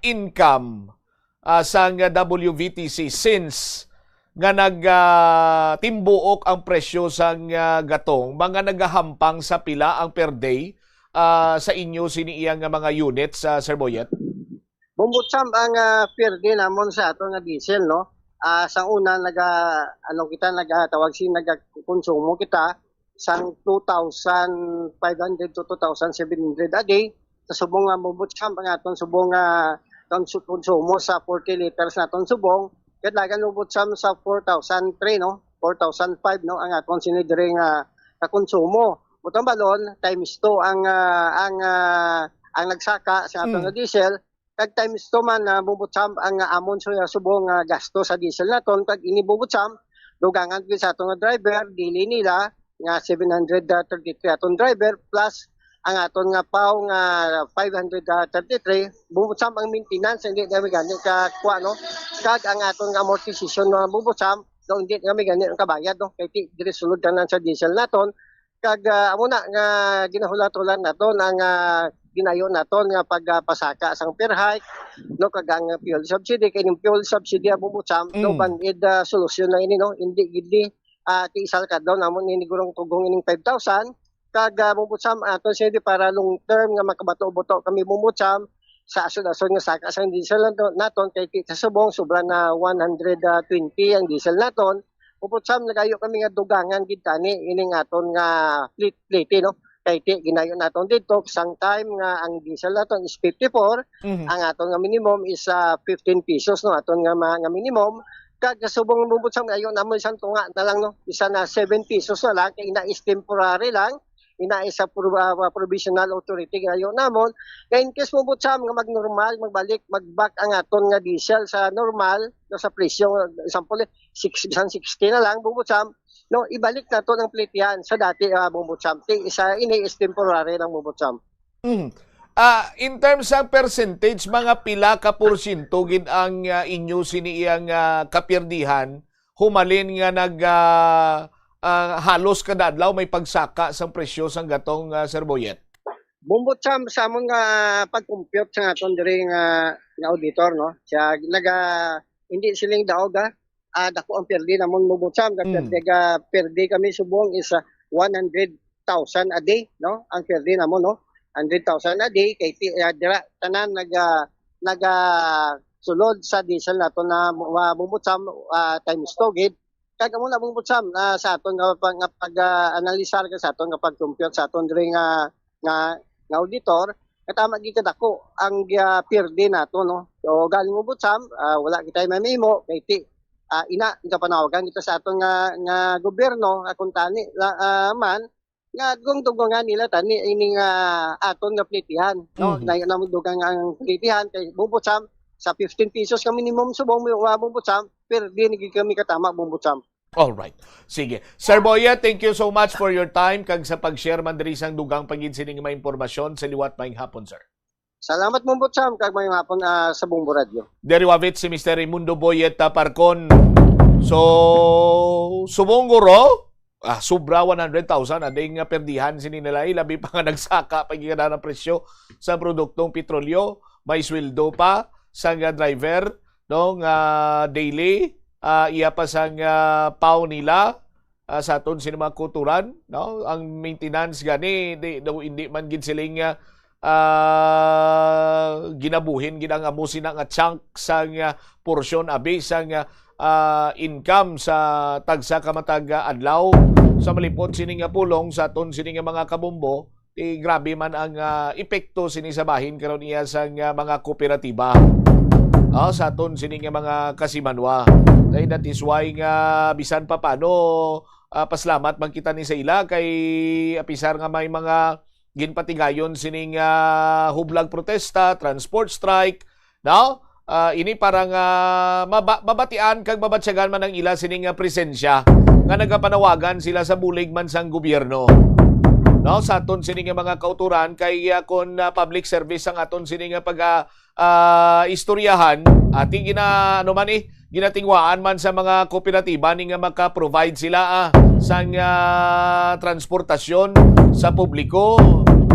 income, ah, sang W V T C, since nga nag, ah, timbuok ang presyo sang, ah, gatong, mga nagahampang sa pila ang per day, ah, sa inyo sini iya nga mga units, ah, Sir Boyet? Bumbot Sam, ang, ah, per day namon sa ato nga diesel, no? Ah, sa una, naga-, ano kita, nagatawag si, nagakonsumo kita sang two thousand five hundred to two thousand seven hundred a day. Sa subong nga, Bumbot Sam, ang aton subong nga kons-, konsumo sa forty liters naton subong, kadlagan, Bumbot Sam, sa four thousand three, no? Four thousand five, no? Ang aton sini diri nga kakonsumo. Butang balon, times two ang, ah, ang, ah, ang nagsaka sa aton Mm. nga diesel. Kag times two man, ah, Bumbot Sam, ang, ah, amon sa subong nga gasto sa diesel naton, kag ini, Bumbot Sam, dugangan gid sa aton nga driver, bili nila nga seven hundred thirty-three aton driver, plus ang aton nga paw nga five hundred thirty-three, Bumbot Sam, ang maintenance, hindi na kami gani ka kuha, no? Kag ang aton nga amortization, no, Bumbot Sam, no, hindi na kami gani ang kabayad, no? Kay ti-, diri sulod tanan sa diesel naton, kag, ah, amo na nga ginahulat-hulat naton ang, ah, ginayo naton nga pag, ah, pasaka sang fare hike, no, kag ang fuel subsidy, kay ning fuel subsidy, ah, Bumbot Sam, no, Mm. band-aid, ah, solusyon na ini, no, hindi gid ni, ah, tiisal ka daw namon ini gurong tugong ining five thousand, kag, ah, Bumbot Sam, aton siya di para long term nga makabato-buto kami, Bumbot Sam, sa asod-asod nga saka sang diesel naton, naton, kay ti-, sa subong, sobra na one hundred twenty ang diesel naton, Bumbot Sam, nagayo kami nga dugangan gid tani ining aton nga plete, plete, no? Kay ti-, ginayo naton didto, sang time nga ang diesel naton is fifty-four, Mhm. ang aton nga minimum is, ah, fifteen pesos, no? Aton nga ma-, nga minimum. Kag sa subong, Bumbot Sam, ayo namon isang tunga na lang, no? Isa na seven pesos na lang, kay ina is temporary lang, ina is a pro-, ah, provisional authority, ayo namon. Kay in case, Bumbot Sam, nga magnormal, magbalik, mag-back ang aton nga diesel sa normal, no, sa presyo, example, six, bisan sixty na lang, Bumbot Sam, no, ibalik naton ang plete yan sa dati, ah, Bumbot Sam. Ti-, sa ini is temporary lang, Bumbot Sam. Mm. Ah, in terms sa percentage, mga pila ka porsyento gid ang, ah, inyo sini iyang, ah, kapirdihan, humalin nga nag, ah, ah, halos kada adlaw may pagsaka sang presyo sang gatong, ah, Sir Boyet? Bumbot sa, sa amon nga pag-compute sa aton diri nga, nga auditor, no? Siya naga, hindi siling daog, ah. Ah, dako ang pirdi namon, Bumbot Sam. Kag Mm. pirdi, ah, pirdi kami subong is, ah, one hundred thousand a day, no? Ang pirdi namon, no? Hundred thousand a day, kay ti-, ah, dira, tanan naga, naga sulod sa diesel nato na, ah, Bumbot Sam, ah, times two gid. Kag amo na, Bumbot Sam, ah, sa aton nga pag, nga pag, ah, analisar ka sa aton nga pag-compute sa aton diri nga, nga, nga auditor, nga tama gid kadako ang, ah, pirdi nato, no? So, galing, Bumbot Sam, ah, wala kita mamimo kay ti, ah, ina, gapanawagan kita sa aton nga, nga gobyerno, ah, kung tani la, ah, man, nga dugong-dugongan nila tani ining, ah, aton nga plitihan, no? Mhm. Na, na dugang ang plitihan kay, Bumbot Sam, sa fifteen pesos ka minimum subong, wa, Bumbot Sam, pirdi na gid kami katama, Bumbot Sam. All right. Sige. Sir Boyet, thank you so much for your time kag sa pag-share man diri sang dugang pa gid sining mga impormasyon sa liwat. Maayong hapon, sir. Salamat, Bumbot Sam, kag maayong hapon, ah, sa Bombo Radyo. Diri wavit si Mister Raimundo Boyet, ah, Parcon. So, subong guro, ah, sobra one hundred thousand ang ding, ah, perdihan sini nila, eh, labi pa nga nagsaka pa gid ang presyo sa produktong petrolyo, may sweldo pa sa, ah, driver, no, nga daily, ah, iya pa sang, ah, pao nila, ah, sa aton sini mga kautoran, no? Ang maintenance gani, di, daw hindi man gid siling, ah, ah, ginabuhin gid ang amo sina nga chunk sang, ah, porsyon abi sang, ah, ah, income sa tagsa ka matag, ah, adlaw. Sa malipot sini nga pulong sa aton sini nga mga kabombo, ti grabe man ang, ah, epekto sini sa bahin karon iya sang, ah, mga kooperatiba. Ah, sa aton sini nga mga kasimanwa. Kay that is why nga bisan pa paano, ah, pasalamat man kita ni sa ila kay apisar nga may mga ginpatigayon sining, ah, hublag protesta, transport strike, no? Ah, ini para nga maba-, mabatian kag mabatyagan man ang ila sining, ah, presensya nga nagapanawagan sila sa bulig man sang gobyerno. No, sa aton sini nga mga kautoran kay, ah, kun, ah, public service ang aton sini nga pag, ah, ah, istoryahan, ati gina-, ano man, eh, ginatingwaan man sa mga kooperatiba ni nga maka-provide sila, ah, sang, ah, transportasyon sa publiko.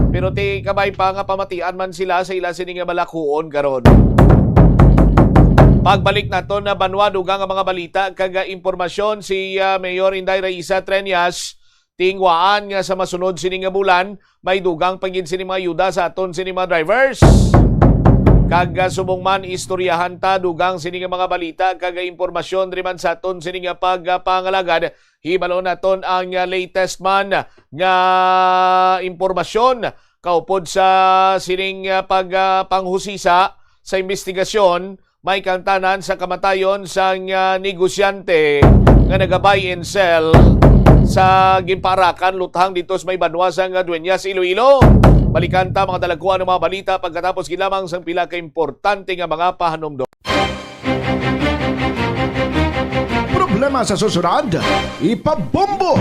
Pero ti kabay pa nga pamatian man sila sa ila sini nga balakhuon karon. Pagbalik naton na banwa, dugang nga mga balita kag, ah, impormasyon si, ah, Mayor Inday Raisa Treñas, tingwaan nga sa masunod sini nga bulan, may dugang pa gid sini mga ayuda sa aton sini mga drivers. Kag, ah, subong man istoryahan ta dugang sini nga mga balita kag impormasyon diri man sa aton sini nga pagpangalagad, hibalo naton ang, ah, latest man nga impormasyon kaupod sa sining, ah, pag, ah, panghusisa sa investigasyon may kangtanan sa kamatayon sang, ah, negosyante nga naga-buy and sell sa ginpaarakan luthang dito sa may banwa sang, ah, Dueñas, Iloilo. Balikan ta mga dalagkuan nga mga balita pagkatapos gid lamang sang pila ka importante nga mga pahanumdom. Problema sa susunod, ipabombo.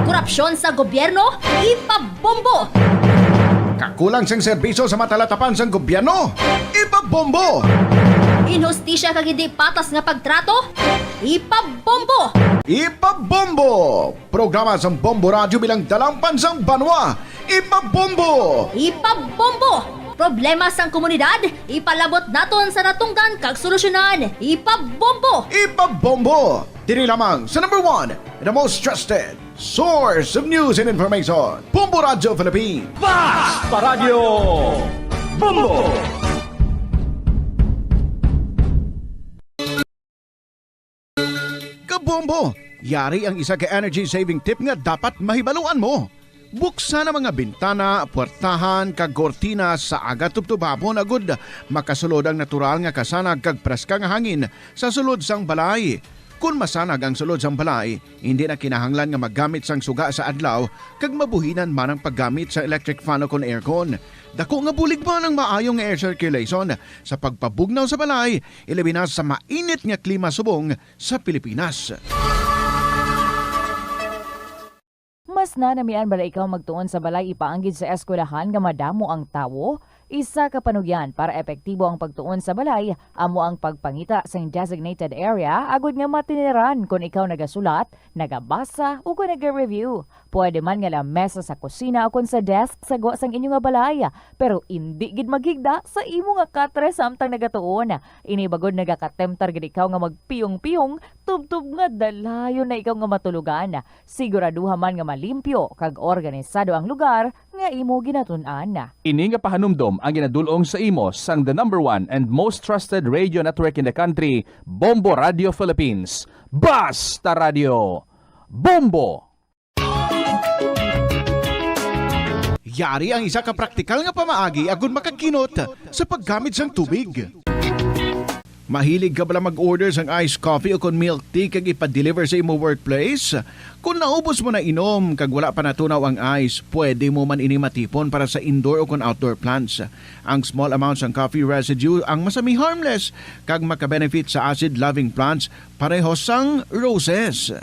Korupsyon sa gobyerno, ipabombo. Kakulang sang serbisyo sa matalatapan sang gobyerno, ipabombo. Inhustisya kag hindi patas nga pagtrato, ipabombo. Ipabombo. Programa sang Bombo Radyo bilang dalangpan sang banwa, ipabombo. Ipabombo. Problema sang komunidad, ipalabot naton sa natungdan kag solusyonan, ipabombo. Ipabombo. Diri lamang sa number one, the most trusted source of news and information, Bombo Radyo Philippines. Basta Radyo Bombo! Kabombo! Yari ang isa ka energy saving tip nga dapat mahibaluan mo. Buksan ang mga bintana, puwertahan, kag kortina sa aga tubtob hapon agud makasulod ang natural nga kasanag kag preska nga hangin sa sulod sang balay. Kon masanag ang sulod sang balay, hindi na kinahanglan nga maggamit sang suga sa adlaw kag mabuhinan man ang paggamit sa electric fan o kon aircon. Dako nga bulig man ang maayo nga air circulation sa pagpabugnaw sa balay, ilabi na sa mainit nga klima subong sa Pilipinas. Mas nanamian bala ikaw magtuon sa balay ipaanggid sa eskwelahan nga madamo ang tawo? Isa ka panugyan para epektibo ang pagtuon sa balay amo ang pagpangita sing designated area agud nga matiniran kon ikaw nagasulat, nagabasa, o kon naga-review. Pwede man nga lamesa sa kusina o kon sa desk sa gwa sang inyo nga balay, pero indi gid maghigda sa imo nga katre samtang nagatuon. Ini bagod nagakatemptar gid ikaw nga magpiyong-piyong, tubtob nga dalayon na ikaw nga matulogan. Siguraduha man nga malimpyo kag organisado ang lugar nga imo ginatun-an. Ini nga pahanumdom ang ginadul-ong sa imo sang the number one and most trusted radio network in the country, Bombo Radio Philippines. Basta Radio, Bombo! Yari ang isa ka praktikal nga pamaagi agud makakinot sa paggamit sang tubig. Mahilig ka bala mag-order sang iced coffee o kon milk tea kag ipa-deliver sa imo workplace? Kon naubos mo na inom kag wala pa natunaw ang ice, pwede mo man ini matipon para sa indoor o kon outdoor plants. Ang small amount sang coffee residue ang masami harmless kag makabenefit sa acid-loving plants pareho sang roses.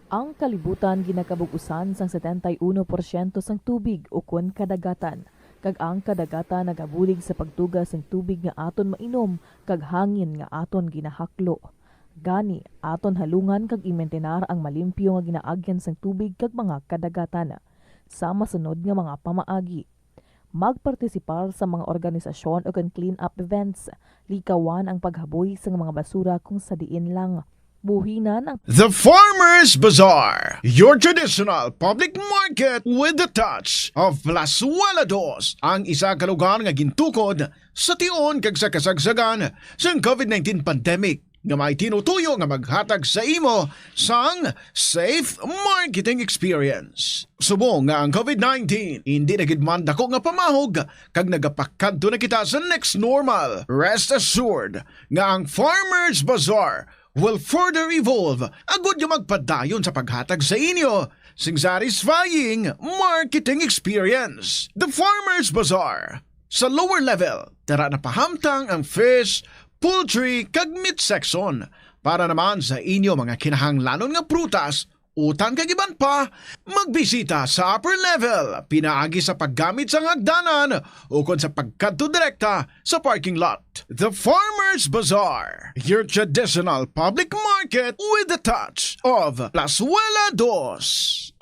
Ang kalibutan ginakabug-usan sang setenta y uno porsyento sang tubig ukon kadagatan, kag ang kadagatan nagabulig sa pagtuga sang tubig nga aton mainom kag hangin nga aton ginahaklo. Gani, aton halungan kag imintinar ang malimpyo nga ginaagyan sang tubig kag mga kadagatan. Sa masunod nga mga pamaagi, magpartisipar sa mga organisasyon ukon clean-up events. Likawan ang paghaboy sang mga basura kung sa diin lang. Buhinan ang The Farmers Bazaar, your traditional public market with the touch of Plazuela Dos, ang isa ka lugar nga gintukod sa tion kag sa kasagsagan sang covid nineteen pandemic, nga may tinutuyo nga maghatag sa imo sang safe marketing experience. Subong nga ang covid nineteen indi na gid man dako nga pamahog kag nagapakadto na kita sa next normal, rest assured nga ang Farmers Bazaar will further evolve agud nga magpadayon sa paghatag sa inyo sing satisfying marketing experience. The Farmers Bazaar, sa lower level, tara na pahamtang ang fish, poultry, kag meat section. Para naman sa inyo mga kinahanglanon nga prutas, utan kag iban pa, magbisita sa upper level pinaagi sa paggamit sang hagdanan ukon sa pagkadto direkta sa parking lot. The Farmers Bazaar, your traditional public market with the touch of Plazuela Dos.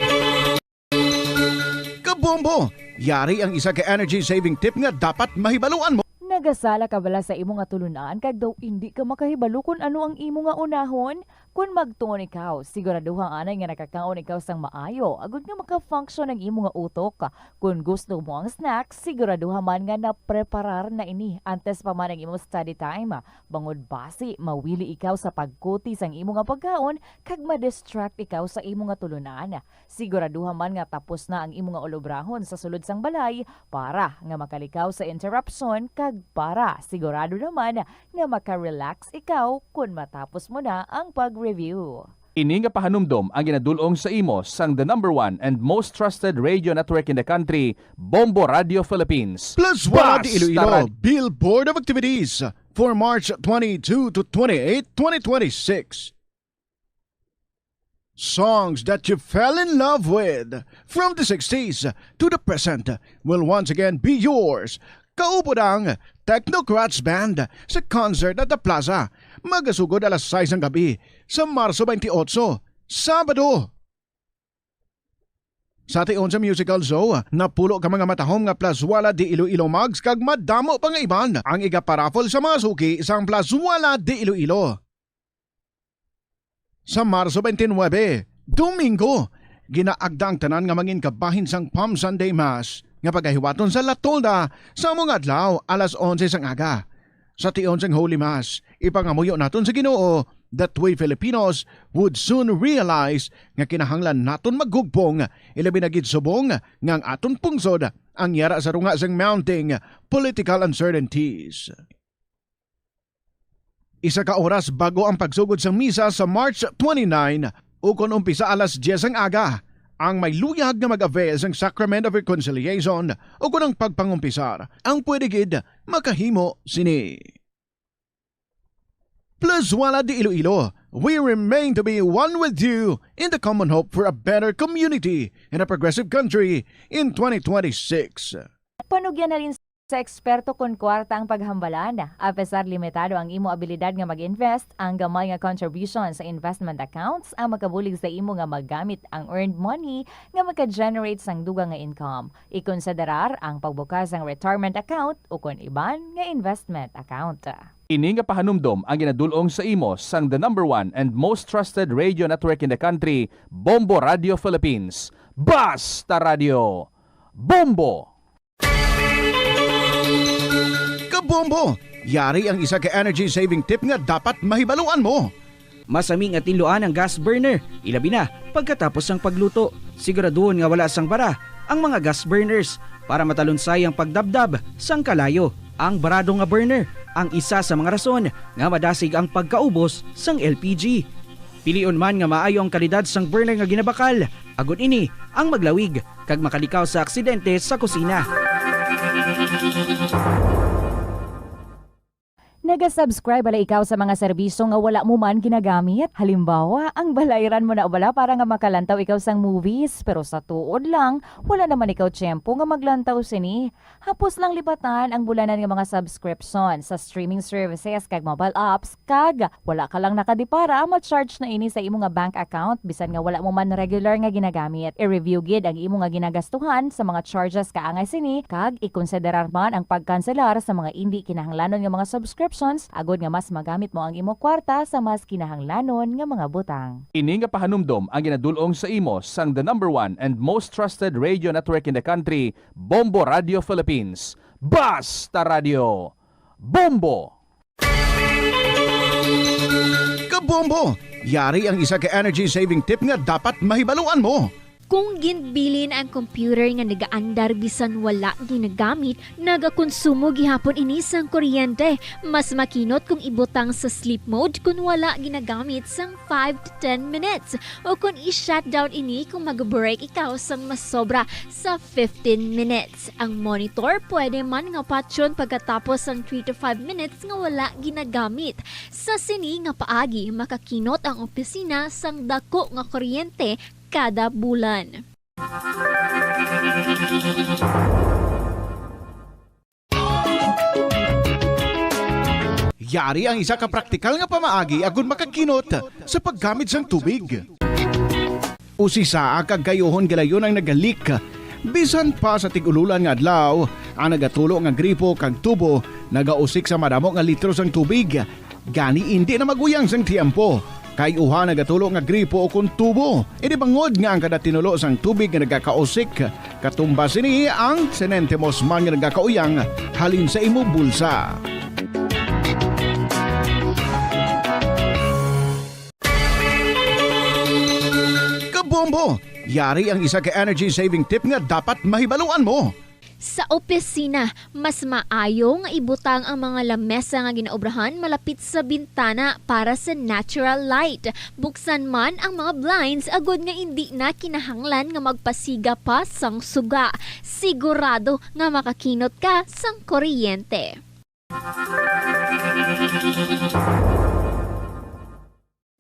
Kabombo! Yari ang isa ka energy-saving tip nga dapat mahibaluan mo. Nagasala ka bala sa imo nga tulunan kag daw indi ka makahibalo kon ano ang imo nga unahon? Kon magtuon ikaw, siguraduha anay nga nakakaon ikaw sang maayo agud nga maka-function ang imo nga utok. Kon gusto mo ang snack, siguraduha man nga napreparar na ini antes pa man ang imo study time. Bangod basi mawili ikaw sa pagkuti sang imo nga pagkaon kag ma-distract ikaw sa imo nga tulunan. Siguraduha man nga tapos na ang imo nga ulobrahon sa sulod sang balay para nga makalikaw sa interruption kag para sigurado naman nga maka-relax ikaw kon matapos mo na ang pag-review. Ini nga pahanumdom ang ginadul-ong sa imo sang the number one and most trusted radio network in the country, Bombo Radio Philippines. Plus One Basta Iloilo Rad- Billboard of Activities for March twenty-two to twenty-eight, twenty twenty-six. Songs that you fell in love with from the sixties to the present will once again be yours. Kaupod ang Technocrats Band sa concert at the Plaza. Magasugod alas sais ng gabi sa Marso twenty-eight, Sabado. Sa tion sa musical show, napulo ka mga matahom nga Plazuela de Iloilo mugs kag madamo pa nga iban ang igaparaffle sa mga suki sang Plazuela de Iloilo. Sa Marso twenty-nine, Domingo, ginaagda ang tanan nga mangin kabahin sang Palm Sunday Mass nga pagahiwaton sa La Tolda sa amo nga adlaw alas onse sang aga. Sa tion sang Holy Mass, ipangamuyo naton sa Ginoo that we Filipinos would soon realize nga kinahanglan naton maghugpong, ilabi na gid subong nga ang aton pungsod ang yara sa runga sang mounting political uncertainties. Isa ka oras bago ang pagsugod sang misa sa March twenty-nine, ukon umpisa alas diyes ang aga, ang may luyag nga mag-avail sang Sacrament of Reconciliation ukon ang pagpangumpisar ang pwede gid makahimo sini. Plazuela de Iloilo, we remain to be one with you in the common hope for a better community and a progressive country in twenty twenty-six. Panugyan na rin sa eksperto kon kwarta ang paghambalan. Apesar limitado ang imo abilidad nga mag-invest, ang gamay nga contribution sa investment accounts ang makabulig sa imo nga magamit ang earned money nga maka-generate sang dugang nga income. Ikonsiderar ang pagbukas sang retirement account ukon iban nga investment account. Ini nga pahanumdom ang ginadul-ong sa imo sang the number one and most trusted radio network in the country, Bombo Radio Philippines. Basta Radio! Bombo! Kabombo! Yari ang isa ka energy saving tip nga dapat mahibaluan mo. Masami nga tinluan ang gas burner, ilabi na pagkatapos sang pagluto. Siguraduhon nga wala sang bara ang mga gas burners para matalunsay ang pagdabdab sang kalayo. Ang barado nga burner ang isa sa mga rason nga madasig ang pagkaubos sang L P G. Pilion man nga maayo ang kalidad sang burner nga ginabakal, agod ini ang maglawig kag makalikaw sa aksidente sa kusina. Naga-subscribe bala ikaw sa mga serbisyo nga wala mo man ginagamit? Halimbawa, ang balayran mo na bala para nga makalantaw ikaw sang movies, pero sa tuod lang, wala naman ikaw tiyempo nga maglantaw sini. Hapos lang lipatan ang bulanan nga mga subscription sa streaming services kag mobile apps, kag wala ka lang nakadipara, ma-charge na ini sa imo nga bank account bisan nga wala mo man regular nga ginagamit. I-review gid ang imo nga ginagastuhan sa mga charges kaangay sini, kag ikonsiderar man ang pagkanselar sa mga indi kinahanglanon nga mga subscriptions agod nga mas magamit mo ang imo kwarta sa mas kinahanglanon nga mga butang. Ini nga pahanumdom ang ginadul-ong sa imo sang the number one and most trusted radio network in the country, Bombo Radio Philippines. Basta Radio! Bombo! Kabombo! Yari ang isa ka energy saving tip nga dapat mahibaluan mo. Kung ginbilin ang computer nga nagaandar bisan wala ginagamit, nagakonsumo gihapon ini sang kuryente. Mas makinot kung ibutang sa sleep mode kon wala ginagamit sang five to ten minutes, o kon i-shutdown ini kung mag-break ikaw sang masobra sa fifteen minutes. Ang monitor pwede man nga patyon pagkatapos sang three to five minutes nga wala ginagamit. Sa sini nga paagi, makakinot ang opisina sang dako nga kuryente kada bulan. Yari ang isa ka praktikal nga pamaagi agud makakinot sa paggamit sang tubig. Usisa kag kayuhon galayon ang nagalik. Bisan pa sa tig-ululan nga adlaw, ang nagatulo nga gripo kag tubo nagausik sa madamo nga litro sang tubig. Gani indi na maguyang sang tiyempo, kay uha nagatulo nga gripo ukon tubo. Ini bangod nga ang kada tinulo sang tubig nga nagakausik, katumba sini ang senentimos man nga nagakauyang halin sa imo bulsa. Kabombo! Yari ang isa ka energy saving tip nga dapat mahibaluan mo. Sa opisina, mas maayo nga ibutang ang mga lamesa nga ginaobrahan malapit sa bintana para sa natural light. Buksan man ang mga blinds agod nga indi na kinahanglan nga magpasiga pa sang suga. Sigurado nga makakinot ka sang kuryente.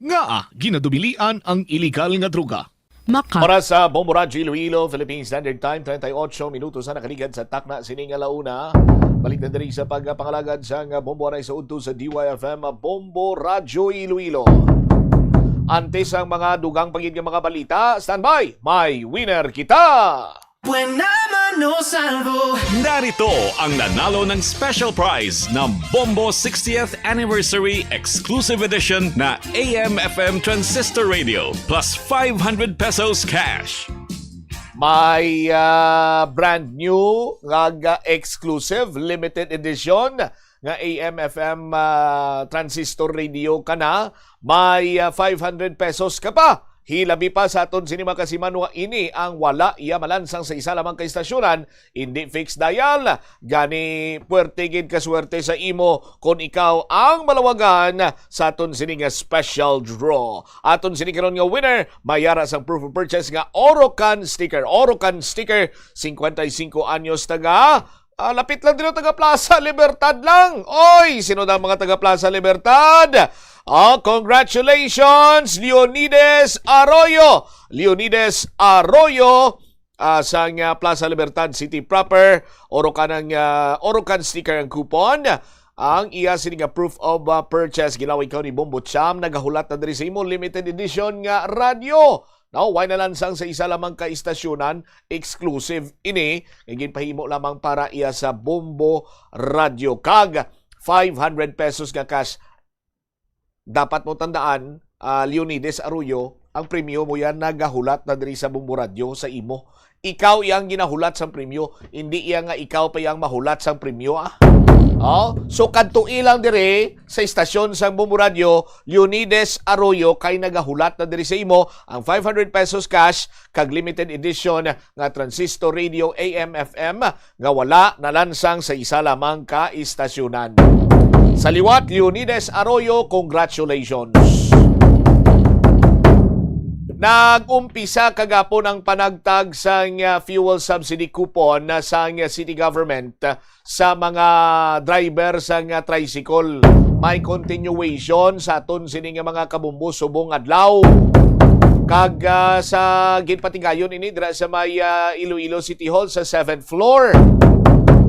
Ngaa ginadumilian ang iligal nga droga? Maka. Oras sa Bombo Radyo Iloilo, Philippine Standard Time, treinta y ocho minutos na nakaligad sa takna sini nga launa. Balik na diri sa pagpangalagad sang Bombo Anay sa udto sa D Y F M, Bombo Radyo Iloilo. Antes ang mga dugang pa gid nga mga balita, standby, may winner kita! Buena mano salvo. Narito ang nanalo ng special prize ng Bombo sixtieth Anniversary Exclusive Edition na A M F M Transistor Radio plus five hundred pesos cash. May ah, brand new nga ga- exclusive limited edition nga A M F M ah, transistor radio ka na. May ah, five hundred pesos ka pa. Hilabi pa sa aton sini makasimanwa, ini ang wala iya malansang sa isa lamang ka istasyonan, indi fixed dial. Gani, puwerte gid ka swerte sa imo kon ikaw ang malawagan sa aton sini nga special draw. Aton sini karon nga winner, may ara sang proof of purchase nga Orocan sticker. Orocan sticker, cincuenta y cinco anyos taga Ah, lapit lang dito, taga Plaza Libertad lang. Oy, sino na ang mga taga Plaza Libertad? Oh, congratulations, Leonides Arroyo. Leonides Arroyo, ah, sang, ah, Plaza Libertad City proper. Oro ka ng, ah, oro kan sticker ang coupon. Ang iya sini nga proof of, ah, purchase, ginawa ikaw ni Bombo Cham, nagahulat na diri sa imo limited edition nga radyo. No, wala na lansang sa isa lamang ka istasyonan, exclusive ini, nga ginpahimo lamang para iya sa Bombo Radyo. Kag five hundred pesos nga cash. Dapat mo tandaan, ah, Leonides Arroyo, ang premyo mo yan nagahulat na diri sa Bombo Radyo sa imo. Ikaw iyang ginahulat sang premyo, hindi iya nga ikaw pa iyang mahulat sang premyo, ah. Oh, so kadtoi lang diri sa istasyon sang Bombo Radyo, Leonides Arroyo, kay nagahulat na diri sa imo ang five hundred pesos cash kag limited edition nga transistor radio A M F M nga wala nalansang sa isa lamang ka istasyonan. Sa liwat, Leonides Arroyo, congratulations. Nag-umpisa kagapon ang panagtag sang, ah, fuel subsidy coupon na sang city government, ah, sa mga driver sang, ah, tricycle. May continuation sa aton sini nga mga kabumbo subong adlaw. Kag, ah, sa ginpatigayon ini dira sa may, ah, Iloilo City Hall sa seventh floor.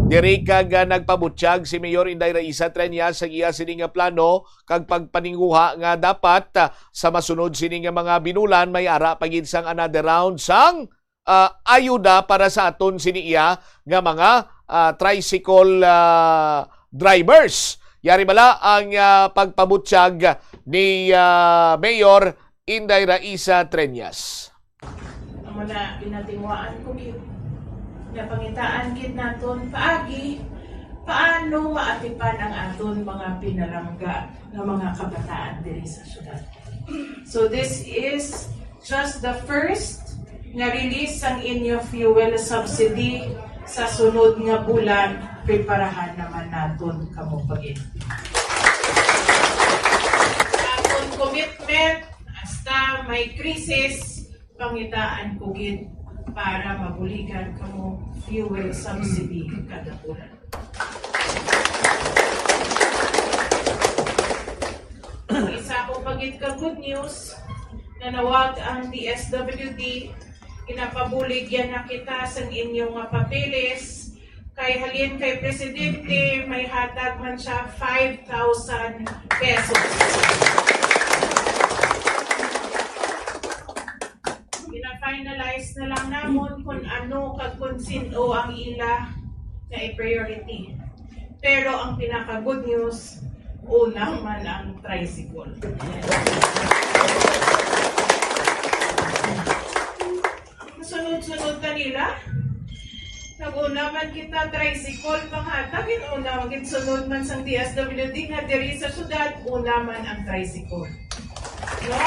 Diri kag, ah, nagpabutyag si Mayor Inday Raisa Treñas sa iya sini nga plano kag pagpaninguha nga dapat, ah, sa masunod sini nga mga binulan may ara pa gid sang another round sang, ah, ayuda para sa aton sini iya nga mga, ah, tricycle, ah, drivers. Yari bala ang, ah, pagpabutyag ni, ah, Mayor Inday Raisa Treñas. Amo na, ginatinguhaan ko gid. Napangitaan gid naton paagi paano maatipan ang aton mga pinalangga nga mga kabataan diri sa syudad. So this is just the first nga release sang inyo fuel subsidy. Sa sunod nga bulan, preparahan naman naton kamo pa gid. Aton commitment, hasta may krisis, pangitaan ko gid para mabuligan kamo fuel subsidy kada bulan. Isa ko pa gid ka good news, nanawag ang D S W D, ginapabulig yan na kita sang inyo nga papeles, kay halin kay Presidente, may hatag man siya five thousand pesos. Gina-finalize na lang namon kung ano kag kung sino ang ila na i-priority. Pero ang pinaka-good news, una man ang tricycle. Sunod-sunod na nila. Nag-una man kita tricycle, panghatag, gid una, gid sunod man sang D S W D nga diri sa syudad, una man ang tricycle. No?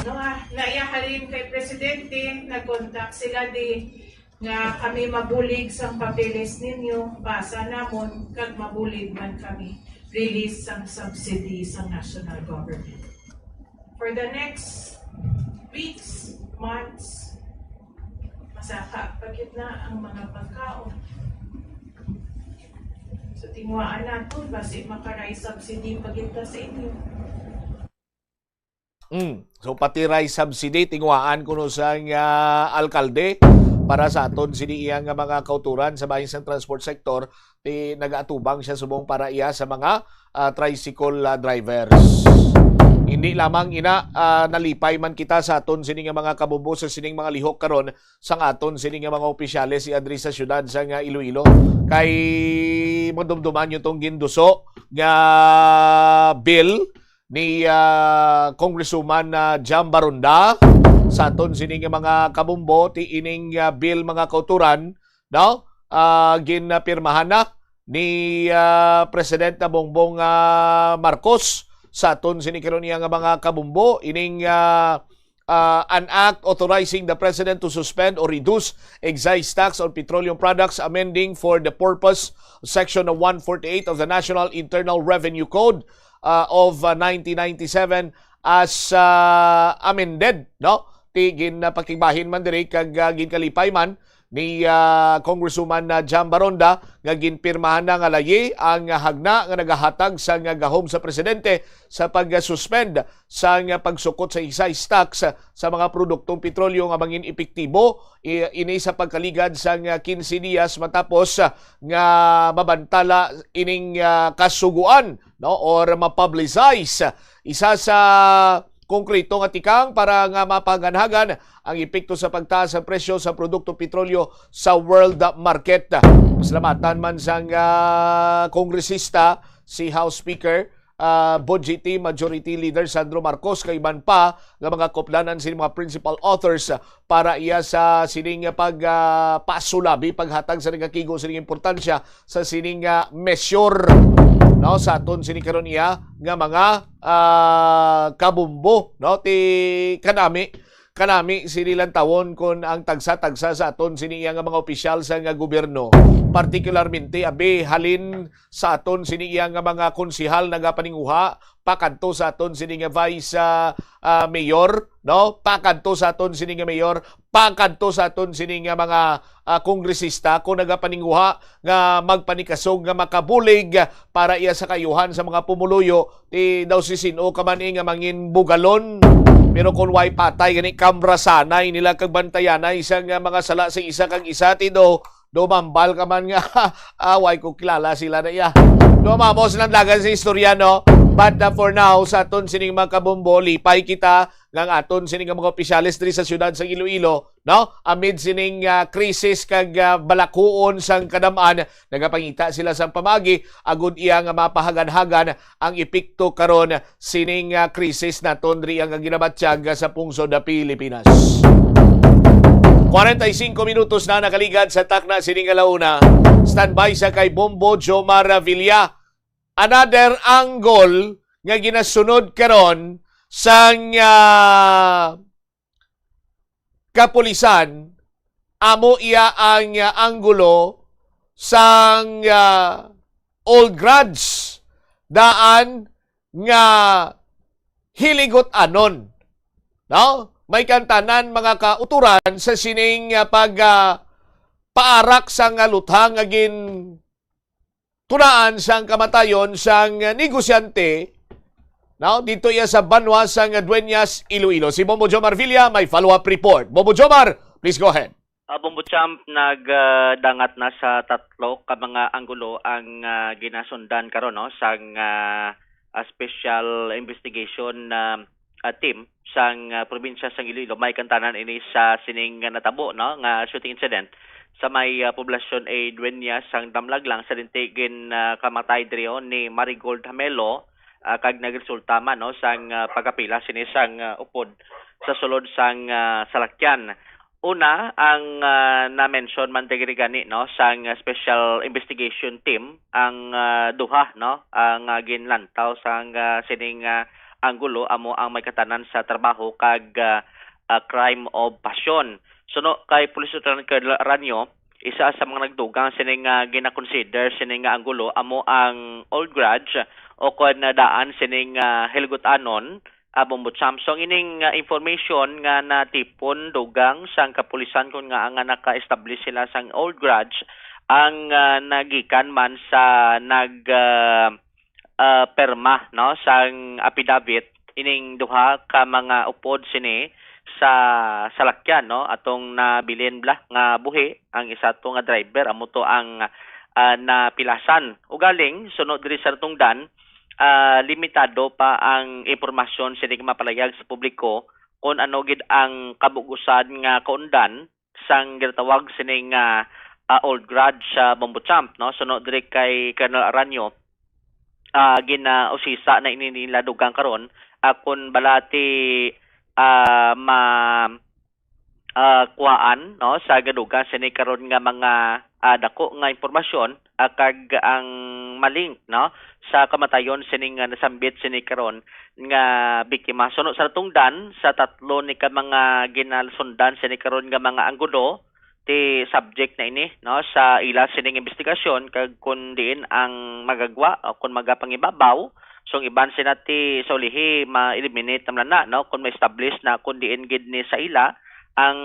No, ah, naiya halin kay Presidente, nag-contact sila di nga kami mabulig sang papeles ninyo, basa namon, kag mabulig man kami release sang subsidy sa national government. For the next weeks, months, masaka pa gid na ang mga pagkaon. So, tinguhaan naton, basi maka-rice subsidy pa gid ta sa inyo. Mm. So, pati rice subsidy, tinguhaan kuno sang, ah, alkalde para sa aton sini iya nga mga kauturan sa bahin sang transport sector, ti nagaatubang siya subong para iya sa mga, ah, tricycle, ah, drivers. Hindi lamang ina, ah, nalipay man kita sa aton sini nga mga kabumbo sa sining mga lihok karon sang aton sini nga mga opisyales si adri sa siyudad sang, ah, Iloilo. Kay madumduman nyo tong ginduso nga bill ni, ah, Congresswoman, ah, Jam Baronda. Sa aton sini nga mga kabumbo, ti ining, ah, bill, mga kauturan, no? Ah, ginpirmahan na ni, ah, Presidente Bongbong, ah, Marcos. Sa aton sini karon niya nga mga kabumbo, ining, ah, ah, an act authorizing the President to suspend or reduce excise tax on petroleum products, amending for the purpose of Section one forty-eight of the National Internal Revenue Code, ah, of, ah, nineteen ninety-seven as, ah, amended, no? Ti ginpakigbahin man diri kag, ah, ginkalipay man ni, ah, Congresswoman, ah, Jam Baronda nga ginpirmahan na nga layi ang hagna nga nagahatag sang gahom sa presidente sa pag-suspend sang pagsukot sa excise tax sa mga produktong petrolyo nga mangin epektibo, i-, ini sa pagkaligad sang quince dias matapos, ah, nga mabantala ining, ah, kasugoan, no, or ma-publicize. Isa sa konkreto nga tikang para nga mapaganhagan ang epekto sa pagtaas sa presyo sa produkto petrolyo sa world market. Pasalamatan man sang, ah, kongresista si House Speaker, ah, Budget Majority Leader Sandro Marcos kag iban pa nga mga kuplanan sini mga principal authors para iya sa sining pag, ah, pasulabi, paghatag sa nagakigo sining importansya sa sining, ah, measure, no, sa aton sini karon iya nga mga, ah, kabumbo, no, ti kanami, kanami sini lantawon kon ang tagsa-tagsa sa aton sini iya nga mga opisyal sa nga gobyerno, partikularmente abi halin sa aton sini iya nga mga konsehal nagapaninguha, pakadto sa aton sini nga vice, ah, ah, mayor, no? Pakadto sa aton sini nga mayor, pakadto sa aton sini nga mga, ah, kongresista kung nagapaninguha nga magpanikasog nga makabulig para iya sa kayuhan sa mga pumuluyo, ti daw si sin-o ka man, eh, nga mangin bugalon. Pero kung way patay gani, kamrasanay nila kag bantayanay sa nga mga sala sa isa kag isa, ti do dumambal ka man nga, ah, way ko kilala sila na iya. No, mamos lang dagan sa istorya, no? But, ah, for now, sa aton sining mga kabumbo, lipay kita nga ang aton sining mga opisyales diri sa siyudad sa Iloilo, no? Amid sining, ah, krisis kag, ah, balakuon sang kadam-an, nagapangita sila sang pamagi agud iya nga mapahagan-hagan ang epekto karon sining, ah, krisis naton diri nga ginabatyag sa pungsod na Pilipinas. Kwarenta y singko minutos na nakaligad sa takna sining alauna. Standby sa kay Bombo Jomar Villa. Another angle nga ginasunod karon sang, ah, kapulisan, amo iya ang, ah, anggulo sang, ah, Old Grudge, daan nga Hiligot-anon. No? May kantanan mga kauturan sa sining, ah, pag, ah, paarak sang, ah, luthang nga gin tunaan sang kamatayon sang negosyante, no? Dito iya sa banwa sang Dueñas, Iloilo. Si Bombo Jomar Villa may follow-up report. Bombo Jomar, please go ahead. Ah, Bombo Champ, nagdangat na sa tatlo ka mga anggulo ang, ah, ginasundan karon, no, sang, ah, ah, special investigation, ah, ah, team sang, ah, probinsya sang Iloilo. May kantanan ini sa sining natabo, no, nga shooting incident sa may, ah, poblasyon A, Dueñas sang Damlaglang. Sa dinti gin, ah, kamatay diri, oh, ni Marigold Hamelo, ah, kag nagresulta man, no, sang, ah, pagkapila sini sang, ah, upod sa sulod sang, ah, salakyan. Una, ang, ah, na-mention man diri gani, no, sang special investigation team, ang, ah, duha, no, ang, ah, ginlantaw sang, ah, sining, ah, anggulo amo ang may katanan sa trabaho kag, ah, ah, crime of passion. Suno kay Police Lieutenant Colonel Aranyo, isa sa mga nagdugang sini nga gina-consider sini nga anggulo amo ang old grudge o kon daan sini nga hilgot-anon, ah, Bombo Champ. So, ang ining, ah, information nga natipon dugang sang kapulisan kon nga nga naka-establish sila sang old grudge ang, ah, nagikan man sa nag, ah, ah, perma, no, sang affidavit ining duha ka mga upod sini sa salakyan, no, atong nabilin bala nga buhi. Ang isa to nga driver amo to ang, ah, napilasan. Ugaling, suno diri sa natungdan, ah, limitado pa ang impormasyon sini nga mapalayag sa publiko kon ano gid ang kabug-usan nga kaundan sang ginatawag sini nga, ah, old grudge sa Bombo Champ, no? Suno diri kay Colonel Aranyo, ah, ginausisa na ini nila dugang karon, ah, kun bala ti, ah, ma-, ah, kuhaan, no, sa gadugang sini karon nga mga, ah, dako nga impormasyon, ah, kag ang malink, no, sa kamatayon sini nga nasambit sini karon nga biktima. Suno sa natungdan, sa tatlo ni ka mga ginasundan sini karon nga mga anggulo, ti subject na ini, no, sa ila sining investigasyon, kag kun diin ang magagwa o kun magapangibabaw. So, ang iban sina ti sa ulihi ma-eliminate naman na, no, kun ma-establish na kun diin gid ni sa ila ang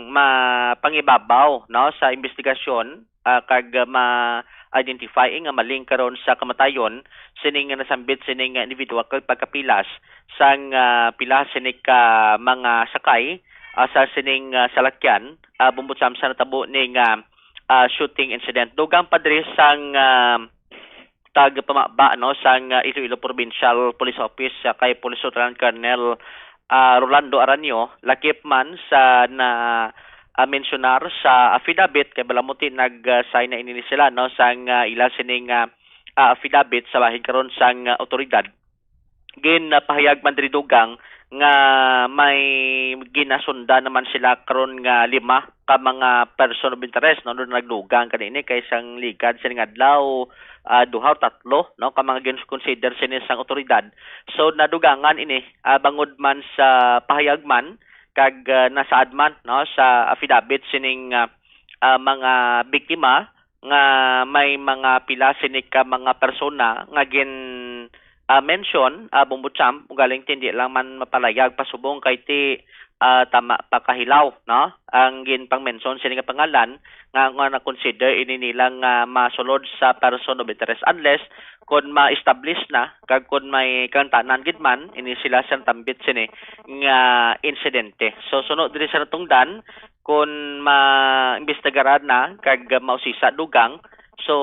mapangibabaw, no, sa investigasyon, ah, kag ma-identify nga maling karon sa kamatayon sining nga nasambit sining nga individual kag pagkapilas sang, ah, pila sini ka mga sakay, ah, sa sining, ah, salakyan, ah, bumbot sa, sa natabo ni nga, ah, shooting incident. Dugang pa diri sang, ah, tagpamaba, no, sang, ah, Iloilo Provincial Police Office, ah, kay Police Lieutenant Colonel, ah, Rolando Aranio, lakip man sa na, ah, mensyonar sa affidavit, kay balamuti nag, ah, sign na ini sila, no, sang, ah, ila sining, ah, ah, affidavit sa bahin karon sang, ah, otoridad. Ginpahayag man diri, Dugang, nga may ginasundan naman sila karon nga lima ka mga person of interest, no, nagdugang kanini kay sang ligad sining adlaw, ah, duha o tatlo, no, ka mga gin-consider sini sang otoridad. So, nadugangan ini, ah, bangod man sa pahayag man kag, ah, nasaad man, no, sa affidavit sining, ah, ah, mga biktima nga may mga pila sini ka mga persona nga gin, ah, mention, ah, bumbutsamp, ugaling ti hindi lang man mapalayag pasubong kay ti, ah, tama pagkahilaw, no? Ang ginpang-mention sini nga pangalan nga, nga na-consider ini nila nga masulod sa person of interest unless kon ma-establish na kag kon may kaangtanan gid man ini sila sa natambit sini nga insidente. So, suno diri sa natungdan, kon maimbestigaran na kag mausisa, Dugang, so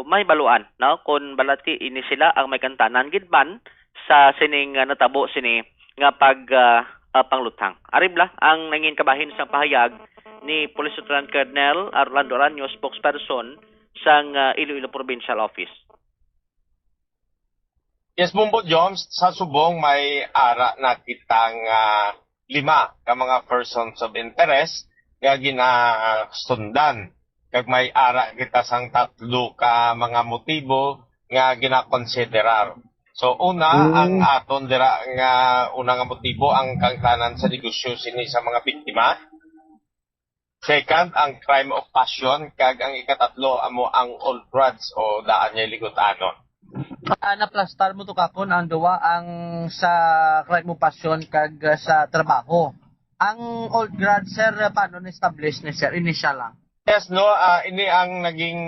mahibaluan, no, kon balati ini sila ang may kaangtanan gid man sa sining, ah, natabo sini nga pag, ah, ah, pangluthang. Ari bala ang nangin kabahin sang pahayag ni Police Lieutenant Colonel Rolando Aranio, spokesperson sang, ah, Iloilo Provincial Office. Yes, Bumbo Joms, sa subong may ara na kita nga lima ka mga persons of interest nga ginasundan, kag may ara kita sang tatlo ka mga motibo nga ginakonsiderar. So, una, Mm. ang aton dira nga una nga motibo, ang kaangtanan sa negosyo sini sa mga biktima. Second, ang crime of passion, kag ang ikatatlo amo ang old grudge o daan niya ligot-anon. Ah, naplastar mo to, Kakon, ang duwa, ang sa crime of passion kag, ah, sa trabaho. Ang old grudge, sir, paano na-establish ni sir? Initial lang. Yes, no, ah, ini ang naging,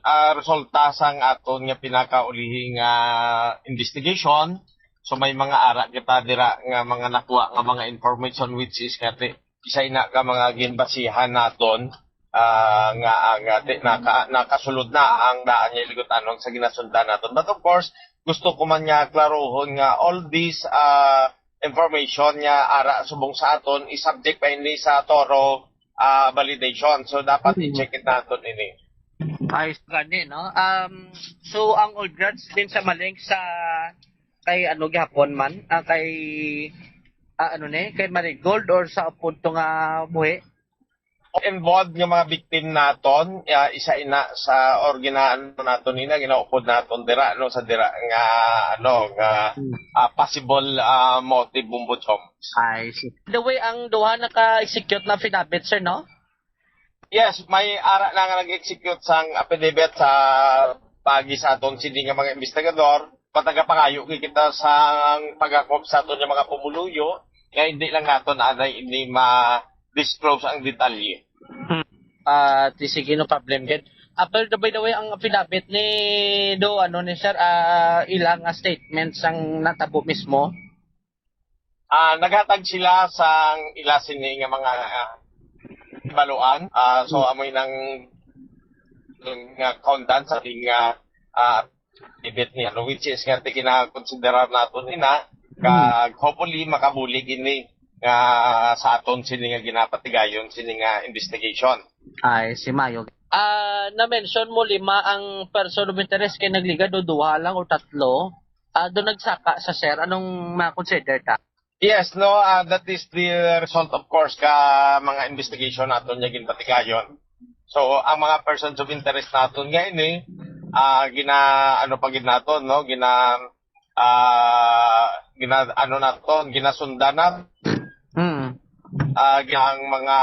ah, resulta sang aton nga pinakaulihing, ah, investigation. So, may mga ara kita dira nga mga nakuha nga mga information, which is nga ti-, isa ina ka mga ginbasihan naton, ah, nga, ah, nga ti-, naka-, nakasulod na ang daan niya ligot-anon sa ginasundan naton. But of course, gusto ko man nga klaruhon nga all this, ah, information nga ara subong sa aton is subject pa ini sa thorough, ah, validation. So, dapat Mm. i-check it naton ini. Ay, gani, no? Um, so, ang old grudge din sa maling sa kay ano gihapon man, ah, kay, ah, ano ni, kay Marigold or sa punto nga buhi? Involved nga mga victim naton, ah, isa ina sa or ginaano naton ina, ginaupod naton dira, no, sa dira nga, ano, nga, Hmm. ah, possible, ah, motive, Bumbo Joms. I see. The way ang duha naka-execute na affidavit, sir, no? Yes, may ara na nga nag-execute sang affidavit sa pagi sa aton sini nga mga investigador. Patagapangayo gid kita sang pagakop sa aton nga mga pumuluyo nga hindi lang naton anay ini ma-disclose ang detalye. Hmm. Ah, ti sige, no problem gid. Ah, pero by the way, ang affidavit ni do, ano ni sir, ah, ila nga statement sang natabo mismo? Ah, naghatag sila sang ila sini nga mga, ah, baluan. Ah, so, Hmm. amoy nang, nga kaundan sa ating, ah, ah, affidavit ni, ano, which is nga ti ginakonsiderar naton ina, kag Hmm. hopefully makabulig ini nga sa aton sini nga ginapatigayon sini nga investigation. Ay, si Mayo. Ah, na-mention mo lima ang person of interest kay nagligad o duha lang o tatlo. Ah, do nagsaka sa sir, anong ma-consider ta? Yes, no, ah, that is the result, of course, ka mga investigation naton nga ginpatigayon. So, ang mga persons of interest naton nga ini, ah, gina, ano pa gid naton, no, gina, ah, gina, ano naton, ginasundan na. Hmm. Ah, ang mga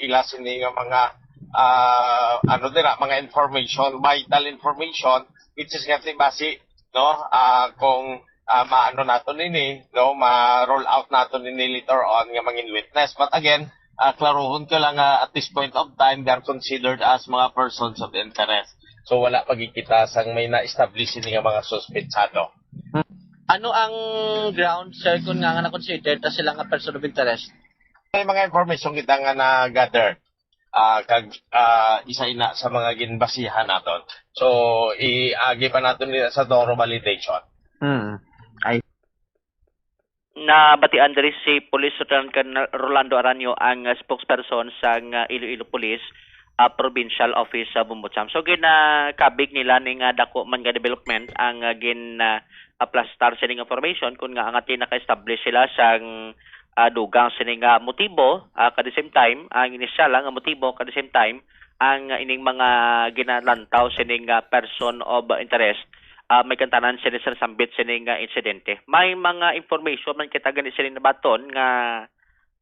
ila sini nga mga, ah, ano dira, mga information, vital information, which is nga ti basi, no, ah, kung, ah, maano naton ini, no, ma-roll out naton ini later on nga mangin witness. But again, Ah, klaruhon ko lang nga at this point of time, they are considered as mga persons of interest. So, wala pa gid kita sang may na-establish ini nga mga suspetsado. Ano ang ground, sir, kung nga, nga na-consider ta sila nga person of interest? May mga information kita nga na-gather. Ah, kag ah, isa ina sa mga ginbasihan naton. So, iagi pa naton nila sa thorough validation. Hmm. Nabatian diri si Police Lieutenant Colonel Rolando Aranyo, ang ah, spokesperson sang ah, Iloilo Police ah, Provincial Office sa Bumbocham. So, ginakabig nila ni nga dako man nga development ang ah, gin ah, aplastar sining information, kun nga ang ati naka-establish sila sang ah, dugang sini nga motibo, ah, at the same time, ang inisyal nga motibo, at the same time, ang ining mga ginalantaw sining ah, person of interest, ah, may kantanan sini sa nasambit sining ah, insidente. May mga information man kita gani sini nabaton nga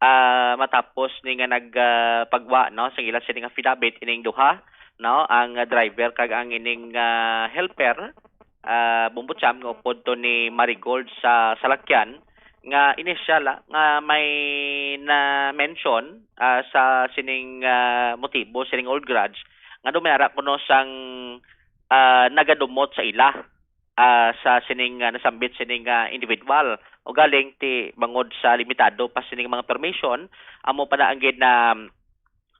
ah, matapos ni nga nag ah, pagwa, no, sa ila sining affidavit ining duha, no, ang ah, driver kag ang ining ah, helper, ah, Bumbocham, nga upod to ni Marigold sa salakyan, nga inisyal ah, nga may na-mention ah, sa sining ah, motibo sining old grudge nga dumera kuno sang ah, nagadumot sa ila ah, sa sining ah, nasambit sining ah, individual. Ugaling ti bangod sa limitado pa sining mga permission, amo pa na ang gid na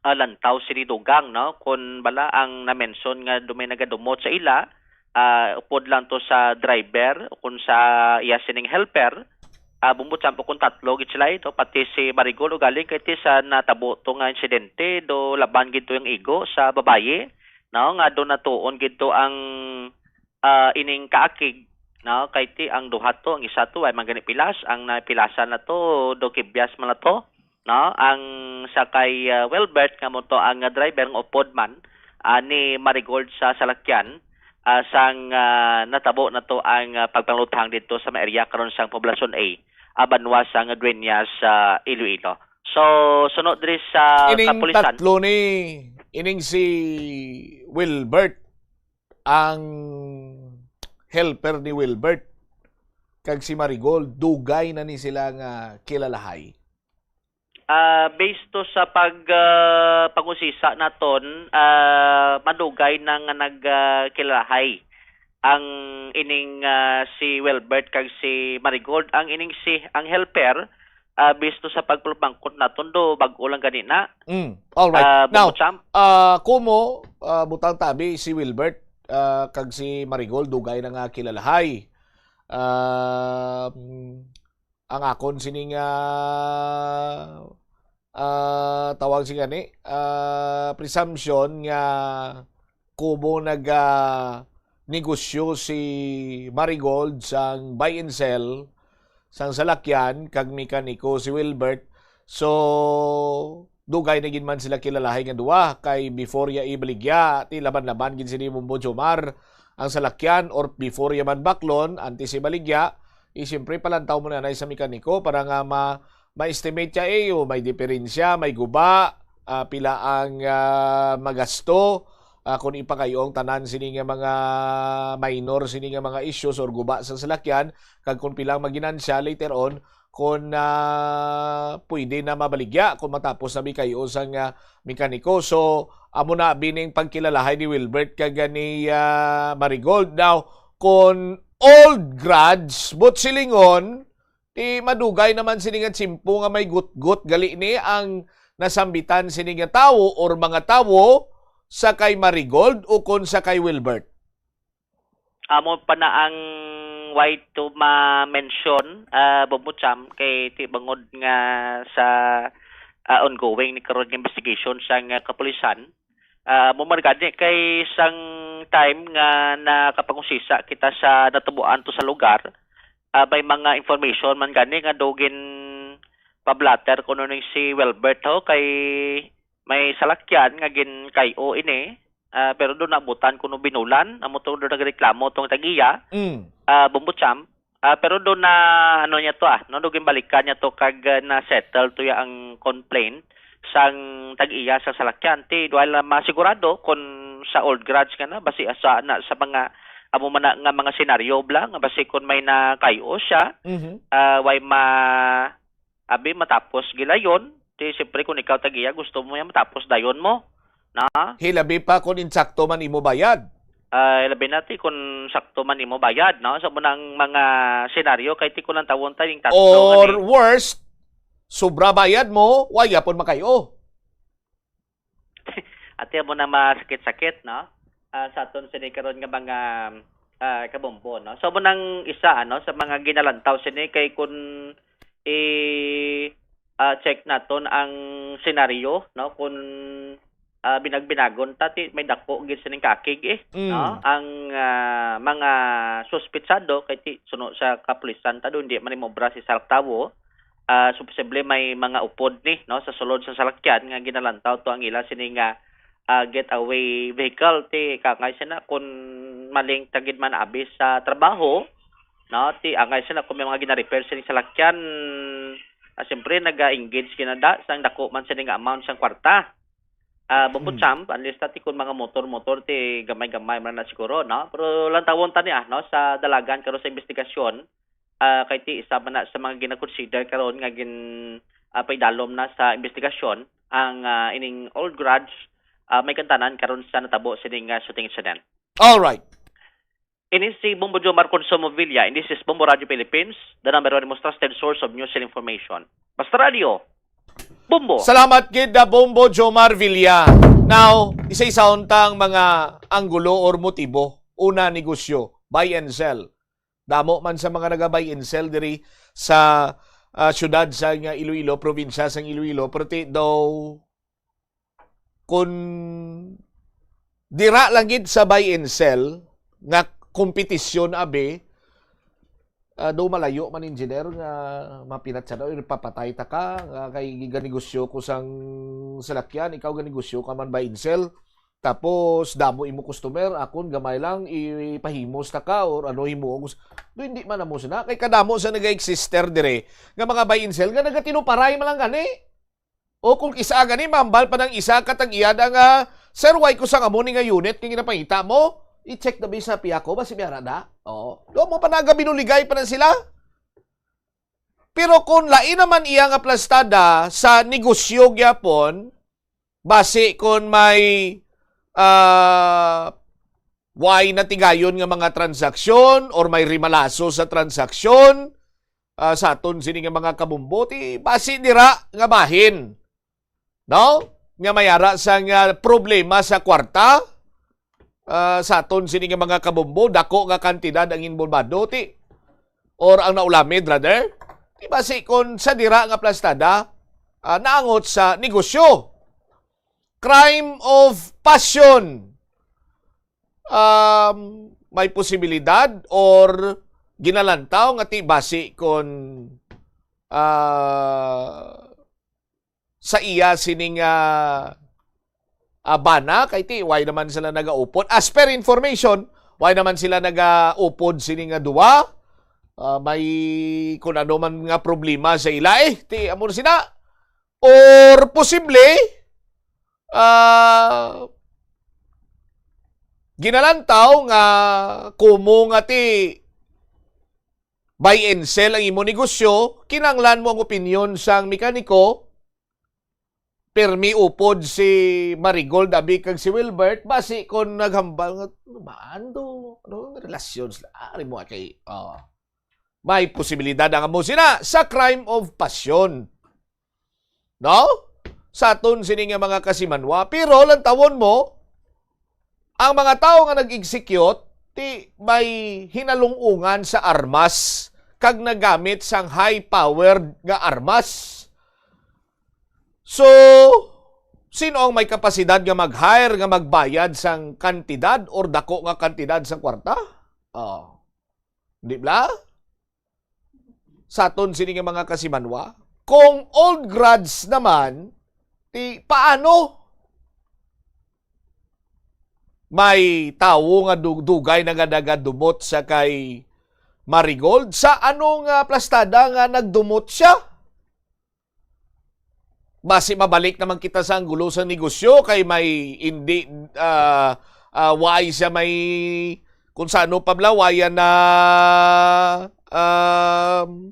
ah, lantaw sini dugang, no? Kun bala ang na-mention nga dumay nagadumot sa ila, ah, upod lang to sa driver o kun sa iya sining helper, ah, Bumbocham, o kun tatlo gid sila ito, pati si Marigold, ugaling kay ti sa natabo to nga insidente, do laban gid to ang igo sa babayi, no? Nga do natuon gid to ang ah, ining kaakig, no? Kay ti ang duha to, ang isa to ay man gani pilas, ang napilasan na to, do kibyas man na to, no? Ang sa kay ah, Wilbert nga mo to ang ah, driver nga upod man ah, ni Marigold sa salakyan, ah, sang ah, natabo na to ang ah, pagpangluthang dito sa may area karon sang Poblacion A, ah, banwa sang Dueñas sa Iloilo. So, sunod diri sa Ining kapulisan. tatlo ni, ining si Wilbert, ang helper ni Wilbert, kag si Marigold, dugay na ni sila nga kilalahay. Ah, based to sa pag ah, pag-usisa naton, ah, madugay na nga nagkilalahay ang ining ah, si Wilbert kag si Marigold. Ang ining si, ang helper, ah, based to sa pagpalumangkot naton, do bag-o lang gani na. Mm. All right. Ah, Now, Bumbocham. ah, kumo, ah, butang tabi si Wilbert ah, kag si Marigold, dugay na nga kilalahay. Ah, mm, ang akon sining ah, ah, tawag si gani, ah, presumption nga kumo naga negosyo si Marigold sang buy and sell sang salakyan kag mekaniko si Wilbert. So, dugay na gid man sila kilalahay nga duwa, kay before ya ibaligya, ti laban-laban gid sini Bumbo Jomar ang salakyan, or before ya man baklon, antes ibaligya, eh, siyempre palantaw mo na sa mekaniko para nga ma ma-estimate ya, eh, o may diferensya, may guba, ah, pila ang ah, magasto, ah, kung ipakayo ang tanan sini nga mga minor, sini nga mga issues or guba sa salakyan, kag kung pila ang maginansya later on, kung ah, pwede na mabaligya kung matapos na bikayo sang ah, mekaniko. So, amo na bining pagkilalahay ni Wilbert kag ni ah, Marigold. Now, kung old grudge, but silingon, ti madugay naman sini nga tiyempo nga may gutgot gali ni ang nasambitan sini nga tawo or mga tawo sa kay Marigold o kon sa kay Wilbert. Amo pa na ang why to ma-mention, ah, Bumbocham, kay ti bangod nga sa ah, ongoing ni karon nga investigation sa nga kapulisan. Ah, mo man gani kay sang time nga nakapangusisa kita sa natubuan to sa lugar, ah, may mga information man gani nga do gin pablatter kuno ni si Wilbert ho, kay may salakyan nga gin-K O ini, ah, pero do nabutan kuno binulan, amo to do nagreklamo tong tag-iya, Mm. ah, Bumbocham. Ah, pero do na, ano niya to ah, no, do ginbalikan niya to kag ah, na-settle to ya ang complaint sang tag-iya sa salakyan. Ti, duha lang masigurado kung sa old grudge nga na, basi sa, na, sa mga, amo man na nga mga senaryo bla, nga basi kung may na-K O siya, Mhm. ah, way ma, abi matapos gilayon, Di, siyempre, kung ikaw tag-iya, gusto mo yan matapos dayon mo, na? Hilabi pa kung insakto man imo bayad. Ah, labi na ti kung sakto man imo bayad, no? So, mo nang mga senaryo, kay ti ko lang tawon ta yung tatlo nga Or ni- worst, sobra bayad mo, wa gyapon makayo. Ati mo na masakit-sakit, no? Ah, sa aton sini karon nga mga, ah, kabombo, no? So, mo nang isa, ano, sa mga ginalantaw sini kay kun i, ah, check naton ang senaryo, no? Kun, ah, binagbinagon ta, ti may dako gid sining kakig, eh, Mm. no? Ang, ah, mga suspetsado kay ti suno sa kapulisan ta do, hindi man mobra si Salak Tawo. Ah, so posible may mga upod ni, no, sa sulod sa salakyan nga ginalantaw to ang ila sini nga, ah, getaway vehicle. Ti kangay sina kun maling tagid man abis sa trabaho, no? Ti angay sila kung may mga gina-repair sila salakyan, ah, siyempre, naga-engage kinada sang dako man sila nga amount sang kwarta. Ah, bumbo Hmm. champ, unless tati kung mga motor-motor, ti gamay-gamay man na siguro, no? Pero lantawon tani, ah, no? Sa dalagan, karon sa investigasyon, ah, kay ti isa man na sa mga gina-consider karon nga gin, ah, paidalom na sa investigasyon ang, ah, ining old grudge, ah, may kantanan karon sa natabo sining, ah, shooting incident. All right. Ini si Bombo Jomar Consumo Villa, and this is Bombo Radio Philippines, the number one most trusted source of news and information. Basta Radio, Bombo! Salamat gid, uh, Bombo Jomar Villa. Now, isa-isahon ta ang mga anggulo or motibo. Una, negosyo, buy and sell. Damo man sa mga naga-buy and sell diri sa, uh, syudad sa nga Iloilo, probinsya sa Iloilo, pero ti daw kun dira lang gid sa buy and sell nga kompetisyon, abi, ah, do malayo man, engineer, nga mapinatsa daw, ipapatay ta ka, nga kay ganegosyo ko sang salakyan, ikaw ganegosyo ka man buy and sell, tapos damo imo customer, akon gamay lang, ipahimos ta ka, or ano, himuon ko s-, do, hindi man amo sina, kay kadamo sa naga-exister dire, nga mga buy and sell, nga nagatinuparay man lang gani. O kung isa gani, mambal pa ng isa katag-iya nga, "Sir, why ko sang amo ni nga unit nga ginapangita mo? I-check na ba sa piya ko? Basi may ara na?" Oo. Do mo pa naga binuligay pa na sila? Pero kung lain naman iya nga plastada sa negosyo gyapon, basi kung may, ah, way natigayon nga mga transaksyon or may rimalaso sa transaksyon, ah, sa aton sini nga mga kabombo, ti basi dira nga bahin, no? Nga may ara sa nga problema sa kwarta, ah, sa aton sini nga mga kabombo, dako nga kantidad ang inbolbado, ti, or ang naulamid, rather. Ti basi kon sa dira nga plastada, ah, naangot sa negosyo. Crime of passion. Um, may posibilidad or ginalantaw nga ti basi kon, ah, sa iya sining, ah, ah, bana, kay ti, why naman sila nagaupod? As per information, why naman sila nagaupod sini nga duwa? Ah, may kun ano man nga problema sa ila, eh. Ti, amo na sina. Or posible, ah, ginalantaw nga kumo nga ti buy and sell ang imo negosyo, kinahanglan mo ang opinyon sang mekaniko, pirmi upod si Marigold abi kag si Wilbert, basi kon naghambal nga, "Ano ba, ano, ano, may relasyon sila?" Ah, ari mo kay, oh. May posibilidad ang amo sina sa crime of passion. No? Sa aton sini nga mga kasimanwa. Pero lantawon mo, ang mga tawo nga nag-execute, ti may hinalungungan sa armas kag nagamit sang high-powered nga armas. So, sino ang may kapasidad nga mag-hire, nga magbayad sang kantidad or dako nga kantidad sang kwarta? Oh. Di ba? Sa aton sini nga mga kasimanwa, kung old grudge naman, ti paano? May tawo nga du-, dugay na nga nagadumot sa kay Marigold. Sa ano nga plastada nga nagdumot siya? Basi mabalik naman kita sa anggulo sa negosyo kay may hindi, ah, ah, why siya may, kung sa ano pa bala, why yan na, um,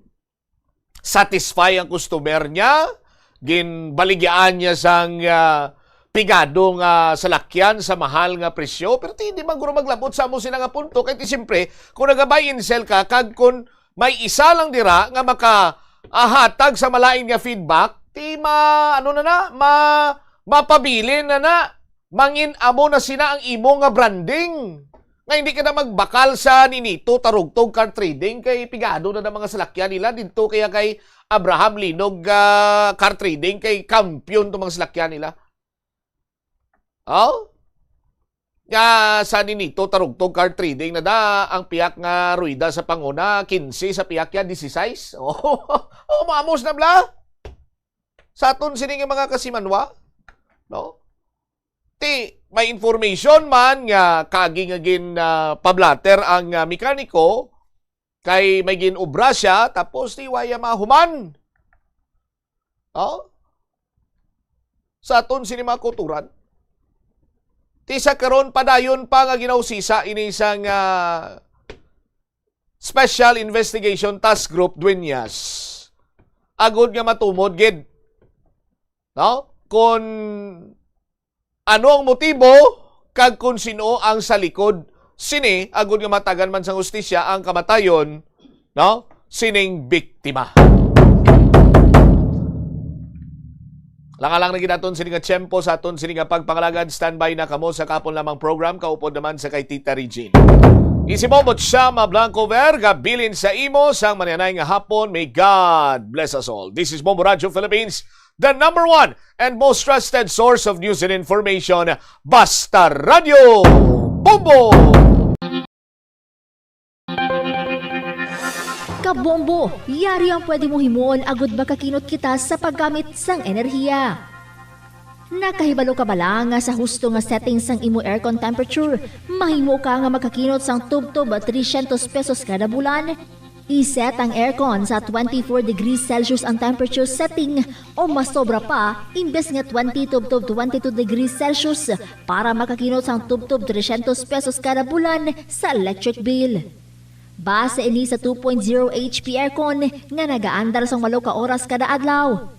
satisfy ang customer niya, ginbaligyaan niya sang, ah, pigado nga salakyan sa mahal nga presyo. Pero ti, hindi man guro maglabot sa amo sina nga punto. Kay ti, siyempre, kung naga-buy and sell ka, kag kung may isa lang dira nga maka, ah, hatag sa malain nga feedback, ti ma-, ano na na, ma-, mapabilin na na. Mangin amo na sina ang imo nga branding. Nga hindi ka na magbakal sa Ninito Tarugtog Car Trading kay pigado na ang mga salakyan nila didto kaya kay Abraham Linog, ah, Car Trading kay kampiyon to mga salakyan nila. Oh? Nga sa Ninito Tarugtog Car Trading na da ang piyak nga rueda sa panguna, quince sa piyak ya, dieciséis. Oh, oh, maamos na bla. Sa aton sini nga mga kasimanwa, no? Ti, may information man nga kagi nga gin, ah, pablater ang, ah, mekaniko, kay may gin-obra siya, tapos ti waya mahuman. Oh? Sa aton sini mga kulturan. Ti sa karon, padayon pa nga ginausisa ini sang, ah, Special Investigation Task Group, Dueñas. Agod nga matumod gid, no? Kon ano ang motibo kag kon sino ang sa likod sini, agod nga matagan man sang hustisya ang kamatayon, no, sining biktima. Lang-alang na gid aton sini nga tiyempo sa aton sini nga pagpangalagad. Standby na kamo sa kahapon lamang program, kaupod naman sa kay Tita Regine. Isi mo mo siya, Mablanco Ver, gabilin sa imo sang mananay nga hapon. May God bless us all. This is Bombo Radio Philippines, the number one and most trusted source of news and information, Basta Radio Bombo! Kabombo, yari ang pwede mo himuon agud makakinot kita sa paggamit sang enerhiya. Nakahibalo ka bala nga sa husto nga setting sang imo aircon temperature, mahimo ka nga makakinot sang tubtob trescientos pesos kada bulan? I-set ang aircon sa twenty-four degrees Celsius ang temperature setting o mas sobra pa, imbes nga twenty tubtob twenty-two degrees Celsius, para makakinot sang tubtob trescientos pesos kada bulan sa electric bill. Base ini sa two point zero H P aircon nga nagaandar sang walo ka oras kada adlaw.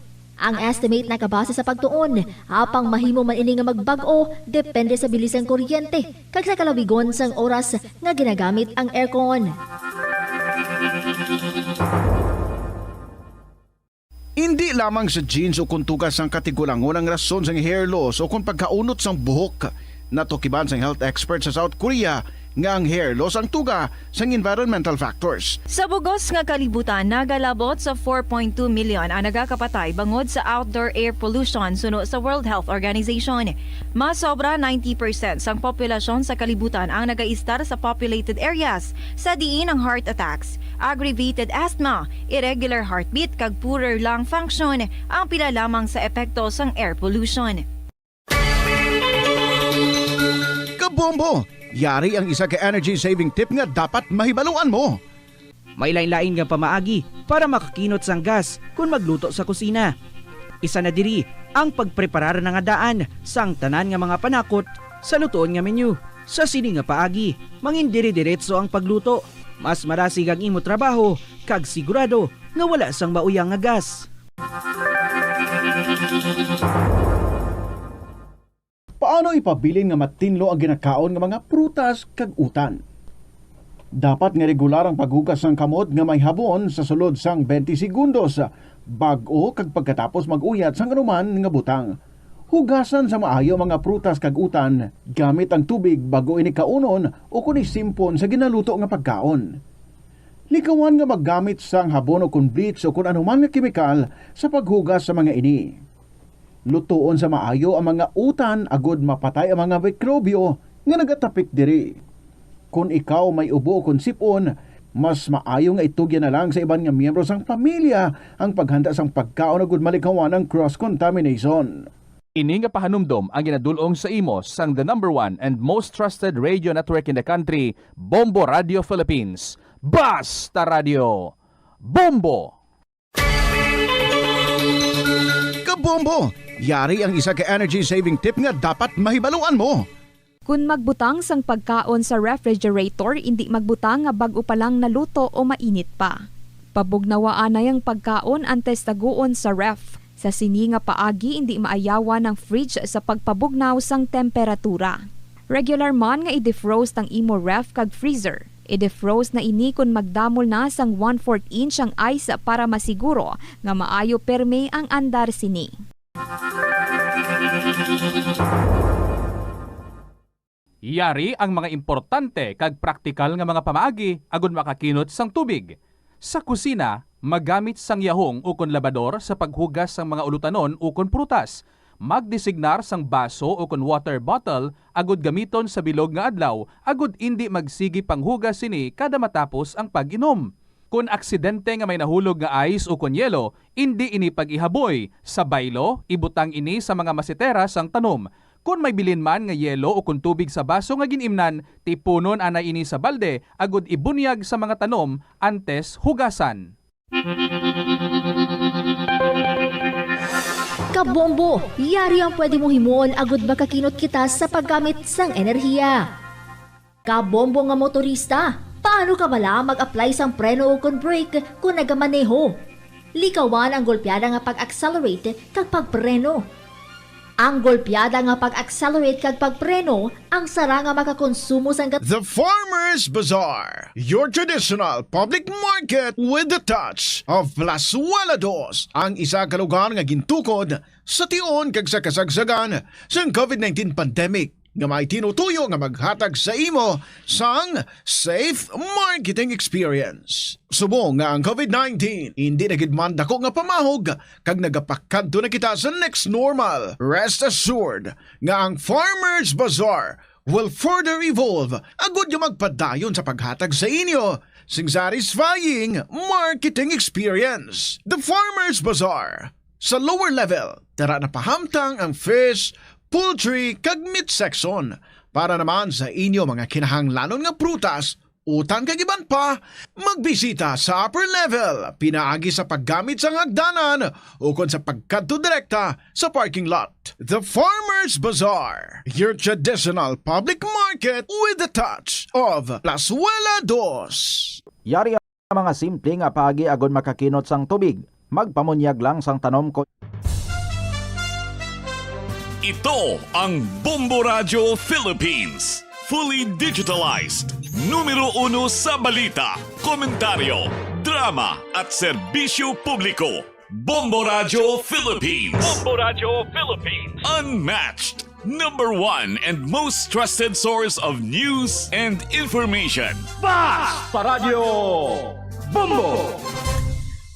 Ang estimate nakabase sa pagtuon, apang mahimo man ini nga magbag-o depende sa bilis sang kuryente kag sa kalawigon sang oras nga ginagamit ang aircon. Indi lamang sa genes o kon tuga sang katigulangon ang rason sang hair loss o kon pagkaunot sang buhok. Natukiban sang health expert sa South Korea nga ang hair loss ang tuga sang environmental factors. Sa bugos nga kalibutan, nagalabot sa four point two million ang nagakapatay bangod sa outdoor air pollution, suno sa World Health Organization. Mas sobra ninety percent sang populasyon sa kalibutan ang nagaistar sa populated areas, sa diin ang heart attacks, aggravated asthma, irregular heartbeat, kag poorer lung function ang pila lamang sa epekto sang air pollution. Kabombo! Yari ang isa ka energy-saving tip nga dapat mahibaluan mo. May lain-lain nga pamaagi para makakinot sang gas kon magluto sa kusina. Isa na diri ang pagpreparar na nga daan sang tanan nga mga panakot sa lutoon nga menu. Sa sini nga paagi, mangin dire-diretso ang pagluto. Mas marasig ang imo trabaho kag sigurado nga wala sang mauyang nga gas. Paano ipabilin nga matinlo ang ginakaon nga mga prutas kag utan? Dapat nga regular ang paghugas sang kamot nga may habon sa sulod sang twenty segundos bag-o kag pagkatapos mag-uyat sang anuman nga butang. Hugasan sa maayo ang mga prutas kag utan gamit ang tubig bag-o ini kaunon o kon isimpon sa ginaluto nga pagkaon. Likawan nga maggamit sang habon o kon bleach o kon anuman nga kemikal sa paghugas sa mga ini. Lutoon sa maayo ang mga utan agod mapatay ang mga mikrobyo nga nagatapik diri. Kon ikaw may ubo kon sip-on, mas maayo nga itugyan na lang sa iban nga miyembro sang pamilya ang paghanda sang pagkaon agud malikawan ang cross-contamination. Ini nga pahanumdom ang ginadul-ong sa imo sang the number one and most trusted radio network in the country, Bombo Radio Philippines. Basta Radio Bombo! Kabombo! Yari ang isa ka energy-saving tip nga dapat mahibaluan mo. Kon magbutang sang pagkaon sa refrigerator, indi magbutang nga bag-o pa lang naluto o mainit pa. Pabugnawaanay ang pagkaon antes taguon sa ref. Sa sini nga paagi, indi maayawan ang fridge sa pagpabugnaw sang temperatura. Regular man nga i-defrost ang imo ref kag freezer. I-defrost na ini kon magdamol na sang one-fourth inch ang ice para masiguro nga maayo pirme ang andar sini. Yari ang mga importante kag praktikal nga mga pamaagi agud makakinot sang tubig. Sa kusina, magamit sang yahong ukon labador sa paghugas sang mga ulutanon ukon prutas. Magdesignar sang baso ukon water bottle agud gamiton sa bilog nga adlaw agud indi magsigi panghugas sini kada matapos ang pag-inom. Kon aksidente nga may nahulog nga ice ukon yelo, indi ini pag-ihaboy. Sa baylo, ibutang ini sa mga masetera sang tanom. Kon may bilin man nga yelo ukon tubig sa baso nga gin-imnan, tipunon anay ini sa balde agud ibunyag sa mga tanom antes hugasan. Kabombo, yari ang pwede mong himuon agud makakinot kita sa paggamit sang enerhiya. Kabombo nga motorista, paano ka bala mag-apply sang preno ukon brake kon nagamaneho? Likawan ang golpeada nga pag-accelerate kag pagpreno. Ang golpeada nga pag-accelerate kag pagpreno ang sara nga makakonsumo sang gat- The Farmers Bazaar, your traditional public market with the touch of Plazuela Dos, ang isa ka lugar nga gintukod sa tion kag sa kasagsagan sang covid nineteen pandemic, nga may tinutuyo nga maghatag sa imo sang safe marketing experience. Subong nga ang covid nineteen indi na gid man dako nga pamahog kag nagapakadto na kita sa next normal, rest assured nga ang Farmers Bazaar will further evolve agud nga magpadayon sa paghatag sa inyo sing satisfying marketing experience. The Farmers Bazaar, sa lower level, dira napahamtang ang fish, poultry, kag meat section. Para naman sa inyo mga kinahanglanon nga prutas, utan kag iban pa, magbisita sa upper level pinaagi sa paggamit sang hagdanan ukon sa pagkadto direkta sa parking lot. The Farmers Bazaar, your traditional public market with the touch of Plazuela Dos. Yari ang mga simple nga paagi agon makakinot sang tubig. Magpamunyag lang sang tanom ko. Ito ang Bombo Radyo Philippines. Fully digitalized. Numero uno sa balita, komentaryo, drama, at serbisyo publiko. Bombo Radyo Philippines. Bombo Radyo Philippines. Unmatched. Number one and most trusted source of news and information. Basta Radyo Bombo!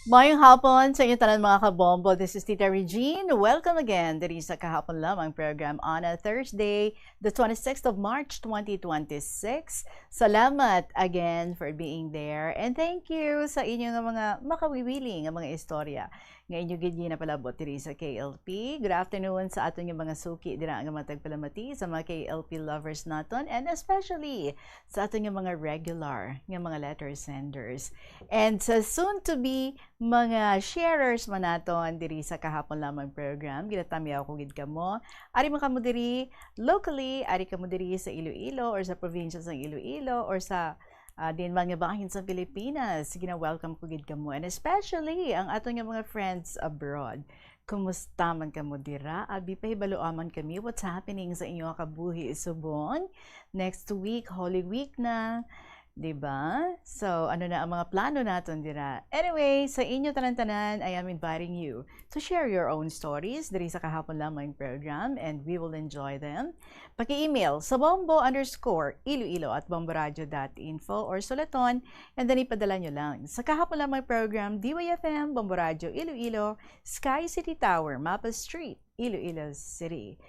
Mayong hapon sa inyo tanan, mga kabombo. This is Tita Regine. Welcome again diri sa Kahapon Lamang program on a Thursday, the twenty-sixth of March, twenty twenty-six. Salamat again for being there. And thank you sa inyo nga mga makawiwili nga mga istorya nga inyo gid ginapalabot diri sa K L P. Good afternoon sa aton nga mga suki dira nga mga tagpalamati, sa mga K L P lovers naton, and especially sa aton nga mga regular nga mga letter senders. And sa soon to be mga sharers man naton diri sa Kahapon Lamang program, ginatamyaw ko gid kamo. Ari man kamo diri locally, ari kamo diri sa Iloilo or sa probinsya sang Iloilo or sa, ah, din man nga bahin sa Pilipinas, gina-welcome ko gid kamo. And especially ang aton nga mga friends abroad. Kumusta man kamo dira? Abi, pahibaluan man kami what's happening sa inyo nga kabuhi subong. Next week, Holy Week na. Di ba? So, ano na ang mga plano naton dira? Anyway, sa inyo tanan-tanan, I am inviting you to share your own stories diri sa Kahapon Lamang program, and we will enjoy them. Paki-email sa bombo underscore iloilo at bomboradio dot info or sulaton, and then ipadala nyo lang sa Kahapon Lamang program, D Y F M, Bombo Radyo Iloilo, Sky City Tower, Mapa Street, Iloilo City.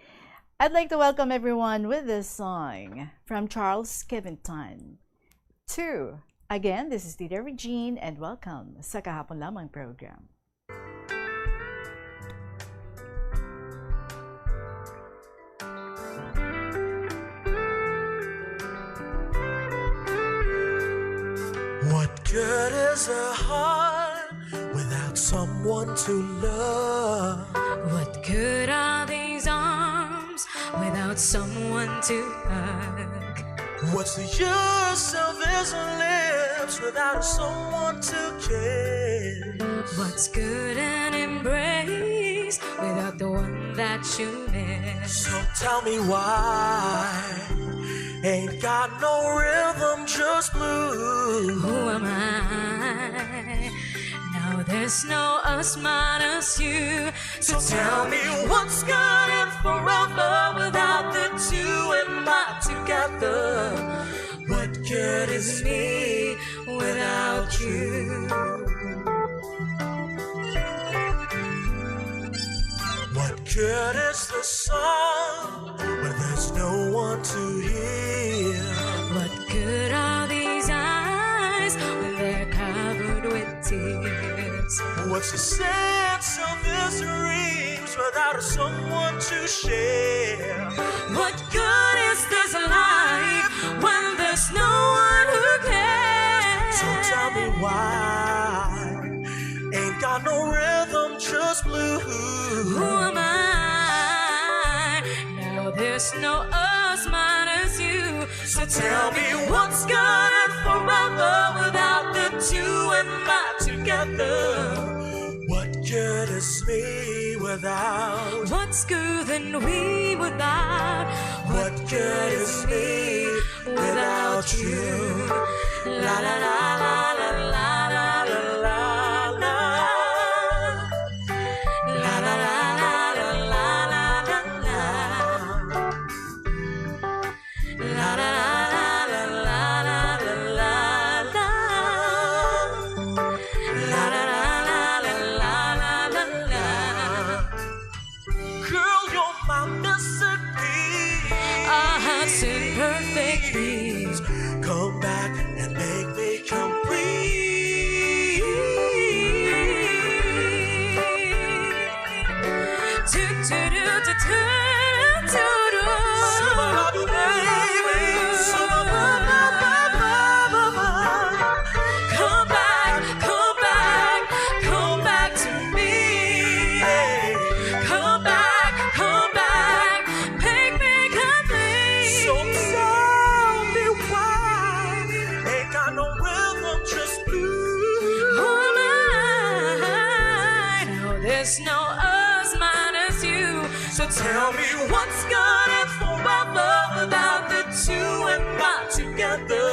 I'd like to welcome everyone with this song from Charles Kevinton. Two. Again, this is Tita Regine, and welcome sa Kahapon Lamang program. What good is a heart without someone to love? What good are these arms without someone to hug? What's the use of these lips without someone to kiss? What's good an embrace that you miss. So tell me why ain't got no rhythm, just blues. Who am I? Now there's no us minus you. So tell me what's good and forever without the two and my together. What good is me without you? What good is the sun when there's no one to hear? What good are these eyes when they're covered with tears? What's the sense of this dreams without someone to share? What good is this life when there's no one who cares? So tell me why ain't got no rhythm, just blues. Who am I? Now there's no us minus you. So tell me what's good and forever without the two and my together. What good is me without? What's good and we without? What good is me without you? La la la la la la la la la la. La la la la la la la la. La la la la la la la la la. La la la la la la la la. Girl, you're my missing piece. A heart's in perfect peace. Come back and make me complete. Do, do, do, do, do, do, do. Come back, come back, come back to me. Come back, come back, make me complete. So tell me why ain't got no rhythm, just blues. Oh, my. No, there's no us minus you. So tell me what's good and forever without the two and my together.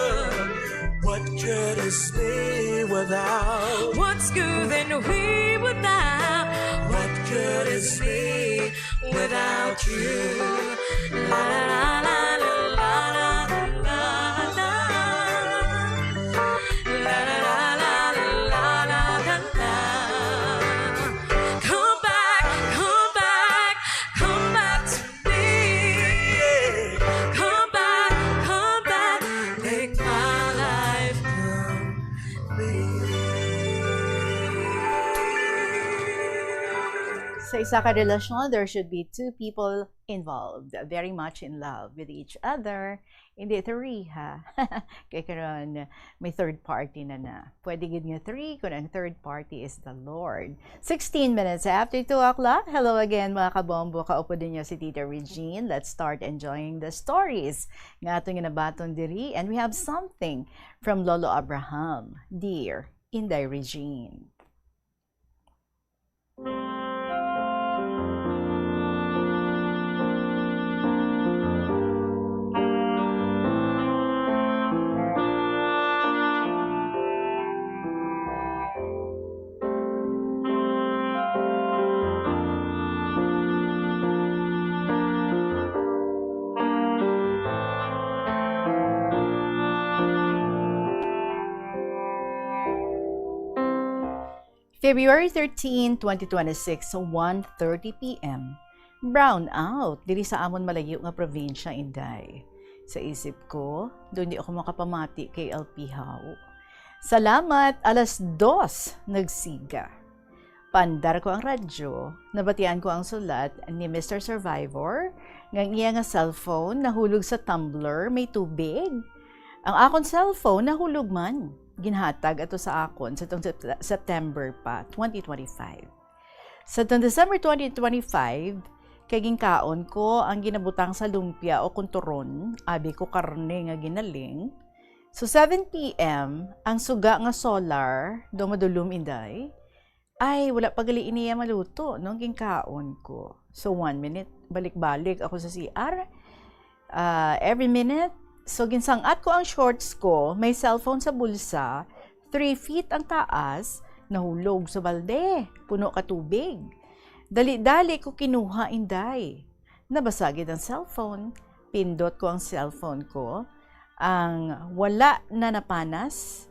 What good is me without? What's good and we without? What good is me without you? La la la la la la la la. La la la la la la la la. Come back, come back, come back to me. Come back, come back, make my life complete. Sa isa ka relasyon, there should be two people involved, very much in love with each other. Hindi three, ha? Kay karon, may third party na na. Pwede gid nga three kung ang third party is the Lord. Sixteen minutes after two o'clock. Hello again, mga kabombo. Kaupod ninyo si Tita Regine. Let's start enjoying the stories nga aton ginabaton diri. And we have something from Lolo Abraham. Dear Inday Regine. February thirteen, twenty twenty-six, one thirty P M. Brown out diri sa amon malayo nga probinsya, Inday. Sa isip ko, doon di ako makapamati kay L P Hao. Salamat, alas dos, nagsiga. Paandar ko ang radyo, nabatian ko ang sulat ni Mister Survivor, nga ang iya nga cellphone nahulog sa tumbler, may tubig. Ang akon cellphone nahulog man. Ginhatag ato sa akon sa tong Sep-, September pa, twenty twenty-five. Sa tong December twenty twenty-five, kay ginkaon ko ang ginabutang sa lumpia o kunturon, abi ko karne nga ginaling. So, seven P M, ang suga nga solar, do madulom, Inday, Ay, wala pa gali iniya maluto, no? Ginkaon ko. So, one minute, balik-balik ako sa C R. Ah, every minute. So, ginsang-at ko ang shorts ko, may cellphone sa bulsa, three feet ang taas, nahulog sa balde, puno ka tubig. Dali-dali ko kinuha, Inday. Nabasa gid ang cellphone. Pindot ko ang cellphone ko. Ang wala na napanas.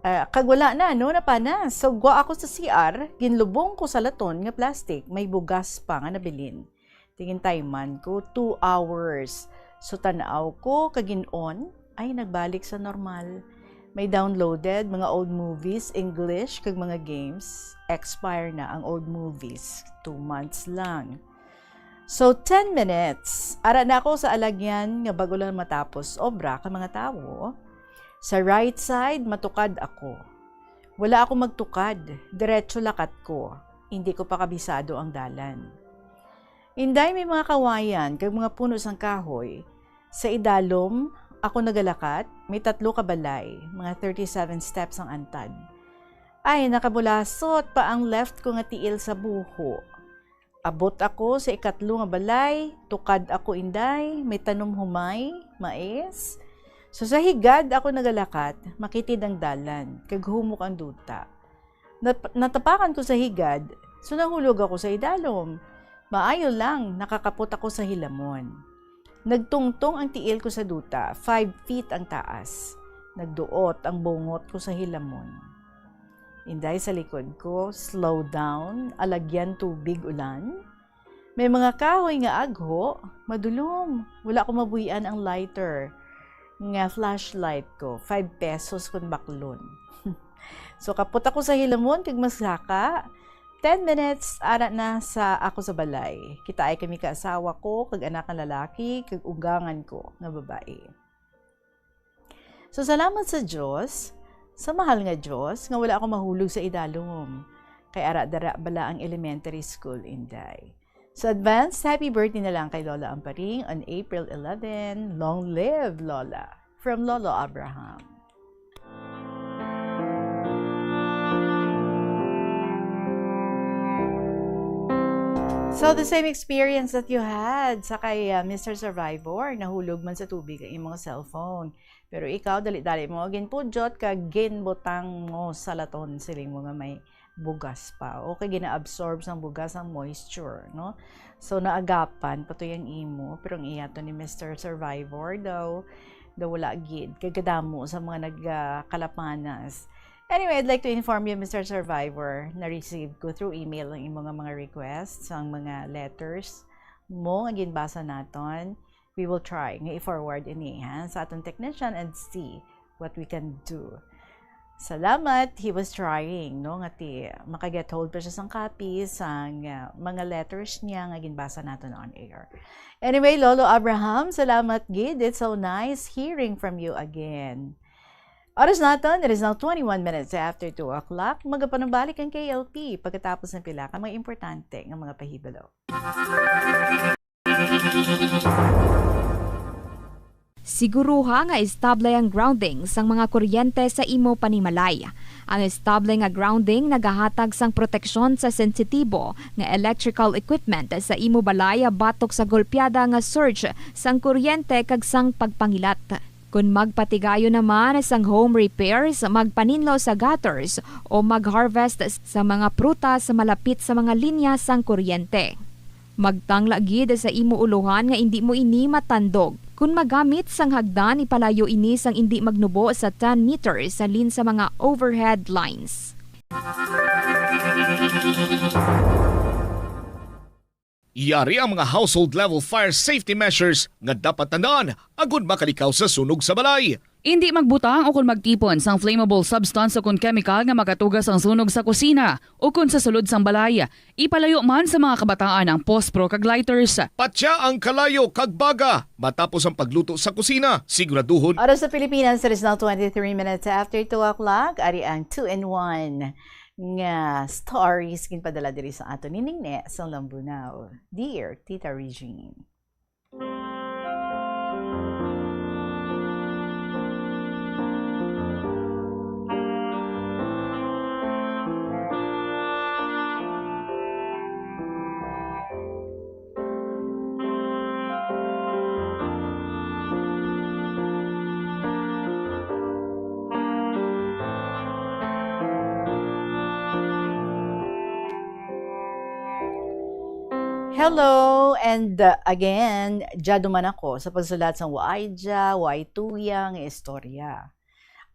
Ah, kag wala na, no, napanas. So, gwa ako sa C R, ginlubong ko sa laton nga plastic, may bugas pa nga nabilin. Tingin timean ko, two hours. So, tan-aw ko, kag gin-on, ay, nagbalik sa normal. May downloaded, mga old movies, English, kag mga games. Expire na ang old movies. Two months lang. So, ten minutes. Ara na ako sa alagyan nga bago lang matapos obra ka mga tawo. Sa right side, matukad ako. Wala ako magtukad. Diretso lakat ko. Hindi ko pa kabisado ang dalan. Inday, may mga kawayan kag mga puno sang kahoy. Sa idalom, ako nagalakat, may tatlo ka balay, mga thirty-seven steps ang antad. Ay, nakabulasot pa ang left ko nga tiil sa buho. Abot ako sa ikatlo nga balay, tukad ako, Inday, may tanom humay, mais. So, sa higad ako nagalakat, makitid ang dalan, kag humok ang duta. Nat-, natapakan ko sa higad, so nahulog ako sa idalom. Maayo lang, nakakapot ako sa hilamon. Nagtungtong ang tiil ko sa duta, five feet ang taas. Nagduot ang bungot ko sa hilamon. Inday, sa likod ko, slow down, alagyan tubig ulan. May mga kahoy nga agho, madulom. Wala ko mabuy-an ang lighter nga flashlight ko, five pesos kun baklon. So, kapot ako sa hilamon kag masaka. Ten minutes, ara na sa ako sa balay. Kitaay kami ka asawa ko, kag anak nga lalaki, kag ugangan ko nga babayi. So, salamat sa Dios, sa mahal nga Dios, nga wala ako mahulog sa idalom. Kay ara dara bala ang elementary school, Inday. So, advance happy birthday na lang kay Lola Amparing on April eleven. Long live, Lola. From Lolo Abraham. So, the same experience that you had sa kay, uh, Mister Survivor, nahulog man sa tubig ang imong cellphone. Pero ikaw, dali-dali mo ginpudyot kag ginbutang mo sa laton, siling mo nga may bugas pa. O kay gina-absorb sang bugas ang moisture, no? So, naagapan pa to yang imo, pero ang iya to ni Mister Survivor daw, daw wala gid. Kay kadamo sa mga nag, ah, kalapanas. Anyway, I'd like to inform you, Mister Survivor, na-receive ko through email ang imo nga mga requests, ang mga letters mo nga ginbasa naton. We will try nga i-forward ini, ha, sa aton technician and see what we can do. Salamat, he was trying, no, nga ti maka-get hold pa siya sang copy sang, ah, mga letters niya nga ginbasa naton on air. Anyway, Lolo Abraham, salamat gid. It's so nice hearing from you again. Oras naton, it is now twenty-one minutes after two o'clock. Magapanumbalik ang K L P pagkatapos ng pila ka mga importante nga mga pahibalo. Siguruha nga estable ang grounding sang mga kuryente sa imo panimalay. Ang estable nga grounding nagahatag sang proteksyon sa sensitibo nga electrical equipment sa imo balay batok sa golpeada nga surge sang kuryente kag sang pagpangilat. Kon magpatigayon naman sang home repairs, magpaninlo sa gutters o mag-harvest sa mga prutas malapit sa mga linya sang kuryente. Magtangla gid sa imo ulohan nga indi mo ini matandog. Kon magamit sang hagdan, ipalayo ini sang indi magnubo sa ten meters halin sa mga overhead lines. Yari ang mga household level fire safety measures nga dapat tandaan agud makalikaw sa sunog sa balay. Indi magbutang o kon magtipon sang flammable substance o kon chemical nga makatuga sang sunog sa kusina o kon sa sulod sang balay. Ipalayo man sa mga kabataan ang pospro kag lighters. Patya ang kalayo kag baga matapos ang pagluto sa kusina. Siguraduhon. Oras sa Pilipinas, it is now twenty-three minutes after two o'clock. Ari ang two in one nga stories ginpadala diri sa aton ni Ningne sang Lambunao. Dear Tita Regine. Hello, and uh, again, dya duman ako sa pagsulat sang waay dya, waay tuya nga istorya.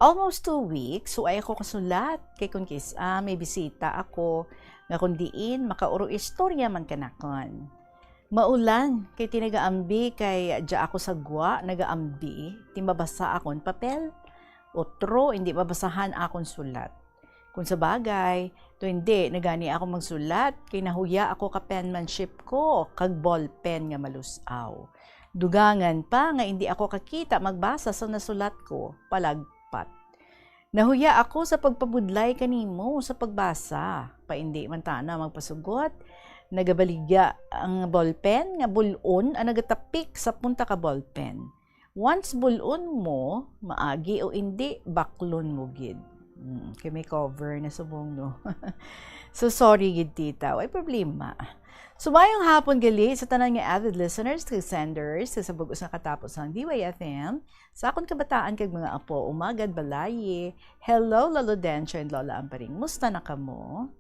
Almost two weeks, waay ako kasulat, kay kun kis-a may bisita ako nga kun diin makauro istorya man kanakon. Maulan, kay ti nagaambi kay dya ako sa gwa nagaambi, ti mabasa akon papel. Otro, hindi mabasahan akon sulat. Kung sa bagay, to hindi, nagani ako magsulat, kay nahuya ako ka penmanship ko, kag ballpen nga malusaw. Dugangan pa nga hindi ako kakita magbasa sa nasulat ko, palagpat. Nahuya ako sa pagpabudlay kanimo sa pagbasa. Paindi man tana magpasugot, nagabaligya ang ballpen nga bul-on ang nagatapik sa punta ka ballpen. Once bul-on mo, maagi o indi, baklon mo gid. Hmm, kay may cover na subong, no? So, sorry gid, tita. Way problema. So, mayong hapon gali sa tanan nga avid listeners kag senders sa bug-os nga katapos sang D Y F M, sa akon kabataan kag mga apo, umagad balayi. Hello, Lolo Dencho and Lola Amparing. Musta na kamo?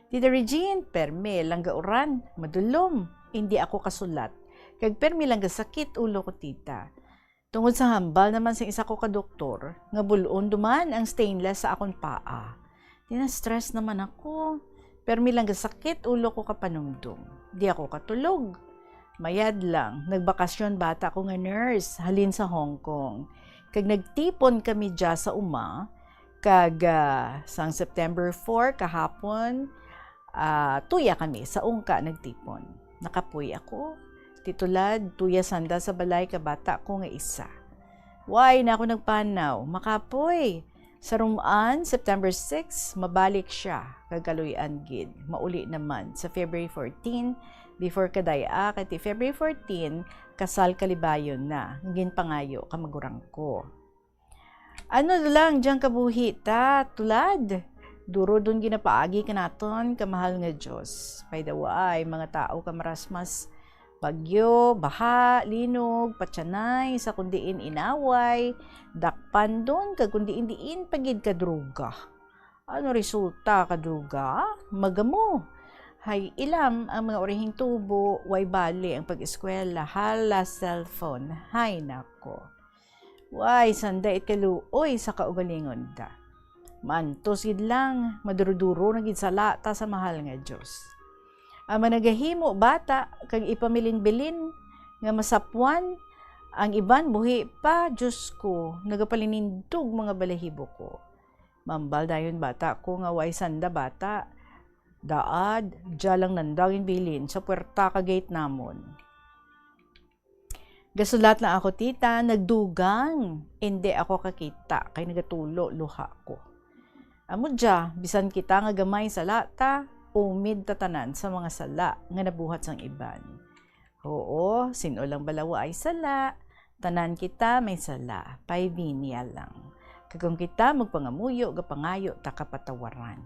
Tita Regine, permi lang gauran, madulom. Hindi ako kasulat. Kag permi lang gasakit ulo ko, tita. Tungod sa hambal naman sa isa ko ka doktor, nga bul-on duman ang stainless sa akon paa. Tina-stress naman ako. Permi lang gasakit ulo ko kapanumdom. Di ako katulog. Mayad lang, nagbakasyon bata ko nga nurse, halin sa Hong Kong. Kag nagtipon kami dya sa uma, kag, ah, sang September four, kahapon, ah, tuya kami sa ungka nagtipon. Nakapoy ako. Ti tulad, tuya sanda sa balay ka bata ko nga isa. Way na ako nagpanaw, makapoy. Sa Rum-an, September six, mabalik siya, kag kaluy-an gid. Mauli naman sa February fourteen, before kaday-a, kay ti February fourteen, kasal kalibayon na, nga ginpangayo ka magurang ko. Ano lang dyang kabuhi ta, tulad? Duro don ginapaagi kanaton, kamahal nga Dios. By the way, mga tao ka marasmas, bagyo, baha, linog, patyanay, sa kun diin inaway, dakpan don, kag kun diin-diin pa gid kadruga. Ano resulta kadruga? Magamo. Hay ilam ang mga urihing tubo, way bali ang pag-eskwela, hala cellphone. Hay nako. Way sanda it kaluoy sa kaugalingon da. Maantos gid lang, maduro-duro na gid sala ta sa mahal nga Dios. Ang mga nagahimo bata kag ipamilinbilin nga masapwan, ang iban buhi pa, Dios ko, nagapalinindog mga balahibo ko. Mambal dayon bata ko nga way sanda bata. Daad, dya lang nanda ginbilin sa puwerta ka gate namon. Gasulat lang ako, tita, nagdugang. Indi ako kakita, kay nagatulo luha ko. Amo dya, bisan kita nga gamay sala ta, umid ta tanan sa mga sala nga nabuhat sang iban. Oo, sin-o lang bala waay sala, tanan kita may sala, paibinya lang. Kag kon kita magpangamuyo, gapangayo ta kapatawaran.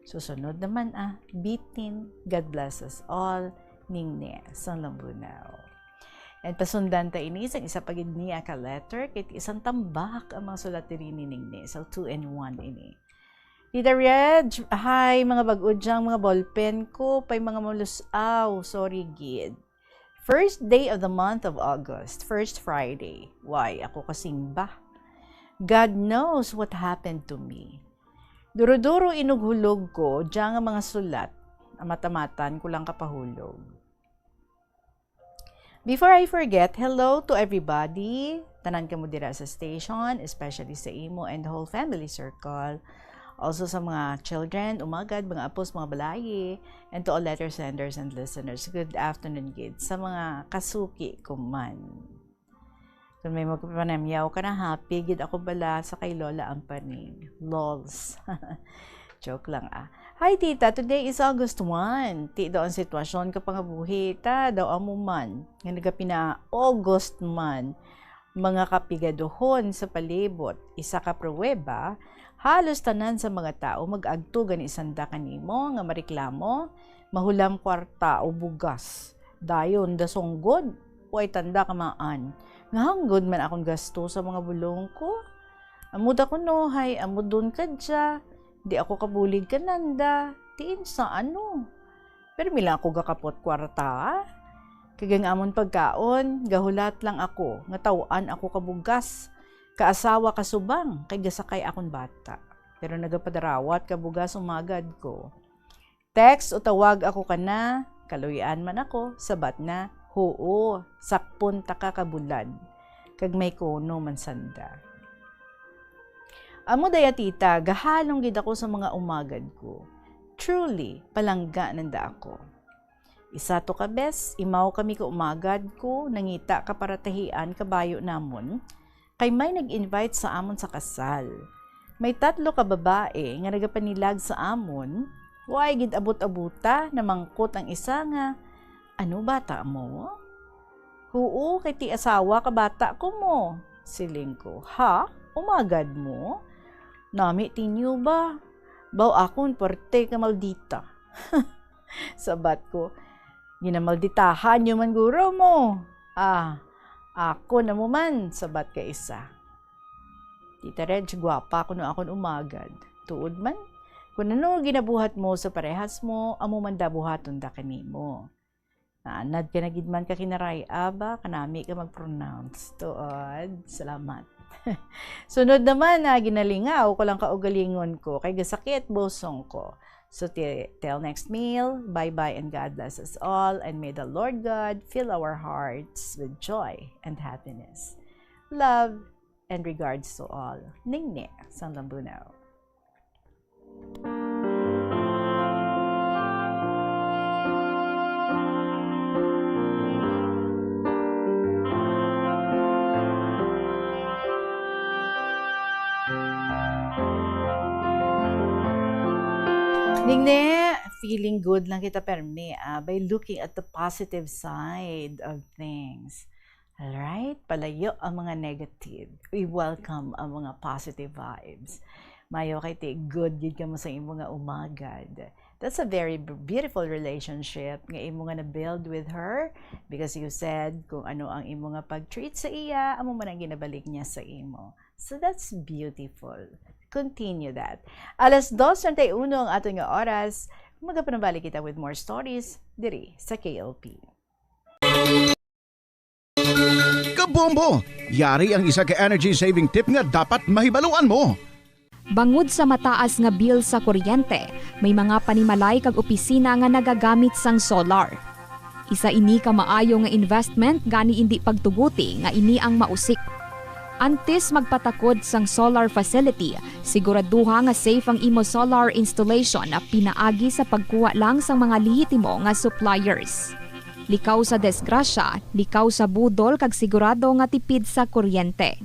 Susunod naman, ah, bitin, God bless us all, Ningni sang Lambunao. And pasundan ta ini sang isa pa gid niya ka letter, kay isang tambak ang mga sulat diri ni Ningni. So, two in one ini. Tita Reg, hi, mga bag-o dyang mga ballpen ko, pay mga malusaw, sorry gid. First day of the month of August, first Friday. Why, ako kasimba. God knows what happened to me. Duro-duro inughulog ko dya nga mga sulat, amat-amatan ko lang kapahulog. Before I forget, hello to everybody. Tanan kamo dira sa station, especially sa imo and the whole family circle. Also sa mga children, umagad, mga apos, mga balayi, and to all letter senders and listeners, good afternoon gid sa mga kasuki ko man. Kung may magpapanamyaw ka na, happy gid ako bala sa kay Lola Amparing. Lols. Joke lang, ah. Hi, tita. Today is August one. Ti daw ang sitwasyon ka pangabuhi, ta daw amo man nga nagapina August man. Mga kapigaduhon sa palibot, isa ka pruweba, halos tanan sa mga tao mag-agto gani sanda kanimo nga mareklamo, mahulam kwarta o bugas. Dayon, dasunggod, way tanda kamaan. Nga hanggod man akong gasto sa mga bulong ko. Amod ako, no, hay, amod don ka dya. Di ako kabulig kananda. Tiin sa ano? Pero mila ako gakapot kwarta. Kag ang amon pagkaon, gahulat lang ako nga taw-an ako ka bugas, ka asawa, ka subang, kay gasakay akon bata. Pero nagapadarawat ka bugas umagad ko. Text o tawag ako kana, kaluy-an man ako, sabat na, "Huo, sakpon ta ka ka bulad." Kag may kuno man sanda. Amo daya, tita, gahalong gid ako sa mga umagad ko. Truly, palangga nanda ako. Isa to ka bes, imaw kami ka umagad ko, nangita ka paratahian kabayo namon, kay may nag-invite sa amon sa kasal. May tatlo ka babae nga nagapanilag sa amon, way gid abot-abota, namangkot ang isa nga, "Ano, bata mo?" "Huo, kay ti asawa ka bata ko mo," siling ko. "Ha? Umagad mo? Nami tinyo ba? Baw akon parte ka maldita." Sabat ko, "Ginamalditahan nyo man guro mo." "Ah, ako na mo man," sabat ka isa. "Tita Reg, gwapa kuno akon umagad. Tuod man, kun ano ginabuhat mo sa parehas mo, amo man da buhaton da kanimo." Naanad ka na gid man ka kinaray-a ba, kanami ka mag-pronounce. Tuod. Salamat. Sunod naman, ah, ginalingaw ko lang kaugalingon ko, kay gasakit busong ko. So, ti-, till next meal, bye-bye and God bless us all, and may the Lord God fill our hearts with joy and happiness. Love and regards to all. Ningni sang Lambunaw. Ningni, feeling good lang kita permi, ah, by looking at the positive side of things. Alright? Palayo ang mga negative. We welcome ang mga positive vibes. Mayo kay ti good gid kamo sa imo nga umagad. That's a very b-, beautiful relationship nga imo nga na-build with her, because you said kung ano ang imo nga pag-treat sa iya, amo man ang ginabalik niya sa imo. So that's beautiful. Continue that. Alas dos treinta y uno ang aton nga oras. Magapanabalik kita with more stories diri sa K L P. Kabombo! Yari ang isa ka energy saving tip nga dapat mahibaluan mo. Bangod sa mataas nga bill sa kuryente, may mga panimalay kag opisina nga nagagamit sang solar. Isa ini ka maayo nga investment, gani indi pagtuguti nga ini ang mausik. Antes magpatakod sang solar facility, siguraduha nga safe ang imo solar installation pinaagi sa pagkuha lang sang mga lehitimo nga suppliers. Likaw sa disgrasya, likaw sa budol, kag sigurado nga tipid sa kuryente.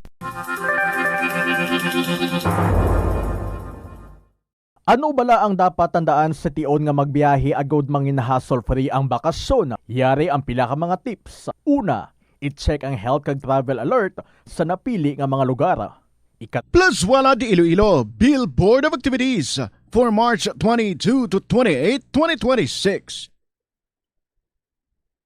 Ano bala ang dapat tandaan sa tion nga magbiyahe agod mangin-hassle-free ang bakasyon? Yari ang pila ka mga tips. Una, i-check ang health kag travel alert sa napili nga mga lugar. Ika- Plazuela de Iloilo, Bill Board of Activities for March twenty-two to twenty-eight, twenty twenty-six.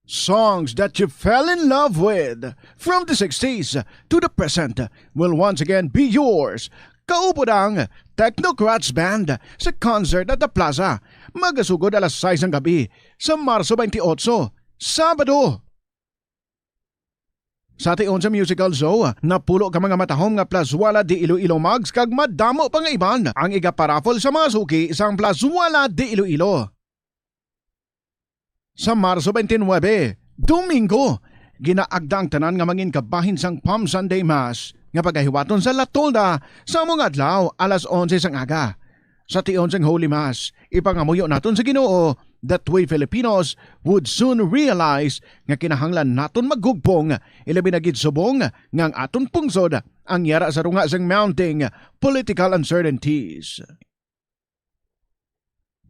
Songs that you fell in love with from the sixties to the present will once again be yours. Kaupod ang Technocrats Band sa concert at the Plaza. Magasugod alas sais sang gabi sa Marso twenty-eight, Sabado. Sa tion sa musical show, napulo ka mga matahom nga Plazuela de Iloilo mugs kag madamo pa nga iban ang igaparaffle sa mga suki sang Plazuela de Iloilo. Sa Marso twenty-nine, Domingo, ginaagda ang tanan nga mangin kabahin sang Palm Sunday Mass nga pagahiwaton sa La Tolda sa amo nga adlaw, alas onse sang aga. Sa tion sang Holy Mass, ipangamuyo naton sa Ginoo that we Filipinos would soon realize nga kinahanglan naton maghugpong, ilabi na gid subong nga ang aton pungsod ang yara sa runga sang mounting political uncertainties.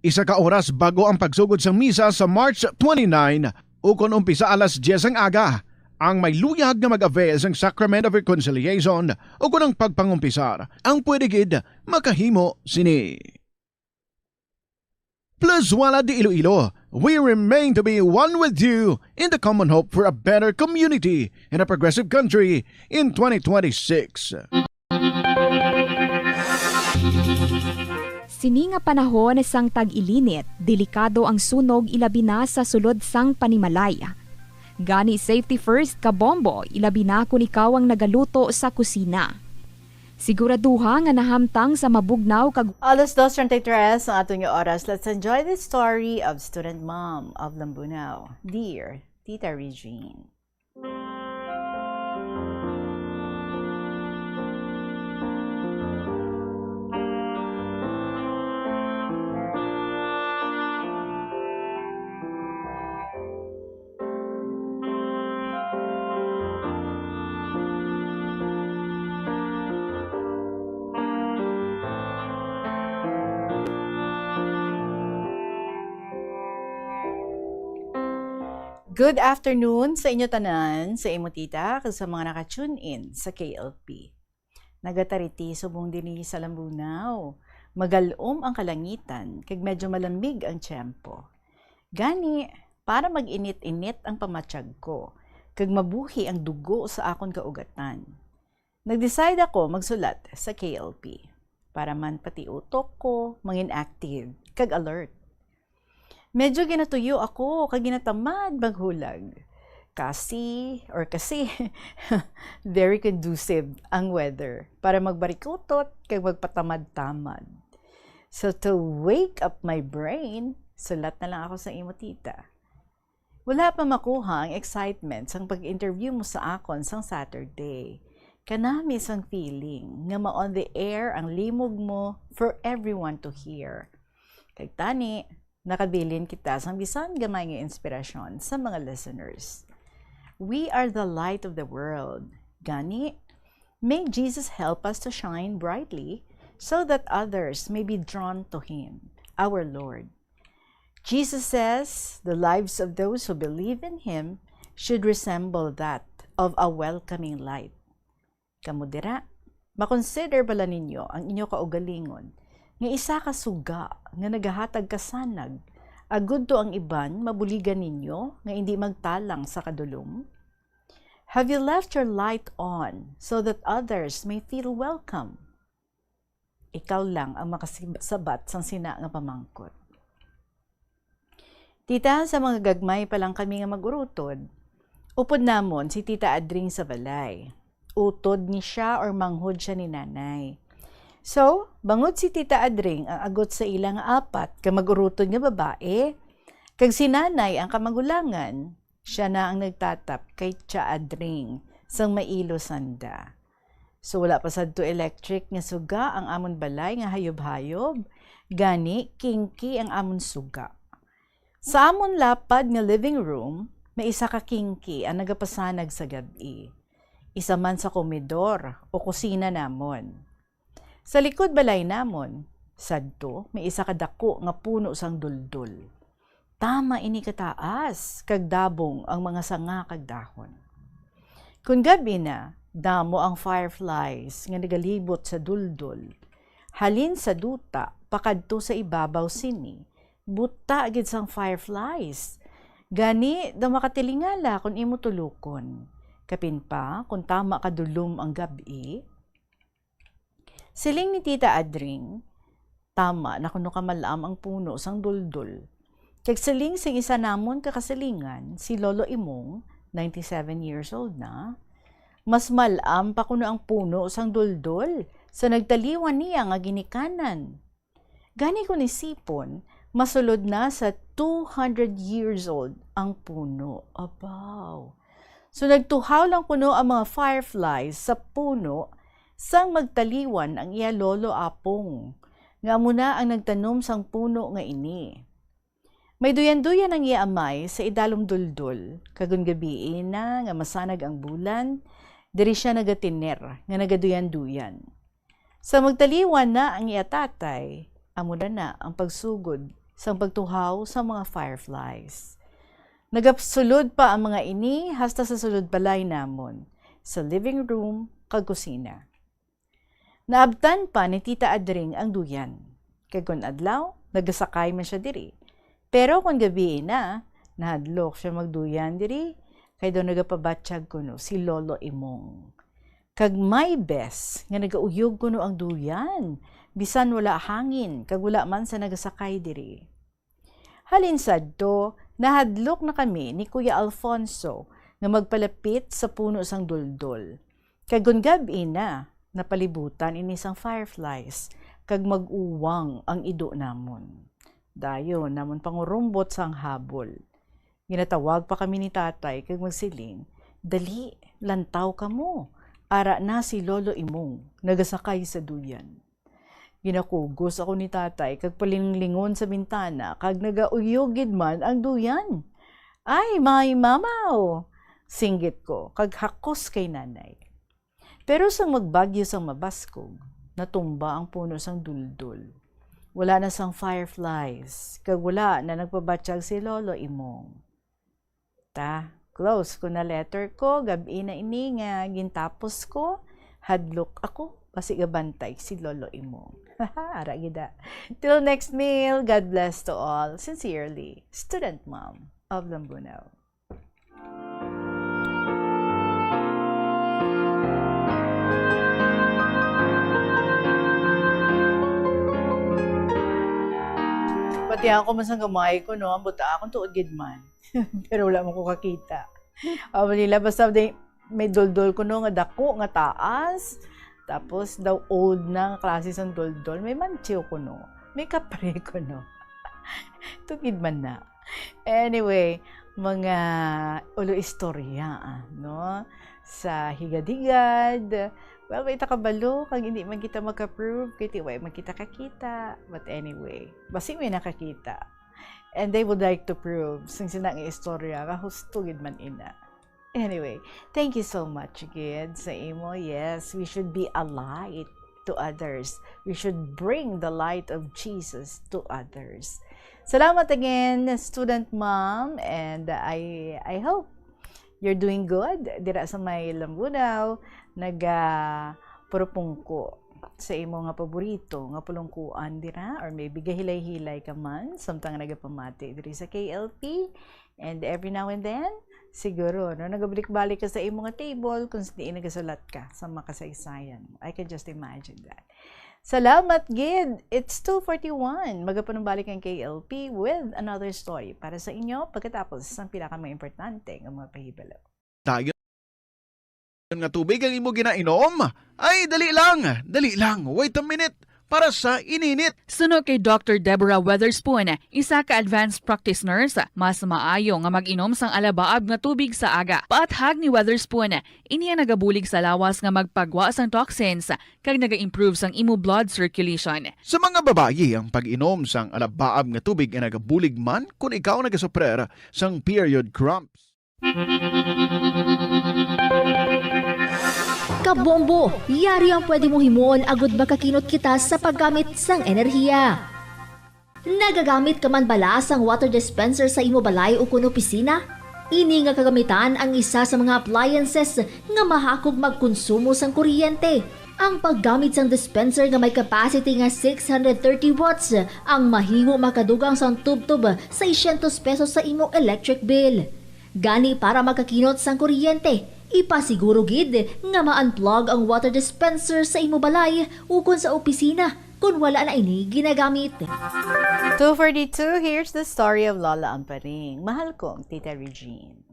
Isa ka oras bago ang pagsugod sang misa sa March twenty-nine, ukon umpisa alas dyes ang aga, ang may luyag nga mag-avail sang Sacrament of Reconciliation ukon ang pagpangumpisar, ang pwede gid makahimo sini. Plazuela de Iloilo, we remain to be one with you in the common hope for a better community and a progressive country in twenty twenty-six. Sini nga panahon sang tag-ilinit, delikado ang sunog, ilabi na sa sulod sang panimalay. Gani, safety first, kabombo, ilabi na kon ikaw ang nagaluto sa kusina. Siguraduha nga nahamtang sa mabugnaw kag Alas dos treinta y tres ang aton nga oras. Let's enjoy the story of student mom of Lambunao, dear Tita Regine. Good afternoon sa inyo tanan, sa imo tita, kag sa mga naka-tune in sa K L P. Nagatariti subong dinhi sa Lambunao. Magal-om ang kalangitan, kag medyo malamig ang tiyempo. Gani, para mag-init-init ang pamatyag ko, kag mabuhi ang dugo sa akon kaugatan, nag-decide ako magsulat sa K L P, para man pati utok ko mangin active kag alert. Medyo ginatuyo ako kag ginatamad maghulag. Kasi, or kasi, very conducive ang weather para magbarikutot kag magpatamad-tamad. So, to wake up my brain, sulat na lang ako sa imo tita. Wala pa makuha ang excitement sang pag-interview mo sa akon sang Saturday. Kanami sang feeling nga ma-on the air ang limog mo for everyone to hear. Kag tani, nakabilin kita sang bisan gamay nga inspirasyon sa mga listeners. We are the light of the world. Gani, may Jesus help us to shine brightly so that others may be drawn to Him, our Lord. Jesus says the lives of those who believe in Him should resemble that of a welcoming light. Kamo dira, makonsider bala ninyo ang inyo kaugalingon nga isa ka suga nga nagahatag kasanag, agud to ang iban mabuligan ninyo nga indi magtalang sa kadulom? Have you left your light on so that others may feel welcome? Ikaw lang ang makasabat sang sina nga pamangkot. Tita, sa mga gagmay pa lang kami nga mag-urutod, upod namon si Tita Adring sa balay. Utod ni siya or manghod siya ni Nanay. So, bangod si Tita Adring ang agot sa ila nga apat ka mag-urutod nga babae, kag si Nanay ang kamagulangan, siya na ang nagtatap kay Tia Adring sang mailo sanda. So, wala pa sadto electric nga suga ang amon balay nga hayop-hayop, gani kinki ang amon suga. Sa amon lapad nga living room, may isa ka kinki ang nagapasanag sa gab-i. Isa man sa komedor o kusina namon. Sa likod balay namon, sadto may isa ka dako nga puno sang duldol. Tama ini kataas kag dabong ang mga sanga kag dahon. Kon gab-i na, damo ang fireflies nga nagalibot sa duldol. Halin sa duta pakadto sa ibabaw sini, buta gid sang fireflies. Gani, daw makatilingala kon imo tulokon. Kapin pa, kon tama ka dulom ang gab-i, siling ni Tita Adring, tama na kuno kamal-am ang puno sang duldol. Kag siling sing isa namon ka kasilingan, si Lolo Imong, ninety-seven years old na, mas mal-am pa kuno ang puno sang duldol sa nagtaliwan niya nga ginikanan. Gani kon isipon, masulod na sa two hundred years old ang puno. Abaw. So, nagtuhaw lang kuno ang mga fireflies sa puno sang magtaliwan ang iya lolo Apong, nga amo na ang nagtanom sang puno nga ini. May duyan-duyan ang iya amay sa idalom duldol, kag kon gabii na nga masanag ang bulan, diri sia nagatiner nga nagaduyan-duyan. Sa magtaliwan na ang iya tatay, amo na na ang pagsugod sang pagtuhaw sa mga fireflies. Nagasulod pa ang mga ini hasta sa sulod balay namon, sa living room kag kusina. Naabtan pa ni Tita Adring ang duyan, kag kon adlaw, nagasakay man sia diri. Pero kon gabii na, nahadlok sia magduyan diri, kay daw nagapabatyag kuno si Lolo Imong. Kag may bes nga nagauyog kuno ang duyan, bisan wala hangin kag wala man sa nagasakay diri. Halin sadto, nahadlok na kami ni Kuya Alfonso nga magpalapit sa puno sang duldol. Kag kon gab-i na, napalibutan ini sang fireflies, kag mag-uwang ang ido namon. Dayon namon pangurumbot sang habol. Ginatawag pa kami ni Tatay kag magsiling, "Dali, lantaw kamo. Ara na si Lolo Imong, nagasakay sa duyan." Ginakugos ako ni Tatay kag palinglingon sa bintana kag nagauyog gid man ang duyan. "Ay, may mamaw!" singgit ko kag hakos kay Nanay. Pero sang magbagyo sang mabaskog, natumba ang puno sang duldol. Wala na sang fireflies, kag wala na nagpabatyag si Lolo Imong. Ta, close ko na letter ko, gab-i na ini nga gintapos ko. Hadlok ako, basi gabantay si Lolo Imong. Ara gida. Till next meal, God bless to all. Sincerely, Student Mom of Lambunao. Pati ako, masang gamay ko, no? Ang buta akong tuod gid man. Pero wala mo ko kakita. Amo nila, basta di, may duldol ko, no, nga dako, nga taas. Tapos daw old na nga klase sang duldol. May manchiw ko, no? May kapre ko, no? Tugid man na. Anyway, mga ulo istorya, ah, no? Sa higad-higad. Well, may takabalo, kag hindi man kita makaprove, kay ti way man kita kakita. But anyway, basi may nakakita. And they would like to prove, sing sina nga istorya, nga husto gid man ina. Anyway, thank you so much, gid, sa imo. Yes, we should be a light to others. We should bring the light of Jesus to others. Salamat again, student mom, and I I hope you're doing good dira sa may Lambunao, naga purupungko sa imo nga paborito nga pulungkuan dira, or maybe gahilay-hilay ka man samtang nagapamati diri sa K L P. And every now and then, siguro, no, nagabalik-balik ka sa imo nga table kung diin nagasulat ka sa mga kasaysayan mo. I can just imagine that. Salamat gid. It's two forty-one. Magapanumbalik ang K L P with another story para sa inyo pagkatapos sang pinaka mga importante nga mga pahibalo. Dayon nga tubig ang imo ginainom? Ay, dali lang, dali lang. Wait a minute. Para sa ininit. Suno kay Doctor Deborah Weatherspoon, isa ka advanced practice nurse, mas maayo nga mag-inom sang alabaab nga tubig sa aga. Paathag ni Weatherspoon, ini ang nagabulig sa lawas nga magpagwa sang toxins kag naga-improve sang imo blood circulation. Sa mga babayi, ang pag-inom sang alabaab nga tubig ay nagabulig man kon ikaw nagasuprer sang period cramps. Kabombo, yari ang pwede mong himuon agud makakinot kita sa paggamit sang enerhiya. Nagagamit ka man bala sang water dispenser sa imo balay ukon opisina? Ini nga kagamitan ang isa sa mga appliances nga mahakog magkonsumo sang kuryente. Ang paggamit sang dispenser nga may capacity nga six hundred thirty watts ang mahimo makadugang sang tubtob seiscientos pesos sa imo electric bill. Gani, para makakinot sang kuryente, ipasiguro gid nga ma-unplug ang water dispenser sa imo balay ukon sa opisina kon wala na ini ginagamit. Two forty-two, here's the story of Lola Amparing. Mahal kong Tita Regine.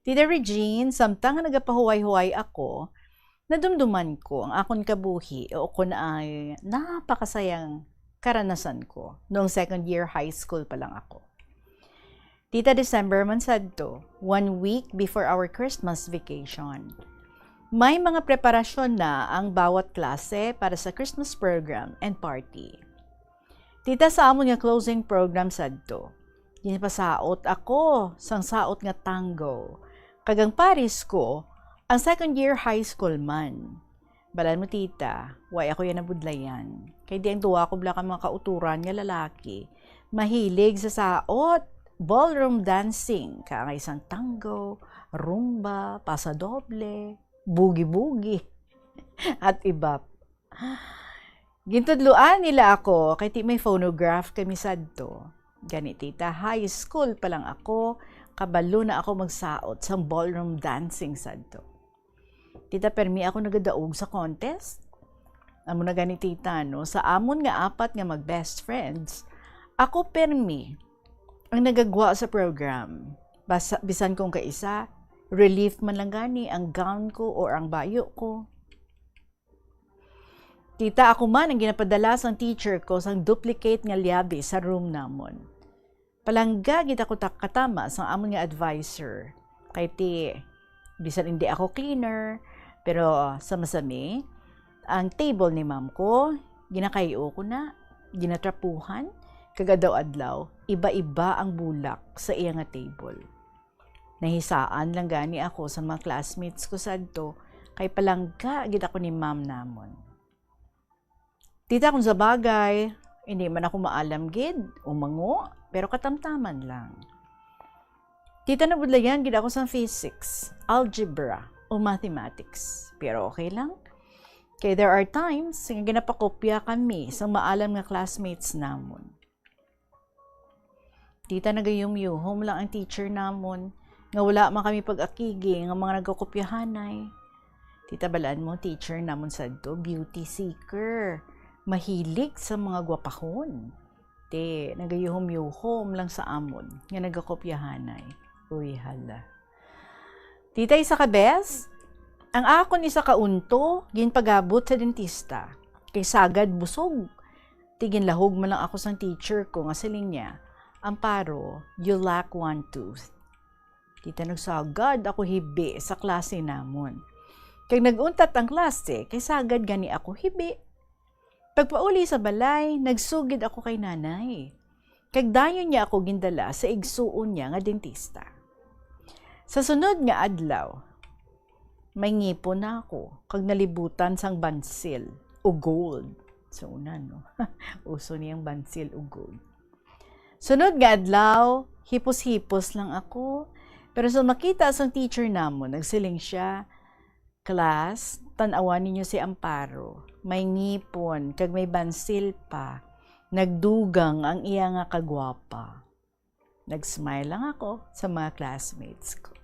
Tita Regine, samtang nga nagapahuway-huway ako, nadumduman ko ang akon kabuhi, o kon ay napakasayang karanasan ko noong second year high school pa lang ako. Tita, December man sadto, one week before our Christmas vacation. May mga preparasyon na ang bawat klase para sa Christmas program and party. Tita, sa amon nga closing program sadto, ginapasaot ako sang saot nga tango, kag ang pares ko, ang second year high school man. Balan mo, tita, way ako yan nabudlayan. Kay di ang duwa ko bala ka mga kauturan nga lalaki mahilig sa saot, ballroom dancing, kaangay sang tango, rumba, pasodoble, boogie-boogie, at iba. Gintudloan nila ako kay ti may phonograph kami sadto. Gani, tita, high school pa lang ako, kabalo na ako magsaot sang ballroom dancing sadto. Tita, permi ako nagadaog sa contest. Amo na gani, tita, no? Sa amon nga apat nga mag-best friends, ako permi ang nagagwa sa program. Basa, bisan kung kaisa, relief man lang gani ang gown ko or ang bayo ko. Tita, ako man ang ginapadala sang teacher ko sang duplicate nga liabe sa room namon. Palangga gid ako ta-, katama sang amon nga adviser. Kay ti, bisan indi ako cleaner, pero sa masami, ang table ni ma'am ko, ginakay-o ko na, ginatrapuhan, kag adlaw-adlaw, iba-iba ang bulak sa iya nga table. Nahisaan lang gani ako sa mga classmates ko sadto, kay palangga gid ako ni ma'am namon. Tita, kung sa bagay, hindi man ako maalam gid umango, pero katamtaman lang. Tita, nabudlayan gid ako sa physics, algebra, o mathematics. Pero okay lang. Kay there are times nga ginapakopya kami sa maalam nga classmates namon. Tita, nagayumyuhom lang ang teacher namon nga wala man kami pag-akigi nga mga nagakopyahanay. Tita, balaan mo, teacher namon sadto, beauty seeker. Mahilig sa mga gwapahon. Ti, nagayuhom-yuhom lang sa amon nga nagakopyahanay. Uy, hala. Tita, isa ka bes, ang akon isa ka unto ginpagabot sa dentista. Kay sagad busog. Ti ginlahog man lang ako sang teacher ko nga siling niya, "Amparo, you lack one tooth." Tita, nagsagad ako hibi sa klase namon. Kag nag-untat ang klase, kay sagad gani ako hibi. Pagpauli sa balay, nagsugid ako kay nanay. Kag dayon niya ako gindala sa igsuon niya nga dentista. Sa sunod nga adlaw, may ngipon na ako, kag nalibutan sang bansil o gold. Sa una, no? Uso niyang bansil o gold. Sunod nga adlaw, hipos-hipos lang ako. Pero sa makita sang teacher namon, nagsiling siya, "Class, tan-awa ninyo si Amparo. May ngipon, kag may bansil pa. Nagdugang ang iya nga kagwapa." Nag-smile lang ako sa mga classmates ko.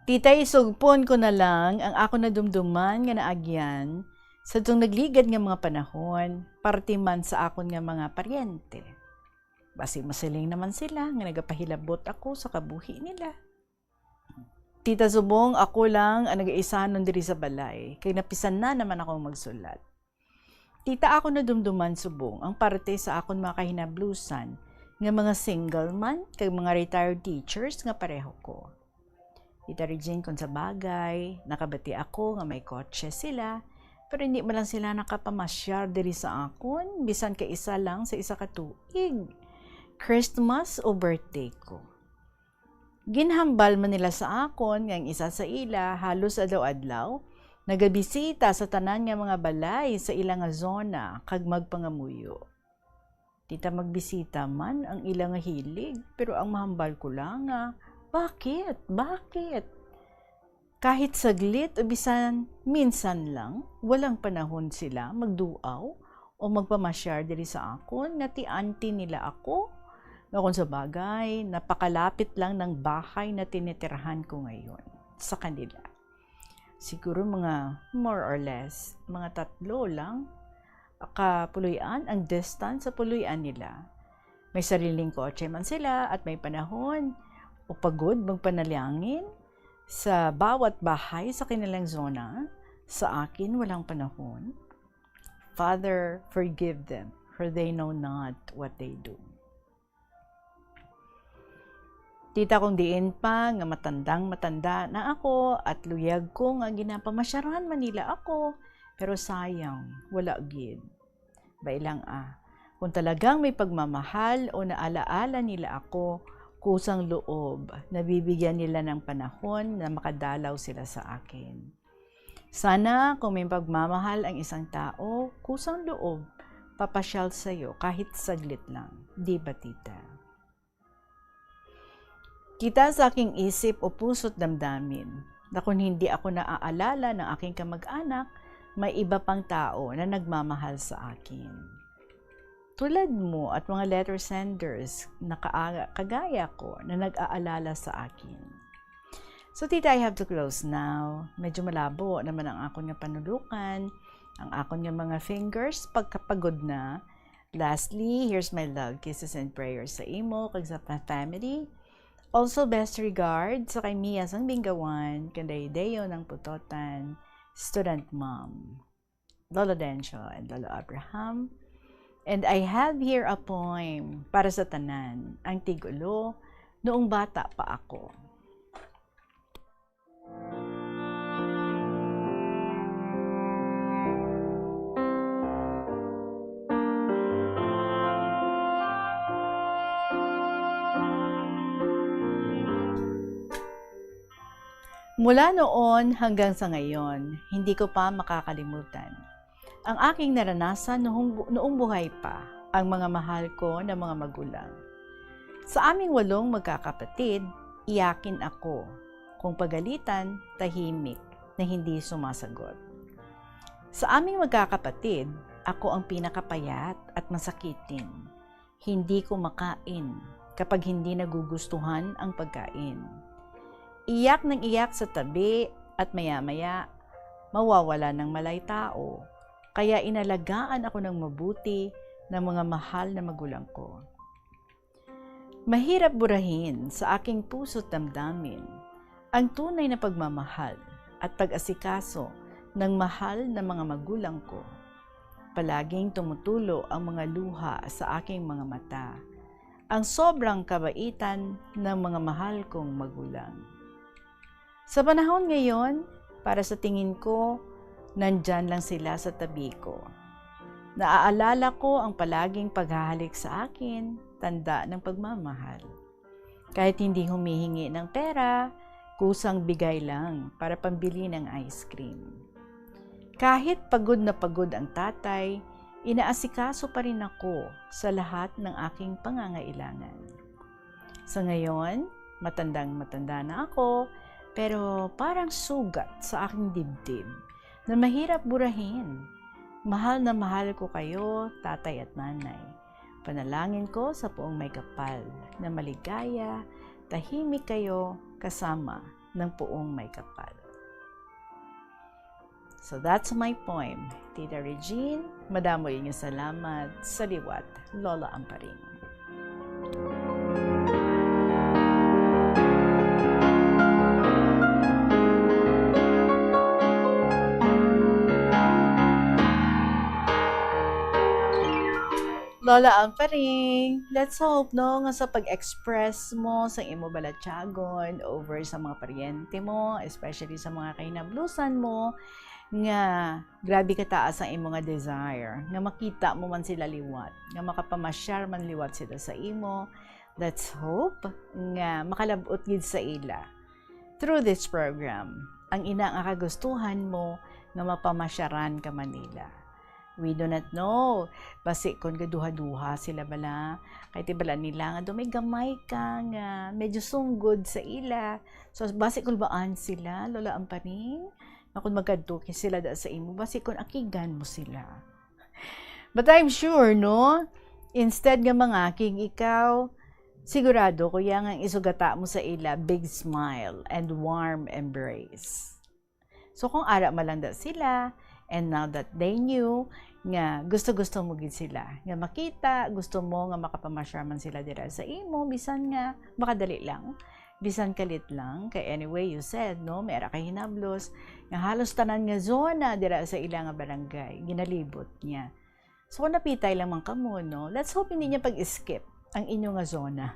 Tita, isugpon ko na lang ang akon nadumduman nga naagyan sa tong nagligad nga mga panahon, parte man sa akon nga mga paryente. Basi masiling naman sila nga nagapahilabot ako sa kabuhi nila. Tita, subong ako lang ang nagaisanon diri sa balay, kay napisan na naman ako magsulat. Tita, ako nadumduman subong ang parte sa akon mga kahinablusan nga mga single man kag mga retired teachers nga pareho ko. Tita Regine, kung sa bagay, nakabati ako nga may kotse sila, pero hindi man lang sila nakapamasyar diri sa akon, bisan kaisa lang sa isa ka tuig. Christmas o birthday ko. Ginhambal man nila sa akon nga ang isa sa ila halos adlaw-adlaw nagabisita sa tanan nga mga balay sa ila nga zona kag magpangamuyo. Tita, magbisita man ang ila nga hilig, pero ang mahambal ko lang nga, bakit? Bakit? Kahit saglit o bisan minsan lang, walang panahon sila magduaw o magpamasyar diri sa akon nga ti-auntie nila ako, nga kung sa bagay, napakalapit lang ng bahay na tinitirahan ko ngayon sa kanila. Siguro mga more or less, mga tatlo lang kapuloy-an ang distance sa puloy-an nila. May sariling kotse man sila at may panahon o pagod magpanalangin sa bawat bahay sa kanilang zona. Sa akin, walang panahon. Father, forgive them, for they know not what they do. Tita, kung diin pa nga matandang matanda na ako at luyag ko nga ginapamasyaran man nila ako, pero sayang, wala gid. Bailang, ah, kung talagang may pagmamahal o naalaala nila ako, kusang loob, nabibigyan nila ng panahon na makadalaw sila sa akin. Sana kung may pagmamahal ang isang tao, kusang loob, papasyal sa'yo kahit saglit lang. Di ba, tita? Kita sa aking isip o puso't damdamin na kung hindi ako naaalala ng aking kamag-anak, may iba pang tao na nagmamahal sa akin. Tulad mo at mga letter senders na kaaga-, kagaya ko na nag-aalala sa akin. So, tita, I have to close now. Medyo malabo naman ang akon nga panulukan. Ang akon nga mga fingers, pagkapagod na. Lastly, here's my love, kisses, and prayers sa imo kag sa pa-, family. Also, best regards sa kay Mia sang Binggawan, kanday Deo ng Putotan, student mom, Lolo Dencio, and Lolo Abraham. And I have here a poem para sa tanan, ang titulo, Noong Bata Pa Ako. Mula noon hanggang sa ngayon, hindi ko pa makakalimutan ang aking naranasan noong bu-, noong buhay pa ang mga mahal ko na mga magulang. Sa aming walong magkakapatid, iyakin ako. Kung pagalitan, tahimik na hindi sumasagot. Sa aming magkakapatid, ako ang pinakapayat at masakitin. Hindi ko makain kapag hindi nagugustuhan ang pagkain. Iyak ng iyak sa tabi at maya-maya, mawawala ng malay tao. Kaya inalagaan ako ng mabuti ng mga mahal na magulang ko. Mahirap burahin sa aking puso't damdamin ang tunay na pagmamahal at pag-asikaso ng mahal na mga magulang ko. Palaging tumutulo ang mga luha sa aking mga mata, ang sobrang kabaitan ng mga mahal kong magulang. Sa panahon ngayon, para sa tingin ko, nandyan lang sila sa tabi ko. Naaalala ko ang palaging paghahalik sa akin, tanda ng pagmamahal. Kahit hindi humihingi ng pera, kusang bigay lang para pambili ng ice cream. Kahit pagod na pagod ang tatay, inaasikaso pa rin ako sa lahat ng aking pangangailangan. Sa ngayon, matandang-matanda na ako, pero parang sugat sa aking dibdib na mahirap burahin. Mahal na mahal ko kayo, tatay at nanay. Panalangin ko sa Poong Maykapal na maligaya, tahimik kayo kasama ng Poong Maykapal. So that's my poem. Tita Regine, madamo inyong salamat sa liwat, Lola Amparing. Lola Amparing, let's hope, no, nga sa pag-express mo sa imo balatyagon over sa mga paryente mo, especially sa mga kahinablusan mo, nga grabe kataas ang imo nga desire, nga makita mo man sila liwat, nga makapamasyar man liwat sila sa imo. Let's hope nga makalab-ot gid sa ila through this program ang ina nga kagustuhan mo nga mapamasyaran ka man nila. We do not know. Basi kon gaduha-duha sila bala, kay tibala nila nga daw may gamay ka nga medyo sunggod sa ila. So, basi kulbaan sila, Lola Amparing, nga kon magkadto sila da sa imo, basi kon akigan mo sila. But I'm sure, no? Instead nga mangakig ikaw, sigurado ko ya nga ang isugata mo sa ila, big smile and warm embrace. So, kung ara man lang da sila, and now that they knew nga gusto-gusto mo gid sila nga makita, gusto mo nga makapamasyar man sila dira sa imo, bisan nga makadali lang, bisan kalit lang, kay anyway, you said, no, may ara kay hinablos nga halos tanan nga zona dira sa ila nga barangay ginalibot niya. So, kung napitay lang man kamo, no, let's hope hindi niya pag-skip ang inyo nga zona.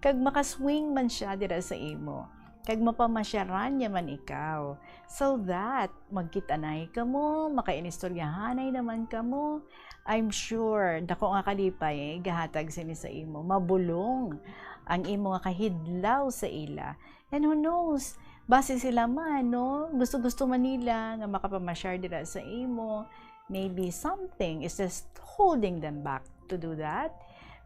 Kag makaswing man siya dira sa imo. Kag mapamasyaran niya man ikaw. So that, magkita-anay kamo, makainistoryahanay naman kamo. I'm sure, dako nga kalipay gahatag sini sa imo. Mabulong ang imo nga kahidlaw sa ila. And who knows, Basi sila man, no? Gusto-gusto man nila nga makapamasyar dira sa imo. Maybe something is just holding them back to do that.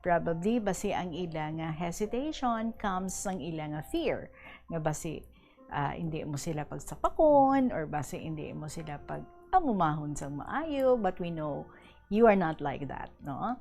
Probably, basi ang ila nga hesitation comes sang ila nga fear. Nga basi, ah, hindi mo sila pagsapakon or basi hindi mo sila pag-amumahon sang maayo. But we know you are not like that, no?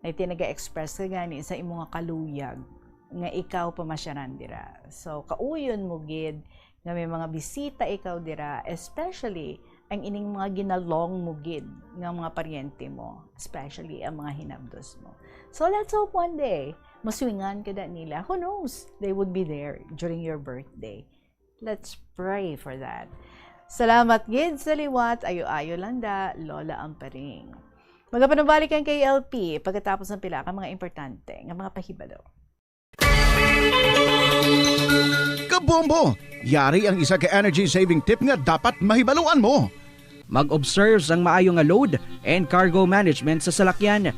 Iti naga-express ka gani sa imo nga kaluyag nga ikaw pamasyaran dira. So, kauyon mo gid nga may mga bisita ikaw dira, especially ang ining mga ginalong mo gid nga mga paryente mo, especially ang mga hinabdos mo. So, let's hope one day, maswingan ka da nila. Who knows? They would be there during your birthday. Let's pray for that. Salamat gid sa liwat, ayo-ayo lang da, Lola Amparing. Magapanubalik ang K L P pagkatapos ng pila ka mga importante nga mga pahibalo. Kabombo! Yari ang isa ka energy saving tip nga dapat mahibaluan mo. Mag-observe sang maayo nga load and cargo management sa salakyan.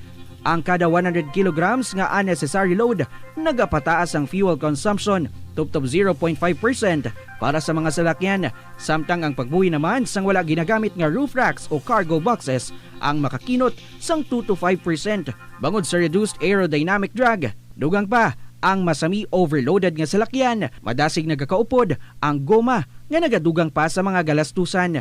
Ang kada one hundred kilograms nga unnecessary load nagapataas ang fuel consumption tubtob zero point five percent para sa mga salakyan, samtang ang pagbuhi naman sang wala ginagamit nga roof racks o cargo boxes ang makakinot sang two to five percent bangod sa reduced aerodynamic drag. Dugang pa, ang masami overloaded nga salakyan, madasig nagakaupod ang goma nga nagadugang pa sa mga galastusan.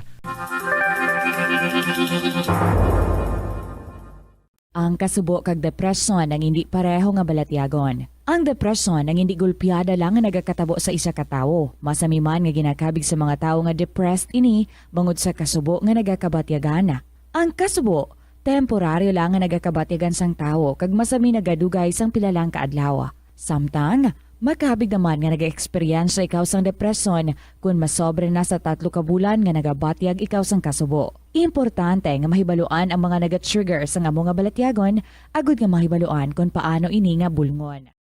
Ang kasubo kag depresyon ang hindi pareho nga balatyagon. Ang depresyon ang hindi gulpiada lang nga nagakatabo sa isa ka tawo. Masami man nga ginakabig sa mga tawo nga depressed ini bangod sa kasubo nga nagakabatyagan. Ang kasubo, temporaryo lang nga nagakabatyagan sang tawo kag masami nagadugay sang pila lang ka adlaw. Samtang, makabig naman nga nagaeksperyensya ikaw sang depresyon kon masobra na sa tatlo ka bulan nga nagabatyag ikaw sang kasubo. Importante nga mahibaluan ang mga naga-trigger sang amo nga balatyagon agud nga mahibaluan kon paano ini nga bulngon.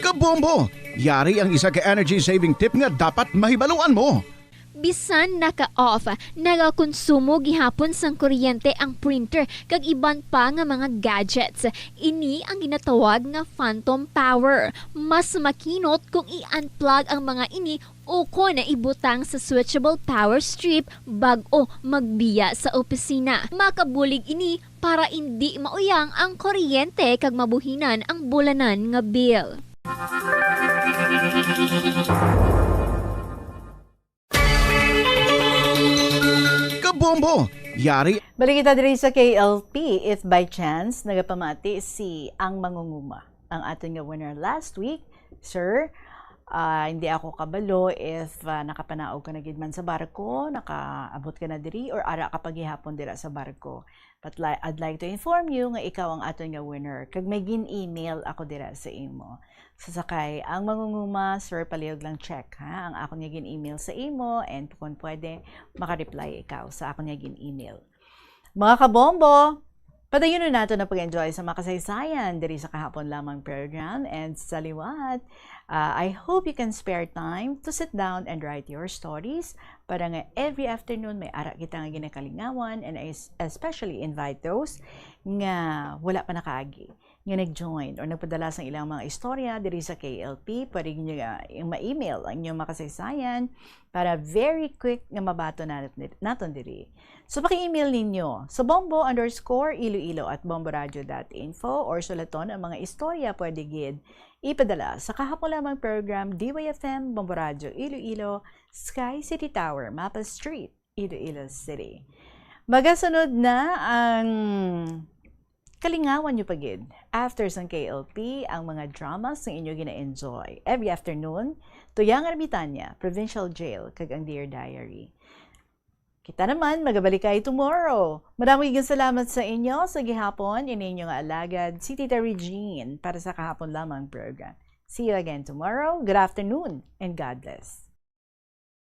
Kabombo! Yari ang isa ka energy saving tip nga dapat mahibaluan mo. Bisan naka-off, nagakonsumo gihapon sang kuryente ang printer kag iban pa nga mga gadgets. Ini ang ginatawag nga phantom power. Mas makinot kung i-unplug ang mga ini ukon ibutang sa switchable power strip bag-o magbiya sa opisina. Makabulig ini para indi mauyang ang kuryente kag mabuhinan ang bulanan nga bill. Kabombo! Yari Balik kita diri sa K L P. If by chance nagapamati si ang mangunguma, ang aton nga winner last week, sir, ah, hindi ako kabalo if ah, nakapanaog ka na gid man sa barko, nakaabot ka na diri, or ara ka pa gihapon dira sa barko. But li- I'd like to inform you nga ikaw ang aton nga winner, kag may gin-email ako dira sa imo. Sa sakay, ang mangunguma, sir, palihog lang check, ha, ang akon nga gin-email sa imo, and kung pwede, makareply ikaw sa akon nga gin-email. Mga kabombo, padayon na nato na pag-enjoy sa makasaysayan diri sa kahapon lamang program, and sa liwat, ah, I hope you can spare time to sit down and write your stories para nga every afternoon may ara kita nga ginakalingawan, and I s- especially invite those nga wala pa nakaagi nga nag-join or nagpadala sang ilang mga istorya diri sa K L P. Pwede nyo nga ma-email ang inyong makasaysayan para very quick nga mabato natin, naton diri. So, paki-email ninyo sa bombo underscore iloilo at bomboradio dot info or sulaton ang mga istorya pwede gid ipadala sa kahapon lamang program D Y F M Bombo Radio Iloilo, Sky City Tower, Mapa Street, Iloilo City. Magasunod na ang kalingawan nyo pa gid. After sang K L P, ang mga dramas nga inyo gina-enjoy every afternoon, Tuyang Ermitaña, Provincial Jail, kag ang Dear Diary. Kita naman, magabalik kay tomorrow. Madamo gid salamat sa inyo. Sa gihapon, ini inyo nga alagad, si Tita Regine, para sa kahapon lamang program. See you again tomorrow. Good afternoon and God bless.